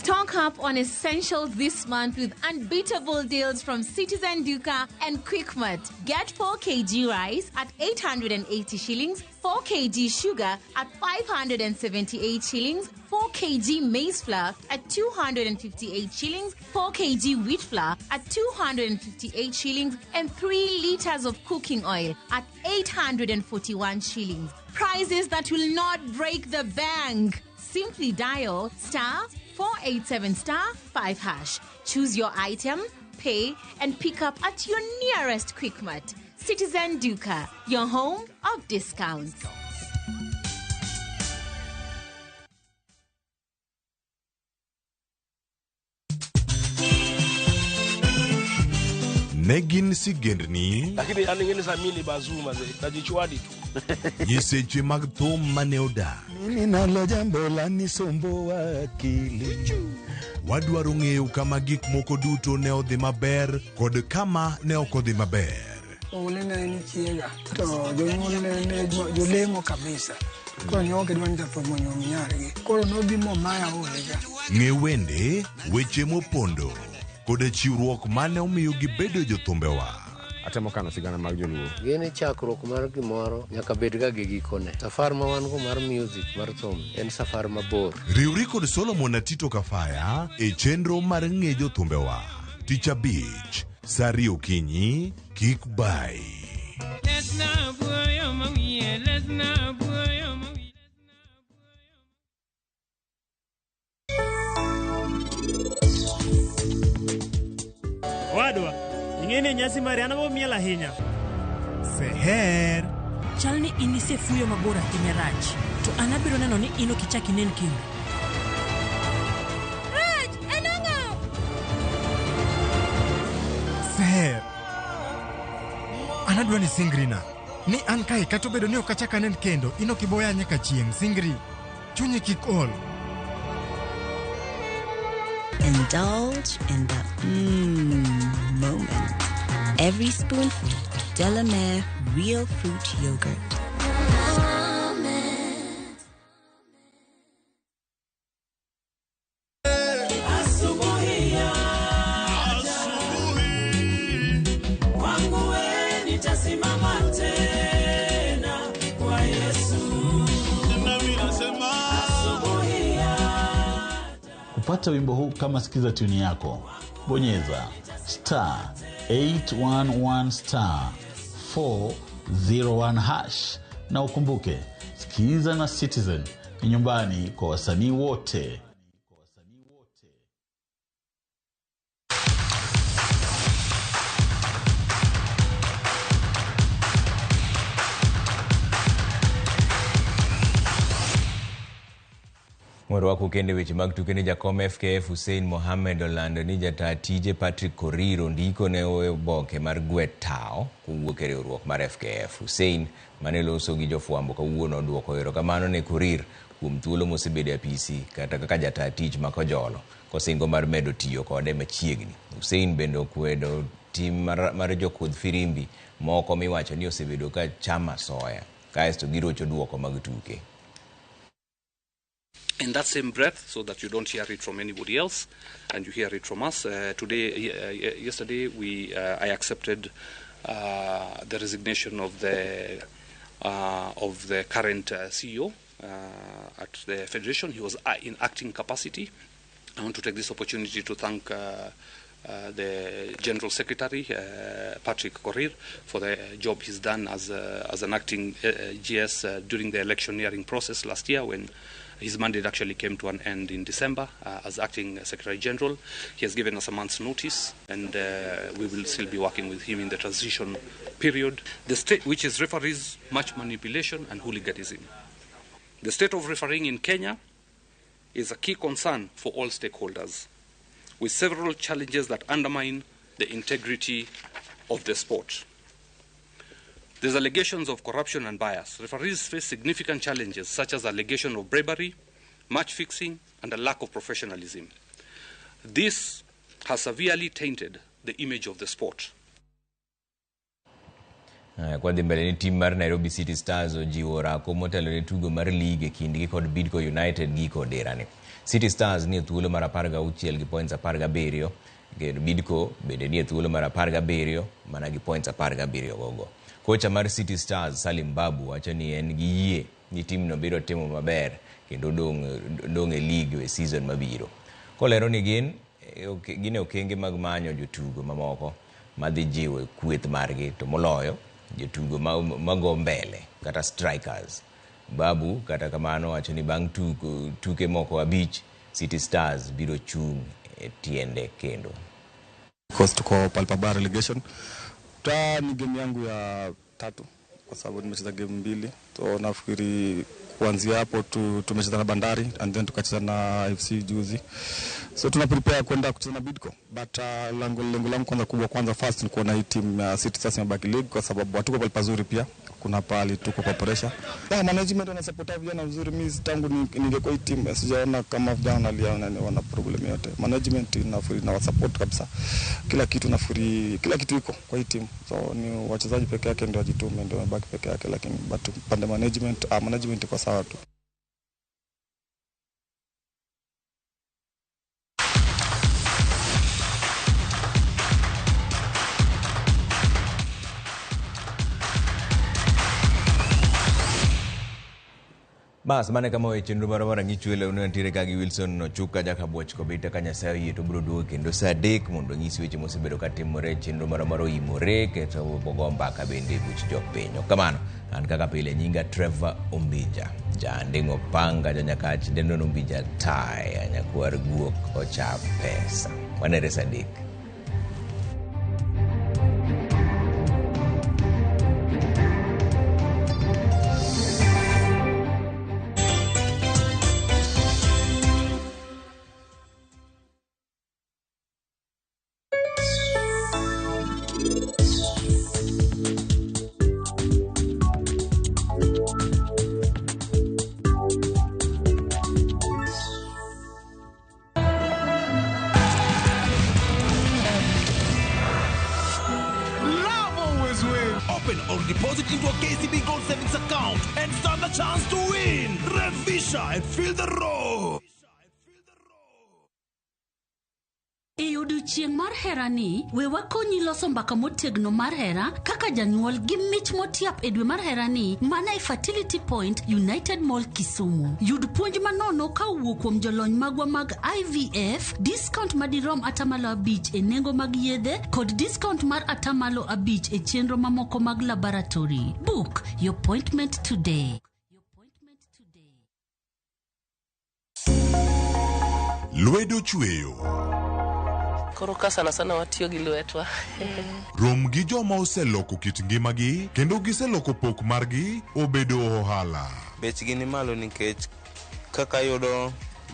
[SPEAKER 15] Stock up on essentials this month with unbeatable deals from Citizen Duka and Quickmart. Get 4 kg rice at 880 shillings, 4 kg sugar at 578 shillings, 4 kg maize flour at 258 shillings, 4 kg wheat flour at 258 shillings, and 3 liters of cooking oil at 841 shillings. Prices that will not break the bank. Simply dial star 487 star 5 hash. Choose your item, pay, and pick up at your nearest Quickmart. Citizen Duka, your home of discounts.
[SPEAKER 16] Ne gin sigendni
[SPEAKER 18] Lakini an ing'eni sa mini bazuma ze najichwadi tu.
[SPEAKER 16] Nyiseche mag thum mane odak.
[SPEAKER 21] Mimi nalo jambo la nisomboa akili.
[SPEAKER 16] Wadwaro ng'eyo kama gik moko duto ne odhi maber kod kama ne ok odhi maber.
[SPEAKER 22] Oule ne en chiega to jonyuol ne jolemo kabisa. Koro ne ok gidwa ni jathum onyuom nyargi. Koro nobi momaya olega.
[SPEAKER 16] Ng'e wende, weche mopondo kod chiwruok mane omiyo gibedo jothumbewa.
[SPEAKER 25] Atemo kano sigana mag joluo.
[SPEAKER 29] Gini chakruok mar gimoro nyaka bed ga gi gikone. Safar ma wan go mar music mar thum en safar mabor.
[SPEAKER 16] Riwri kod Solomon Atito Kafaya e chenro mar ng'e jothumbewa. Tich abich, sa ariyo okinyi, kik bai.
[SPEAKER 30] Wadwa, ing'eni nyasi mari an abo miel ahinya.
[SPEAKER 31] Seher.
[SPEAKER 19] Chal ni in isefuyo mabor ahinya Raj, to an abiro neno ni in ok ichak inen kendo.
[SPEAKER 15] Raj, en ang'o?
[SPEAKER 31] Seher. An adwa ni singrina. Ni an kae kata obedo ni ok achak anen kendo, in ok iboya nyaka chieng'. Singri. Chunyi kik ol.
[SPEAKER 32] Indulge in the moment. Every spoonful of Delamere Real Fruit Yogurt.
[SPEAKER 33] Kwangu we nitasimama tena kwa Yesu. Asubuhi ya
[SPEAKER 34] Kupata wimbo huu kama sikiza tuni yako, bonyeza star 811 star 401 hash, na ukumbuke, sikiza na Citizen ni nyumbani kwa wasanii wote.
[SPEAKER 26] Warwako kende weche mag tuke ni jakom FKF Hussein Mohamed olando ni jataa tije Patrick Korir ondiko ne oboke mar gwe tao kowuok e riwruok mar FKF. Hussein mane loso gi jofwambo kawuono oduoko erokamano ne Korir kuom thuolo mosebedo e apisi kata kaka jataa tich ma Kojolo kosingo mar medo tiyo kode machiegni. Hussein bende okwedo tim mar jokudh firimbi moko miwacho ni osebedo ka chamo asoya kaeto girocho duoko mag tuke.
[SPEAKER 1] In that same breath, so that you don't hear it from anybody else, and you hear it from us, yesterday, I accepted the resignation of the current CEO at the Federation. He was in acting capacity. I want to take this opportunity to thank the General Secretary, Patrick Korir, for the job he's done as an acting GS during the electioneering process last year, when his mandate actually came to an end in December as acting Secretary General. He has given us a month's notice, and we will still be working with him in the transition period. The state, which is referees, match manipulation and hooliganism. The state of refereeing in Kenya is a key concern for all stakeholders, with several challenges that undermine the integrity of the sport. There's allegations of corruption and bias. Referees face significant challenges such as allegation of bribery, match fixing, and a lack of professionalism. This has severely tainted the image of the sport.
[SPEAKER 26] Kwa dhi mbele ni tim mar Nairobi City Stars ojiwo orako motelo ne tugo mar lig e kindgi kod Bidco United giko derani. City Stars ni e thuolo mar 16 gi points 17, kendo Bidco bende ni e thuolo mar 17 mana gi points 17 gogo. Kocha mar City Stars Salim Babu wacho ni en gi yie ni timno biro timo maber kendo dong' e lig e season mabiro. Kolero ni gin e okenge mag manyo jotugo mamoko madhi jiwo e kweth margi to moloyo jotugo mago mbele kata strikers. Babu kata kamano wacho ni bang' tuke moko 5 City Stars biro chung' e tiende kendo.
[SPEAKER 2] Because tuko pale relegation. Ta ni game yangu ya 3 kwa sababu nimecheza game 2. So nafikiri kuanzia hapo tumecheza na Bandari and then tukacheza na FC juzi. So tuna prepare kwenda kucheza na Bidco. But lengo langu kwanza kubwa kwanza first ni kuona hii team City sasa imebaki league kwa sababu hatuko pale pazuri pia. Kuna pale tuko kwa pressure. Na management wana support vijana vizuri. Mimi tangu ningekuwa hii team sijaona kama vijana wana problem yote. Management ina support kabisa. Kila kitu nafikiri kila kitu iko kwa hii team. So ni wachezaji peke yake ndio wajitume ndio wabaki peke yake, lakini but pande management management iko sawa tu.
[SPEAKER 26] Bas mane kama weche chenro mar rang'ich welo ne nitiere ka gi Wilson Ochuka Jakabuoch Kobita ka Nyasaye oyie to biro duogo kendo saa 3 mondo onyisi weche mosebedo katimore chenro mar oimore kendo bogo mbaka bende buch jopiny. Kamano an kaka pile nyinga Trevor Ombija jaanding'o panga janyakach dendo Ombija taya nyakwar guok ocha pesa. Wanere saa 3.
[SPEAKER 3] Deposit into a KCB Gold Savings account and stand a chance to win. Revisha and feel the roar.
[SPEAKER 19] E odiochieng' mar herani, we wakonyi loso mbaka motegno mar hera kaka janyuol gi mich motiap e dwe mar herani mana e Fertility Point, United Mall, Kisumu. Yud puonj manono ka owuok kuom jolony magwa mag IVF, discount madirom 5% e nengo mag yedhe kod discount mar 5% e chenro mamoko mag laboratory. Book your appointment today.
[SPEAKER 16] Lwedo chweyo.
[SPEAKER 4] Koro ka sana sana watiyo gi lwetwa.
[SPEAKER 16] Rom gi joma oseloko kit ngimagi kendo giseloko pok margi obedo ohala.
[SPEAKER 5] Bechgi ni malo nikech kaka yudo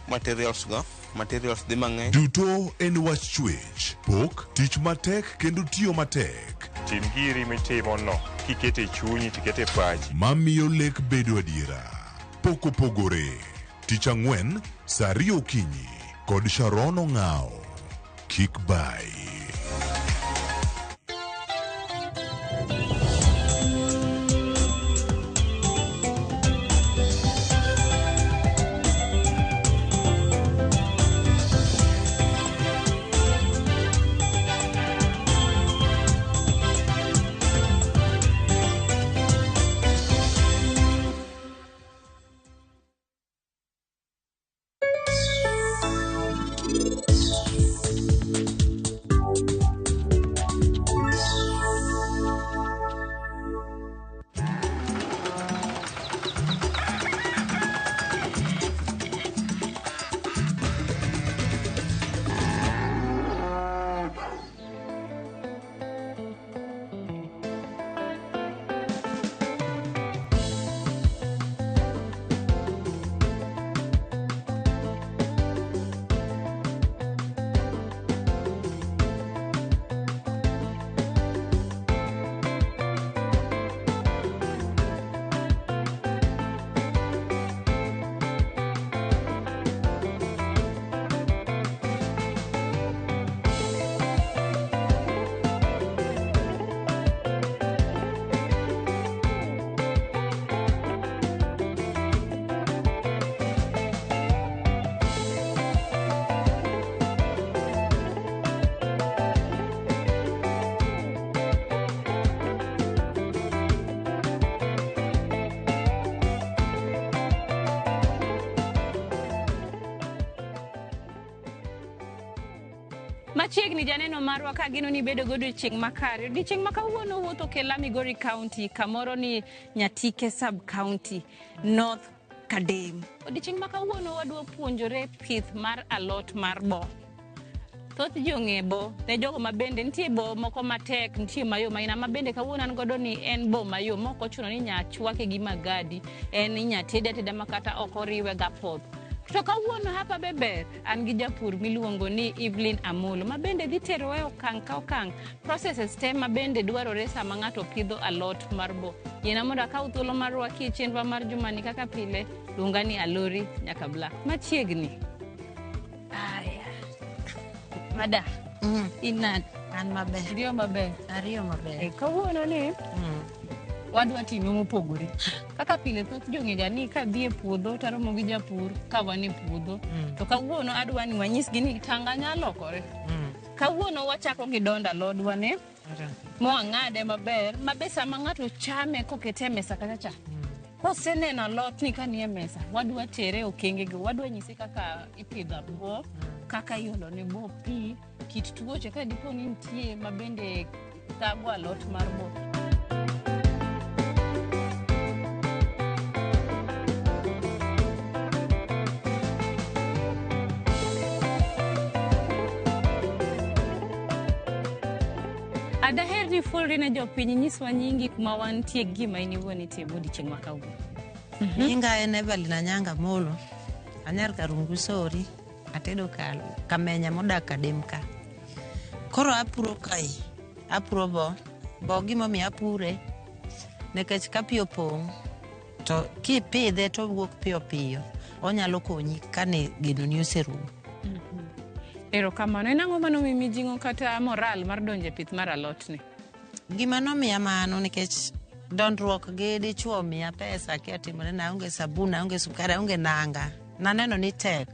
[SPEAKER 5] materials go, materials dhi mang'eny.
[SPEAKER 16] Duto en wach chwech, pok, tich matek kendo tiyo matek.
[SPEAKER 6] Tim giri mitimo no kikete chunyi tikete pachi.
[SPEAKER 16] Mamiyo lek bedo adiera. Pok opogore. Tich ang'wen, saa ariyo okinyi kod Sharon Ong'ao. Kik bai.
[SPEAKER 7] Machiegni janeno marwa ka geno ni bedo gi odiochieng' makare. Odiochieng' ma kawuono wuotho kela Migori County, kamoro ni Nyatike Sub County, North Kadem. Odiochieng' ma kawuono wadwa puonjore pith mar alot mar bo. Thoth ji ong'e bo, ne jogo ma bende nitie bo moko matek, nitie mayom aina ma bende kawuono an godo ni en bo mayom, mok ochuno ni nya chwake gi magadi, en inya tede ateda ma kata ok oriwe gapoth. To kawuono hapa be ber, an gi japur miluongo ni Evelyn Amolo, ma bende dhi terowa e okang' ka okang', processes te ma bende dwarore sama ng'ato pidho alot mar bo. Yiena mondo akaw thuolo mar rwaki e chenro mar jumani kaka pile, luonga ni Alori nyaka Black. Machiegni. Aya. Mada. In nade?
[SPEAKER 9] An maber.
[SPEAKER 7] Riyo maber.
[SPEAKER 9] Ariyo maber.
[SPEAKER 7] Kawuono ni wadwa timo mopogore. Kaka pile thoth jong'eja ni kadhi e puodho taromo gi japur ka wan e puodho. To kawuono adwa ni wanyisgi ni tanga nyalo lokore. Kawuono wachako gi dondo alodwa ni mwang'ade maber mabe sama ng'ato chame kokete e mesa kacha cha. Koseneno alot ni kanie mesa, wadwa tere okenge go, wadwa nyise kaka ipidho bo, kaka iolo ne bo pi, kit tuoche ka dipo ni nitie ma bende thago alot mar bo. Adaher ni fulri ne jopiny nyiswa nyingi kuma wantie gi gima in iwuon itimo odiochieng' ma kawuono.
[SPEAKER 9] Nyinga en Evelyn Anyanga Molo. Anyar Karungu Sori. Atedo Kamenya modak Kadem ka. Koro apuro kae. Apuro bo. Bo gimomiyo apure nikech ka pi opong' to kipidhe to owuok piyo piyo. Onyalo konyi kane genoni oserumo.
[SPEAKER 7] Erokamano. En ang'o manomiyi mijing'o kata moral mar donjo e pith mar alot ni?
[SPEAKER 9] Gima nomiya mano nikech dondruok gi dichuo miya pesa akia timone naonge sabun, aonge sukari, aonge nanga. Naneno ni tek.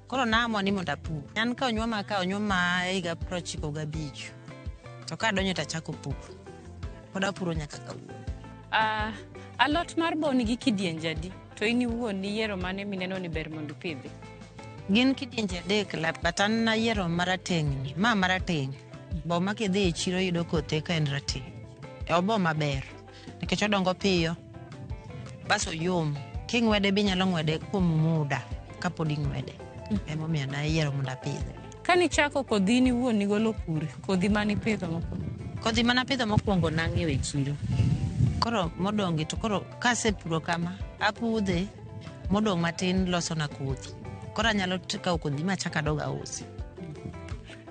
[SPEAKER 9] Koro naamua ni mondo apur. An ka onyuoma e higa 95. To kadonjo tachako pur. Pod apuro nyaka kawuono.
[SPEAKER 7] Alot mar bo nigi kidienje adi? To in iwuon niyiero mane mineno ni ber mondo ipidhi?
[SPEAKER 9] Gin kidienje adek, but an nayiero marateng' ni. Ma marateng'. Bo ma kidhi e chiro yudo kothe ka en rateng'. Obo maber. Nikech odongo piyo. Bas oyom. King'wede be inyalo ng'wede kuom muda kapod ing'wede. Emomiyo nayiero mondo apidhe.
[SPEAKER 7] Kanichako kodhi in iwuon nigolo kure? Kodhi manipidho mokwongo?
[SPEAKER 9] Kodhi manapidho mokwongo nang'iewo e chiro. Koro modong' to koro kasepuro kama, apudhe, modong' matin losona kodhi. Koro anyalo kawo kodhi machak adog ausi.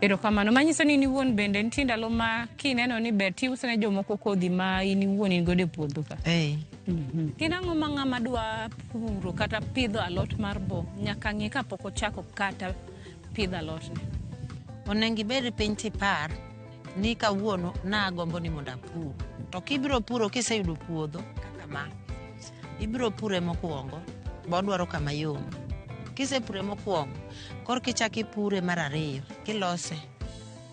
[SPEAKER 7] Erokamano. Manyiso ni in iwuon bende nitie ndalo ma kineno ni ber tiuso ne jomoko kodhi ma in iwuon in godo e puodho ka.
[SPEAKER 9] Eh.
[SPEAKER 7] Gin ang'o ma ng'ama dwa puro kata pidho alot mar bo nyaka ng'i kapok ochako kata pidho alotni?
[SPEAKER 9] Onego ibed piny tipar ni kawuono nagombo ni mondo apur. To kibiro puro kiseyudo puodho kaka ma, ibiro pure mokwongo, bo dwaro kama yom. Kisepure mokwongo, korka ichako ipure mar ariyo, kilose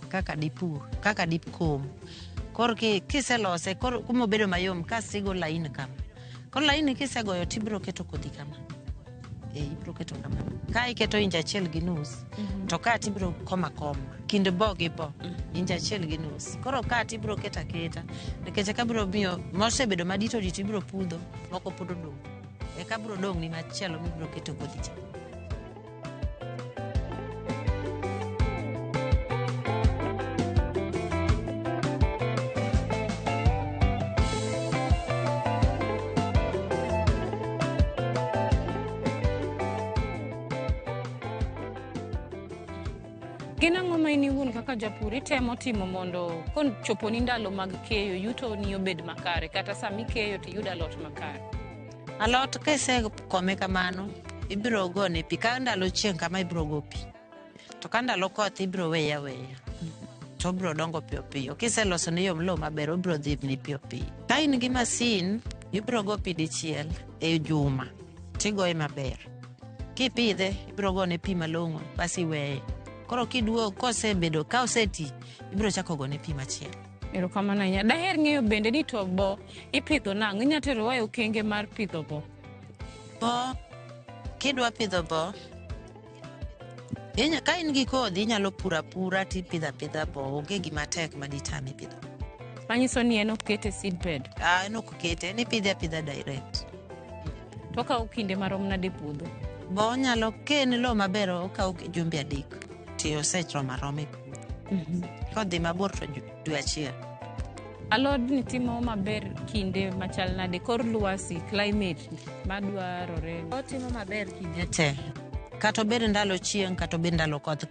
[SPEAKER 9] kaka dipur, kaka dikom. Koro kiselose, koro kumobedo mayom, kasto igo lain kama. Koro lain kisegoyo tibiro keto kodhi kama. Ibiro keto kama. Ka iketo inch 1.5, to ka tibiro koma koma, kind bo gi bo, inch 1.5. Koro ka tibiro keto aketa, nikech eka biro miyo, mosebedo madito dito ibiro pudho, moko pod odong'. Eka biro dong' ni machielo mibiro keto kodhi cha.
[SPEAKER 7] Gin ang'o ma in iwuon kaka japur itemo timo mondo kochopo ni ndalo mag keyo yuto ni obed makare kata sama ikeyo to iyud alot makare?
[SPEAKER 9] Alot kisekome kamano, ibiro gone pi. Ka ndalo chieng' kama ibiro go pi. To ka ndalo koth ibiro weye aweya. To obiro dongo piyo piyo. Kiseloso ne yom lowo maber, obiro dhi ni piyo piyo. Ka in gi masin, ibiro go pi dichiel e juma, tigoye maber. Kipidhe, ibiro gone pi malong'o, bas iweye. Koro kiduogo, kosebedo, ka oseti, ibiro chako gone pi machielo.
[SPEAKER 7] Erokamano ahinya. Daher ng'eyo bende ni to bo ipidho nang'o? Inya terowa e okenge mar pidho bo?
[SPEAKER 9] Bo, kidwa pidho bo, ka in gi kodhi inyalo puro apura tipidho apidha bo, onge gima tek ma ditami pidho.
[SPEAKER 7] Manyiso ni en ok kete seedbed?
[SPEAKER 9] Ah, en ok kete, en ipidhe apidha direct.
[SPEAKER 7] To okawo kinde marom nade e puodho?
[SPEAKER 9] Bo nyalo, ka en lowo maber, okawo jumbe 3 to oseromo aroma e puodho. Kodhi mabor to dwe 1.
[SPEAKER 7] Alodni timo maber kinde machal nade? Kor lwasi, climate madwarore?
[SPEAKER 9] Otimo maber kinde te. Kata obed ndalo chieng', kata obed ndalo koth,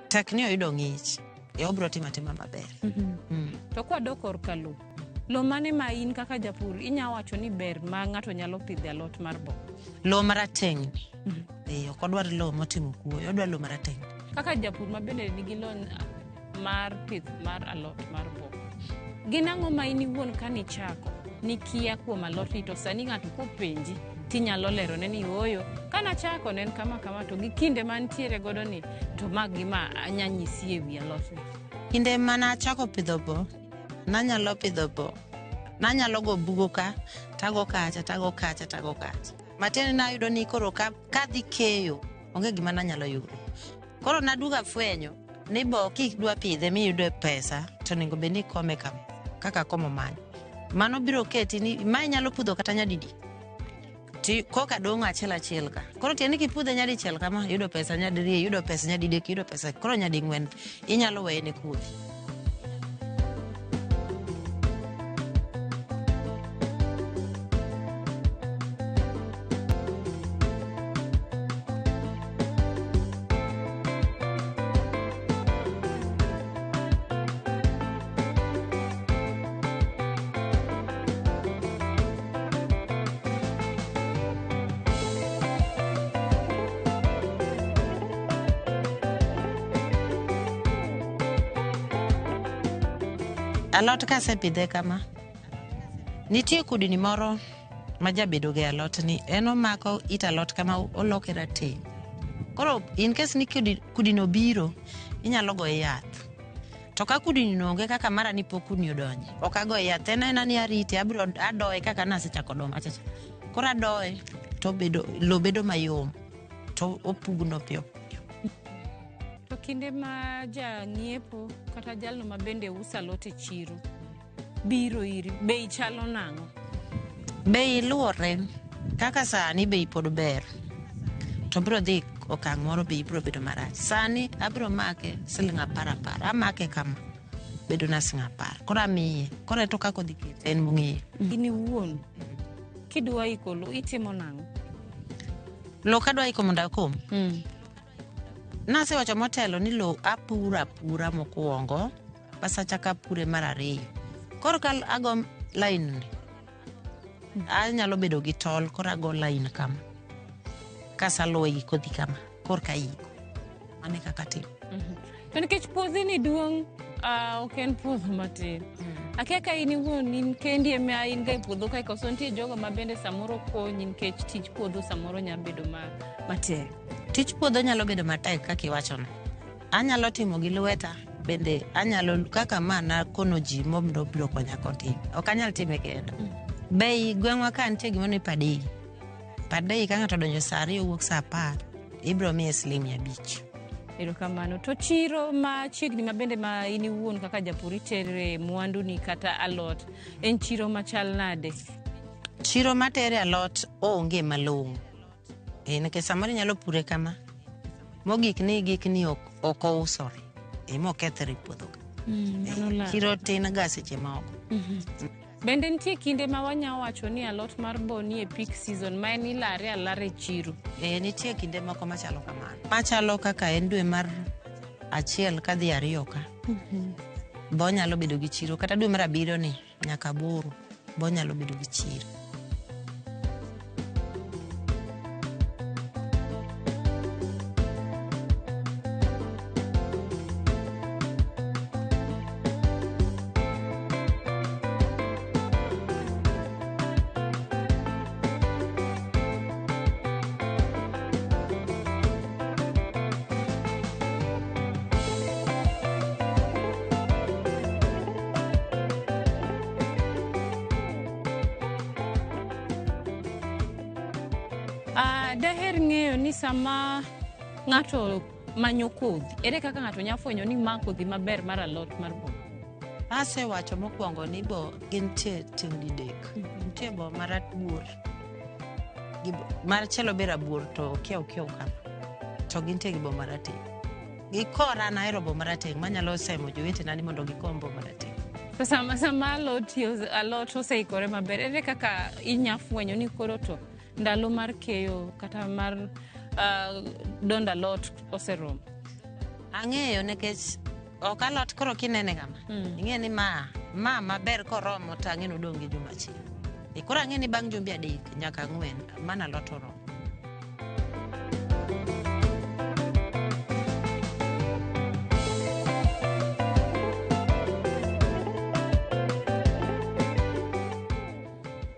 [SPEAKER 9] tek ni oyudo ng'ich, obiro timo atima maber.
[SPEAKER 7] To kwadok korka lowo, lowo mane ma in kaka japur inya wacho ni ber ma ng'ato nyalo pidhe alot mar bo?
[SPEAKER 9] Lowo marateng'. Ok odwar lowo motimo kuoyo, odwaro lowo marateng'.
[SPEAKER 7] Kaka japur ma bende nigi lony mar pith mar alot mar bo, gin ang'o ma in iwuon kanichako nikia kuom alotni to sani ng'ato kopenji tinyalo lerone ni ooyo, kanachako ne en kama kama to gi kinde mantiere godo ni to ma gima anya nyisi e wi alotni?
[SPEAKER 9] Kinde mana achako pidho bo, nanyalo pidho bo, nanyalo go bugo ka, tago kacha, tago kacha, tago kacha. Matiende nayudo ni koro kadhi keyo, onge gima nanyalo yudo. Koro naduogo afwenyo ni bo kidwa pidhe miyudo pesa, to onego bed ni ikome kaka komo mano. Mano biro keti ni ma inyalo pudho kata nyadidi. Ti koka dong' achiel achiel ka. Koro tiende ni kipudhe nyadichiel kama, yudo pesa nyadiriyo, yudo pesa nyadidek, yudo pesa koro nyading'wen inyalo weye ne kodhi. Alot kasepidhe kama, nitie kudni moro ma jabedo ga e alot ni, en omako it alot kama oloke rateng'. Koro in case ni kudni obiro, inyalo goye yath. To ka kudni no onge kaka mara ni pok kudni odonje, ok agoye yath, en aena ni arite, abiro adoye kaka nasechako doyo machacha. Koro adoye to lowo bedo mayom, to opugno piyo piyo.
[SPEAKER 7] To kinde ma jang'iepo kata jalno ma bende uso alot e chiro biro iri, bei chalo nang'o?
[SPEAKER 9] Bei luwore, kaka sani bei pod ber, to biro dhi okang' moro bei biro bedo marach. Sani abiro make siling 10 10, amake kama, bedo na siling 10. Koro amiye, koro en to kaka odhi kete en mong'eyo.
[SPEAKER 7] In iwuon, kidwa iko lowo, itimo nang'o?
[SPEAKER 9] Lo kadwa iko mondo akom. Nasewacho motelo ni lo apuro apura mokwongo, bas achako apure mar ariyo. Koro ka ago line ni, anyalo bedo gi tol koro ago line kama. Kasaluwe gi kodhi kama, korka aiko. Mano e kaka atimo.
[SPEAKER 7] To nikech puothi ni duong', ok en puodho matin. Akia ka in iwuon in kendi ema in ga e puodho kae koso nitie jogo ma bende samoro konyi nikech tij puodho samoro nya bedo matek.
[SPEAKER 9] Tich puodho nyalo bedo matek kaka iwachono. Anyalo timo gi lweta, bende anyalo kaka ma nakono ji mondo obiro konya kotime. Ok anyal time kenda. Bei gweng'wa ka nitie gimoro ni padei. Padei ka ng'ato odonjo saa 2 owuok saa 10, ibiro miye siling 500.
[SPEAKER 7] Erokamano. To chiro machiegni ma bende ma in iwuon kaka japur itere mwanduni kata alot, en chiro machal nade?
[SPEAKER 9] Chiro matere alot onge malong'o. Nikech samoro inyalo pure kama, mogik ni gikni ok ousore, mokethre e puodho ka. Chiro tin ga seche moko.
[SPEAKER 7] Bende nitie kinde ma wanya wacho ni alot mar bo ni e peak season ma en ilare alara e chiro?
[SPEAKER 9] Nitie kinde moko machalo kamano. Machalo kaka en dwe mar 1 kadhi 2 ka. Bo nyalo bedo gi chiro kata dwe mar 7 ni nyaka 8 bo nyalo bedo gi chiro.
[SPEAKER 7] Daher ng'eyo ni sama ng'ato manyo kodhi, ere kaka ng'ato nyalo fwenyo ni ma kodhi maber mar alot mar bo?
[SPEAKER 9] Asewacho mokwongo ni bo gintie tieng' didek. Nitie bo marabuor, machielo be rabuor to kiew kiew kama. To gintie gi bo marateng'. Gikora an ahero bo marateng' manyalo semo jowetena ni mondo gikom bo marateng'.
[SPEAKER 7] To sama alot oseikore maber, ere kaka inya fwenyo ni koro to ndalo mar keyo kata mar dondo alot oseromo?
[SPEAKER 9] Ang'eyo nikech ok alot koro kinene kama. Ing'e ni ma maber koromo to ang'e ni odong' gi juma achiel. Koro ang'e ni bang' jumbe 3 nyaka 4 mana alot oromo.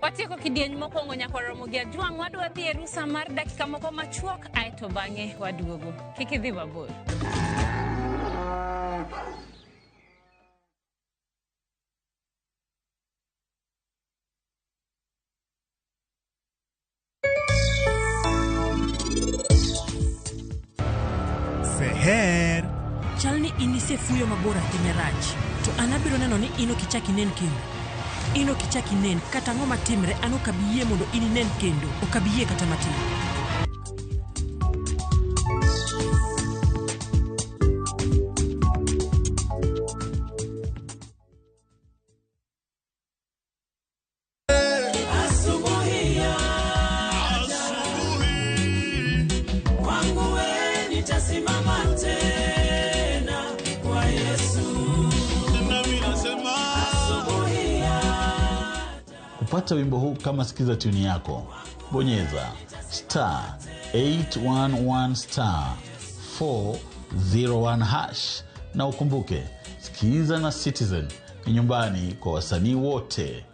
[SPEAKER 7] Watieko kidieny mokwongo nyaka waromo gi Ajwang'. Wadwa dhi e rusa mar dakika moko machuok aeto bang'e waduogo. Kik idhi mabor.
[SPEAKER 30] Seher.
[SPEAKER 8] Chal ni in isefuyo mabor ahinya rach, to an abiro neno ni in ok ichak inen kendo. In ok ichak inen kata ang'o matimre, an ok abi yie mondo in inen kendo, ok abi yie kata matin.
[SPEAKER 34] Kupata wimbo huu kama sikiza tuni yako, bonyeza star 811 star 401 hash, na ukumbuke sikiza na Citizen ni nyumbani kwa wasanii wote.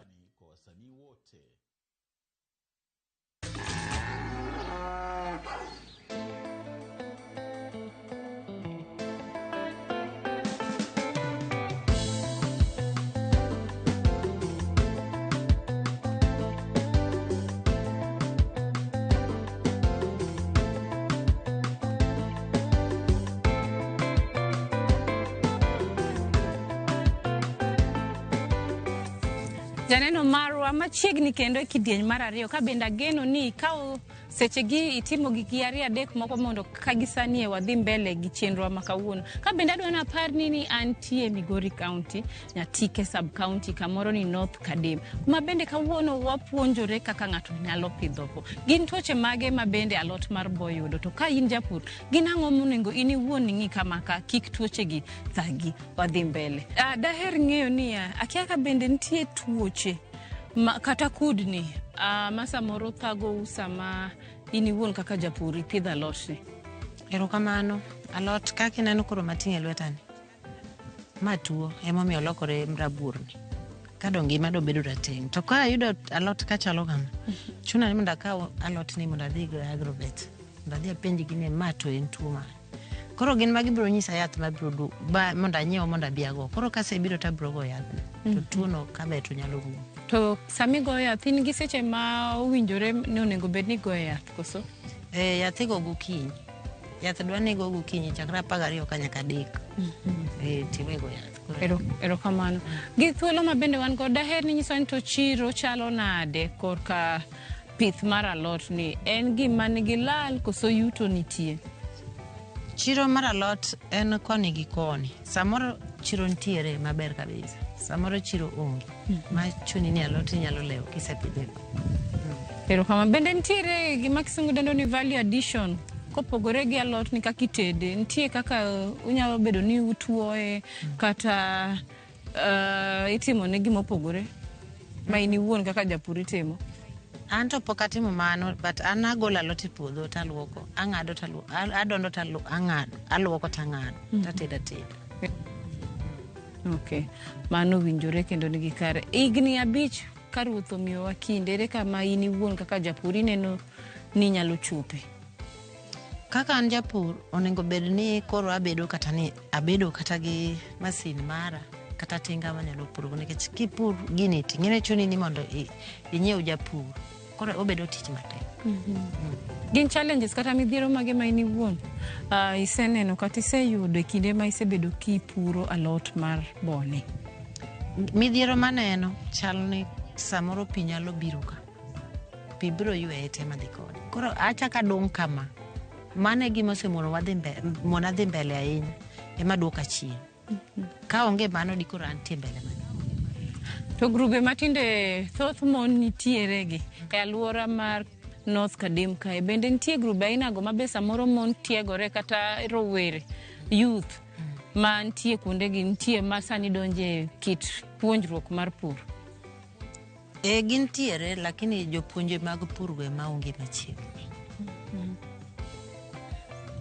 [SPEAKER 7] Janeno marwa machiegni kendo e kidieny mar ariyo ka bende ageno ni ikawo Sechegi itimo giki ariyo adek moko mondo ka gisani e wadhi mbele gi chenro ma kawuono. Ka bende adwa naparni ni antie Migori County, Nyatike sub county, kamoro ni North Kadem, kuma bende kawuono wapuonjore kaka ng'ato nyalo pidho bo. Gin tuoche mage ma bende alot mar bo yudo? To ka in japur, gin ang'o monego in iwuon ing'i kama ka kik tuochegi thagi? Wadhi mbele. Daher ng'eyo niya, akia ka bende nitie tuoche ma, kata kudni ma samoro thagou sama in iwuon kaka japur ipidho alotni.
[SPEAKER 9] Erokamano. Alot kaka ineno koro mating'o e lwetani, ma tuo emomiyo olokore rabuorni. Ka do ngima dobedo rateng'. To ka ayudo alot kachalo kama, chuna ni mondo akaw alotni mondo adhi go e agrovet. Mondo adhi apenjgi ni ma to en tuo mane. Koro gin ma gibiro nyisa yath mabiro mondo anyiew mondo abi ago. Koro kasebiro to abiro go yadhno. To tuono kaber to nyalo rumo.
[SPEAKER 7] To sama igoyo yath, in gi seche ma owinjore ni onego bed ni igoyo yath koso?
[SPEAKER 9] Yath igo gokinyi. Yath dwa ni igo gokinyi chakre 12 ka nyaka 3. Tiwe go yath.
[SPEAKER 7] Erokamano. Gi thuolo ma bende wan go, daher ni nyiswa ni to chiro chalo nade korka pith mar alot ni? En gima nigi lal koso yuto nitie?
[SPEAKER 9] Chiro mar alot en koni gi koni. Samoro chiro nitiere maber kabisa. Samoro chiro onge. Ma chuni ni alot inyalo lewo kisepidhe.
[SPEAKER 7] Erokamano. Bende nitiere gima kisungu dendo ni value addition kopogore gi alot ni kaka itede, nitie kaka unyalo bedo ni utuoye kata itimo ne gima opogore ma in iwuon kaka japur itimo?
[SPEAKER 9] An to pok atimo mano, but an agolo alot e puodho taluoko, ang'ado taluoko, adondo taluoko, ang'ado, aluoko tang'ado, tatedo ateda.
[SPEAKER 7] Okay, mano winjore kendo nigi kare. Higni 5 ka ruoth omiyowa kinde, ere kama in iwuon kaka japur ineno ni inyalo chope?
[SPEAKER 9] Kaka an japur, onego bed ni koro abedo kata ni abedo kata gi masin mara kata tinga manyalo puro nikech kipur gini ting'ene chuni ni mondo inyiew japur. Koro obedo tich matek.
[SPEAKER 7] Gin challenges kata midhiero mage ma in iwuon iseneno kata iseyudo e kinde ma isebedo kipuro alot mar boni?
[SPEAKER 9] Midhiero maneno chal ni samoro pi nyalo biro ka. Pi biro yweye te madhi kode. Koro achako adong' kama. Mano e gima osemono mona dhi mbele ahinya, ema duoka chien. Ka onge mano dikoro antie mbele mana.
[SPEAKER 7] To grube matinde thoth mon nitiere gi e alwora mar North Kadem kae, bende nitie grube ainago ma be samoro mon tiegore kata rowere, youth ma nitie kuondegi, nitie ma sani donje kit puonjruok mar pur?
[SPEAKER 9] Gintiere, lakini jopuonje mag pur go ema onge machiegni.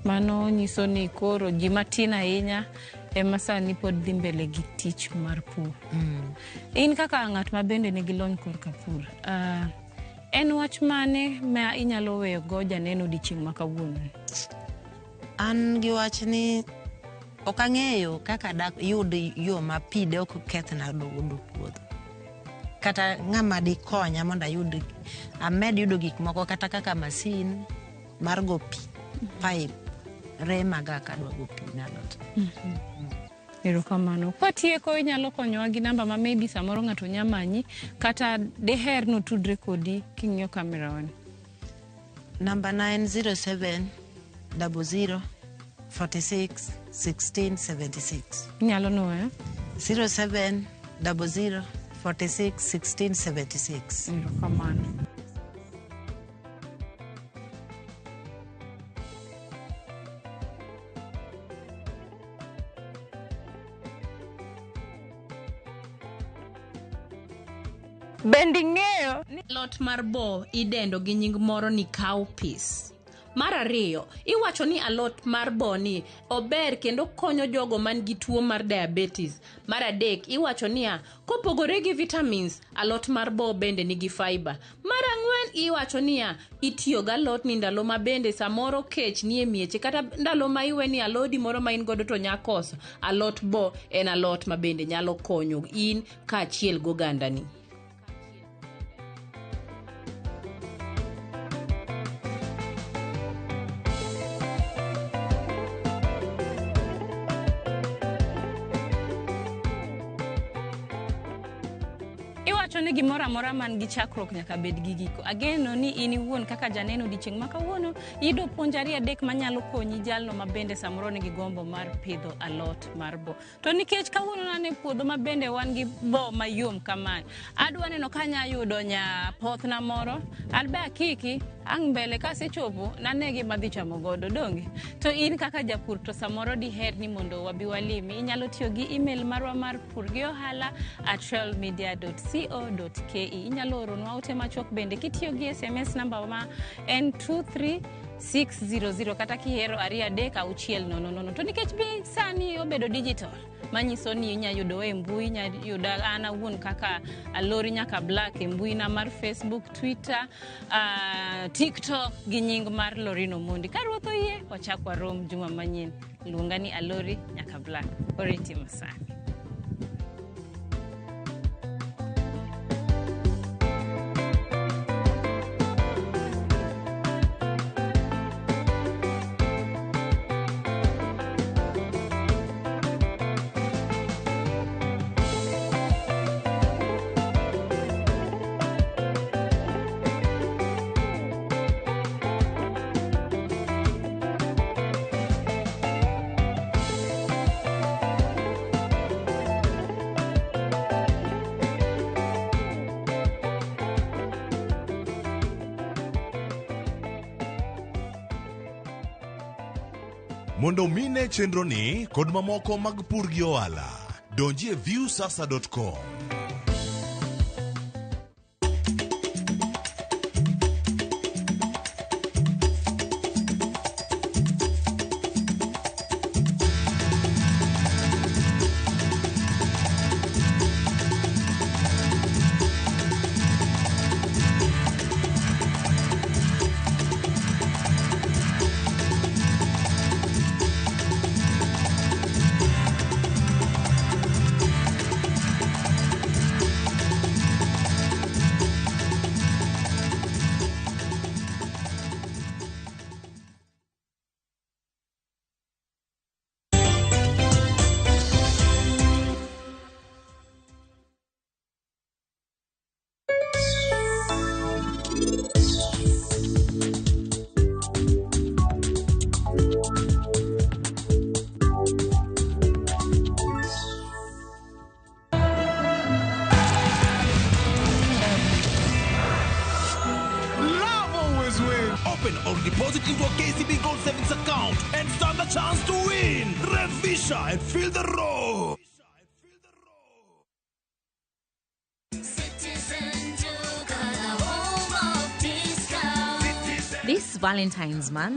[SPEAKER 7] Mano nyiso ni koro ji matin ahinya ema sani pod dhi mbele gi tich mar pur. In kaka ng'at ma bende nigi lony korka pur, en wach mane ma inyalo weyo go janeno odiochieng' ma kawuono?
[SPEAKER 9] An gi wach ni ok ang'eyo kaka yud yo ma pi de ok kethna godo puodho. Kata ng'ama dikonya mondo amed yudo gik moko kata kaka masin mar go pi, pipe, remaga kadwa go pi ne alot.
[SPEAKER 7] Erokamano. Kwatieko inyalo konyowa gi namba ma maybe samoro ng'ato nya manyi kata deher notudre kodi king'iyo kamera wani.
[SPEAKER 9] Namba na en 07 00 46 16 76.
[SPEAKER 7] Inyalo nuoyo?
[SPEAKER 9] 07 00 46 16 76.
[SPEAKER 7] Erokamano. Bende ing'eyo
[SPEAKER 15] ni alot mar bo idendo gi nying moro ni cowpeas. Mar ariyo, iwacho ni alot mar bo ni ober kendo konyo jogo man gi tuo mar diabetes. Mar adek, iwacho niya, kopogore gi vitamins, alot mar bo bende nigi fiber. Mar ang'wen, iwacho niya, itiyo gi alot ni ndalo ma bende samoro kech nie mieche kata ndalo ma iwe ni alodi moro ma in godo to nya koso. Alot bo en alot ma bende nyalo konyo in kaachiel gi ogandani.
[SPEAKER 7] Wawacho ni gimoro amora man gi chakruok nyaka bed gi giko. Ageno ni in iwuon kaka janeno odiochieng' ma kawuono iyudo puonj ariyo adek manyalo konyi jalno ma bende samoro nigi gombo mar pidho alot mar bo. To nikech kawuono nane puodho ma bende wan gi bo mayom kamae, adwa neno ka anya yudo nyapothna moro, an be akiki ang' mbele kasechopo nane gima adhi chamo godo donge. To in kaka japur to samoro diher ni mondo wabi walimi, inyalo tiyo gi email marwa mar purgiohala@realmedia.co.ke. Inyalo oronwa ote machuok bende kitiyo gi SMS namba ma en 23600 kata kihero 236 00. To nikech bi sani obedo digital, manyiso ni inya yudowa e mbui, inya yuda an awuon kaka Alori Nyaka Black e mbui na mar Facebook, Twitter, TikTok gi nying mar Lorino Mondi. Ka Ruoth oyie, wachak warom juma manyien. Luonga ni Alori Nyaka Black. Oriti masani.
[SPEAKER 16] Mondo mine chenro ni kod mamoko mag pur gi ohala, donji e viewsasa.com.
[SPEAKER 3] Love always wins. Open or deposit into a KCB Gold Savings account and stand a chance to win. Revisha and feel the roar.
[SPEAKER 15] This Valentine's month,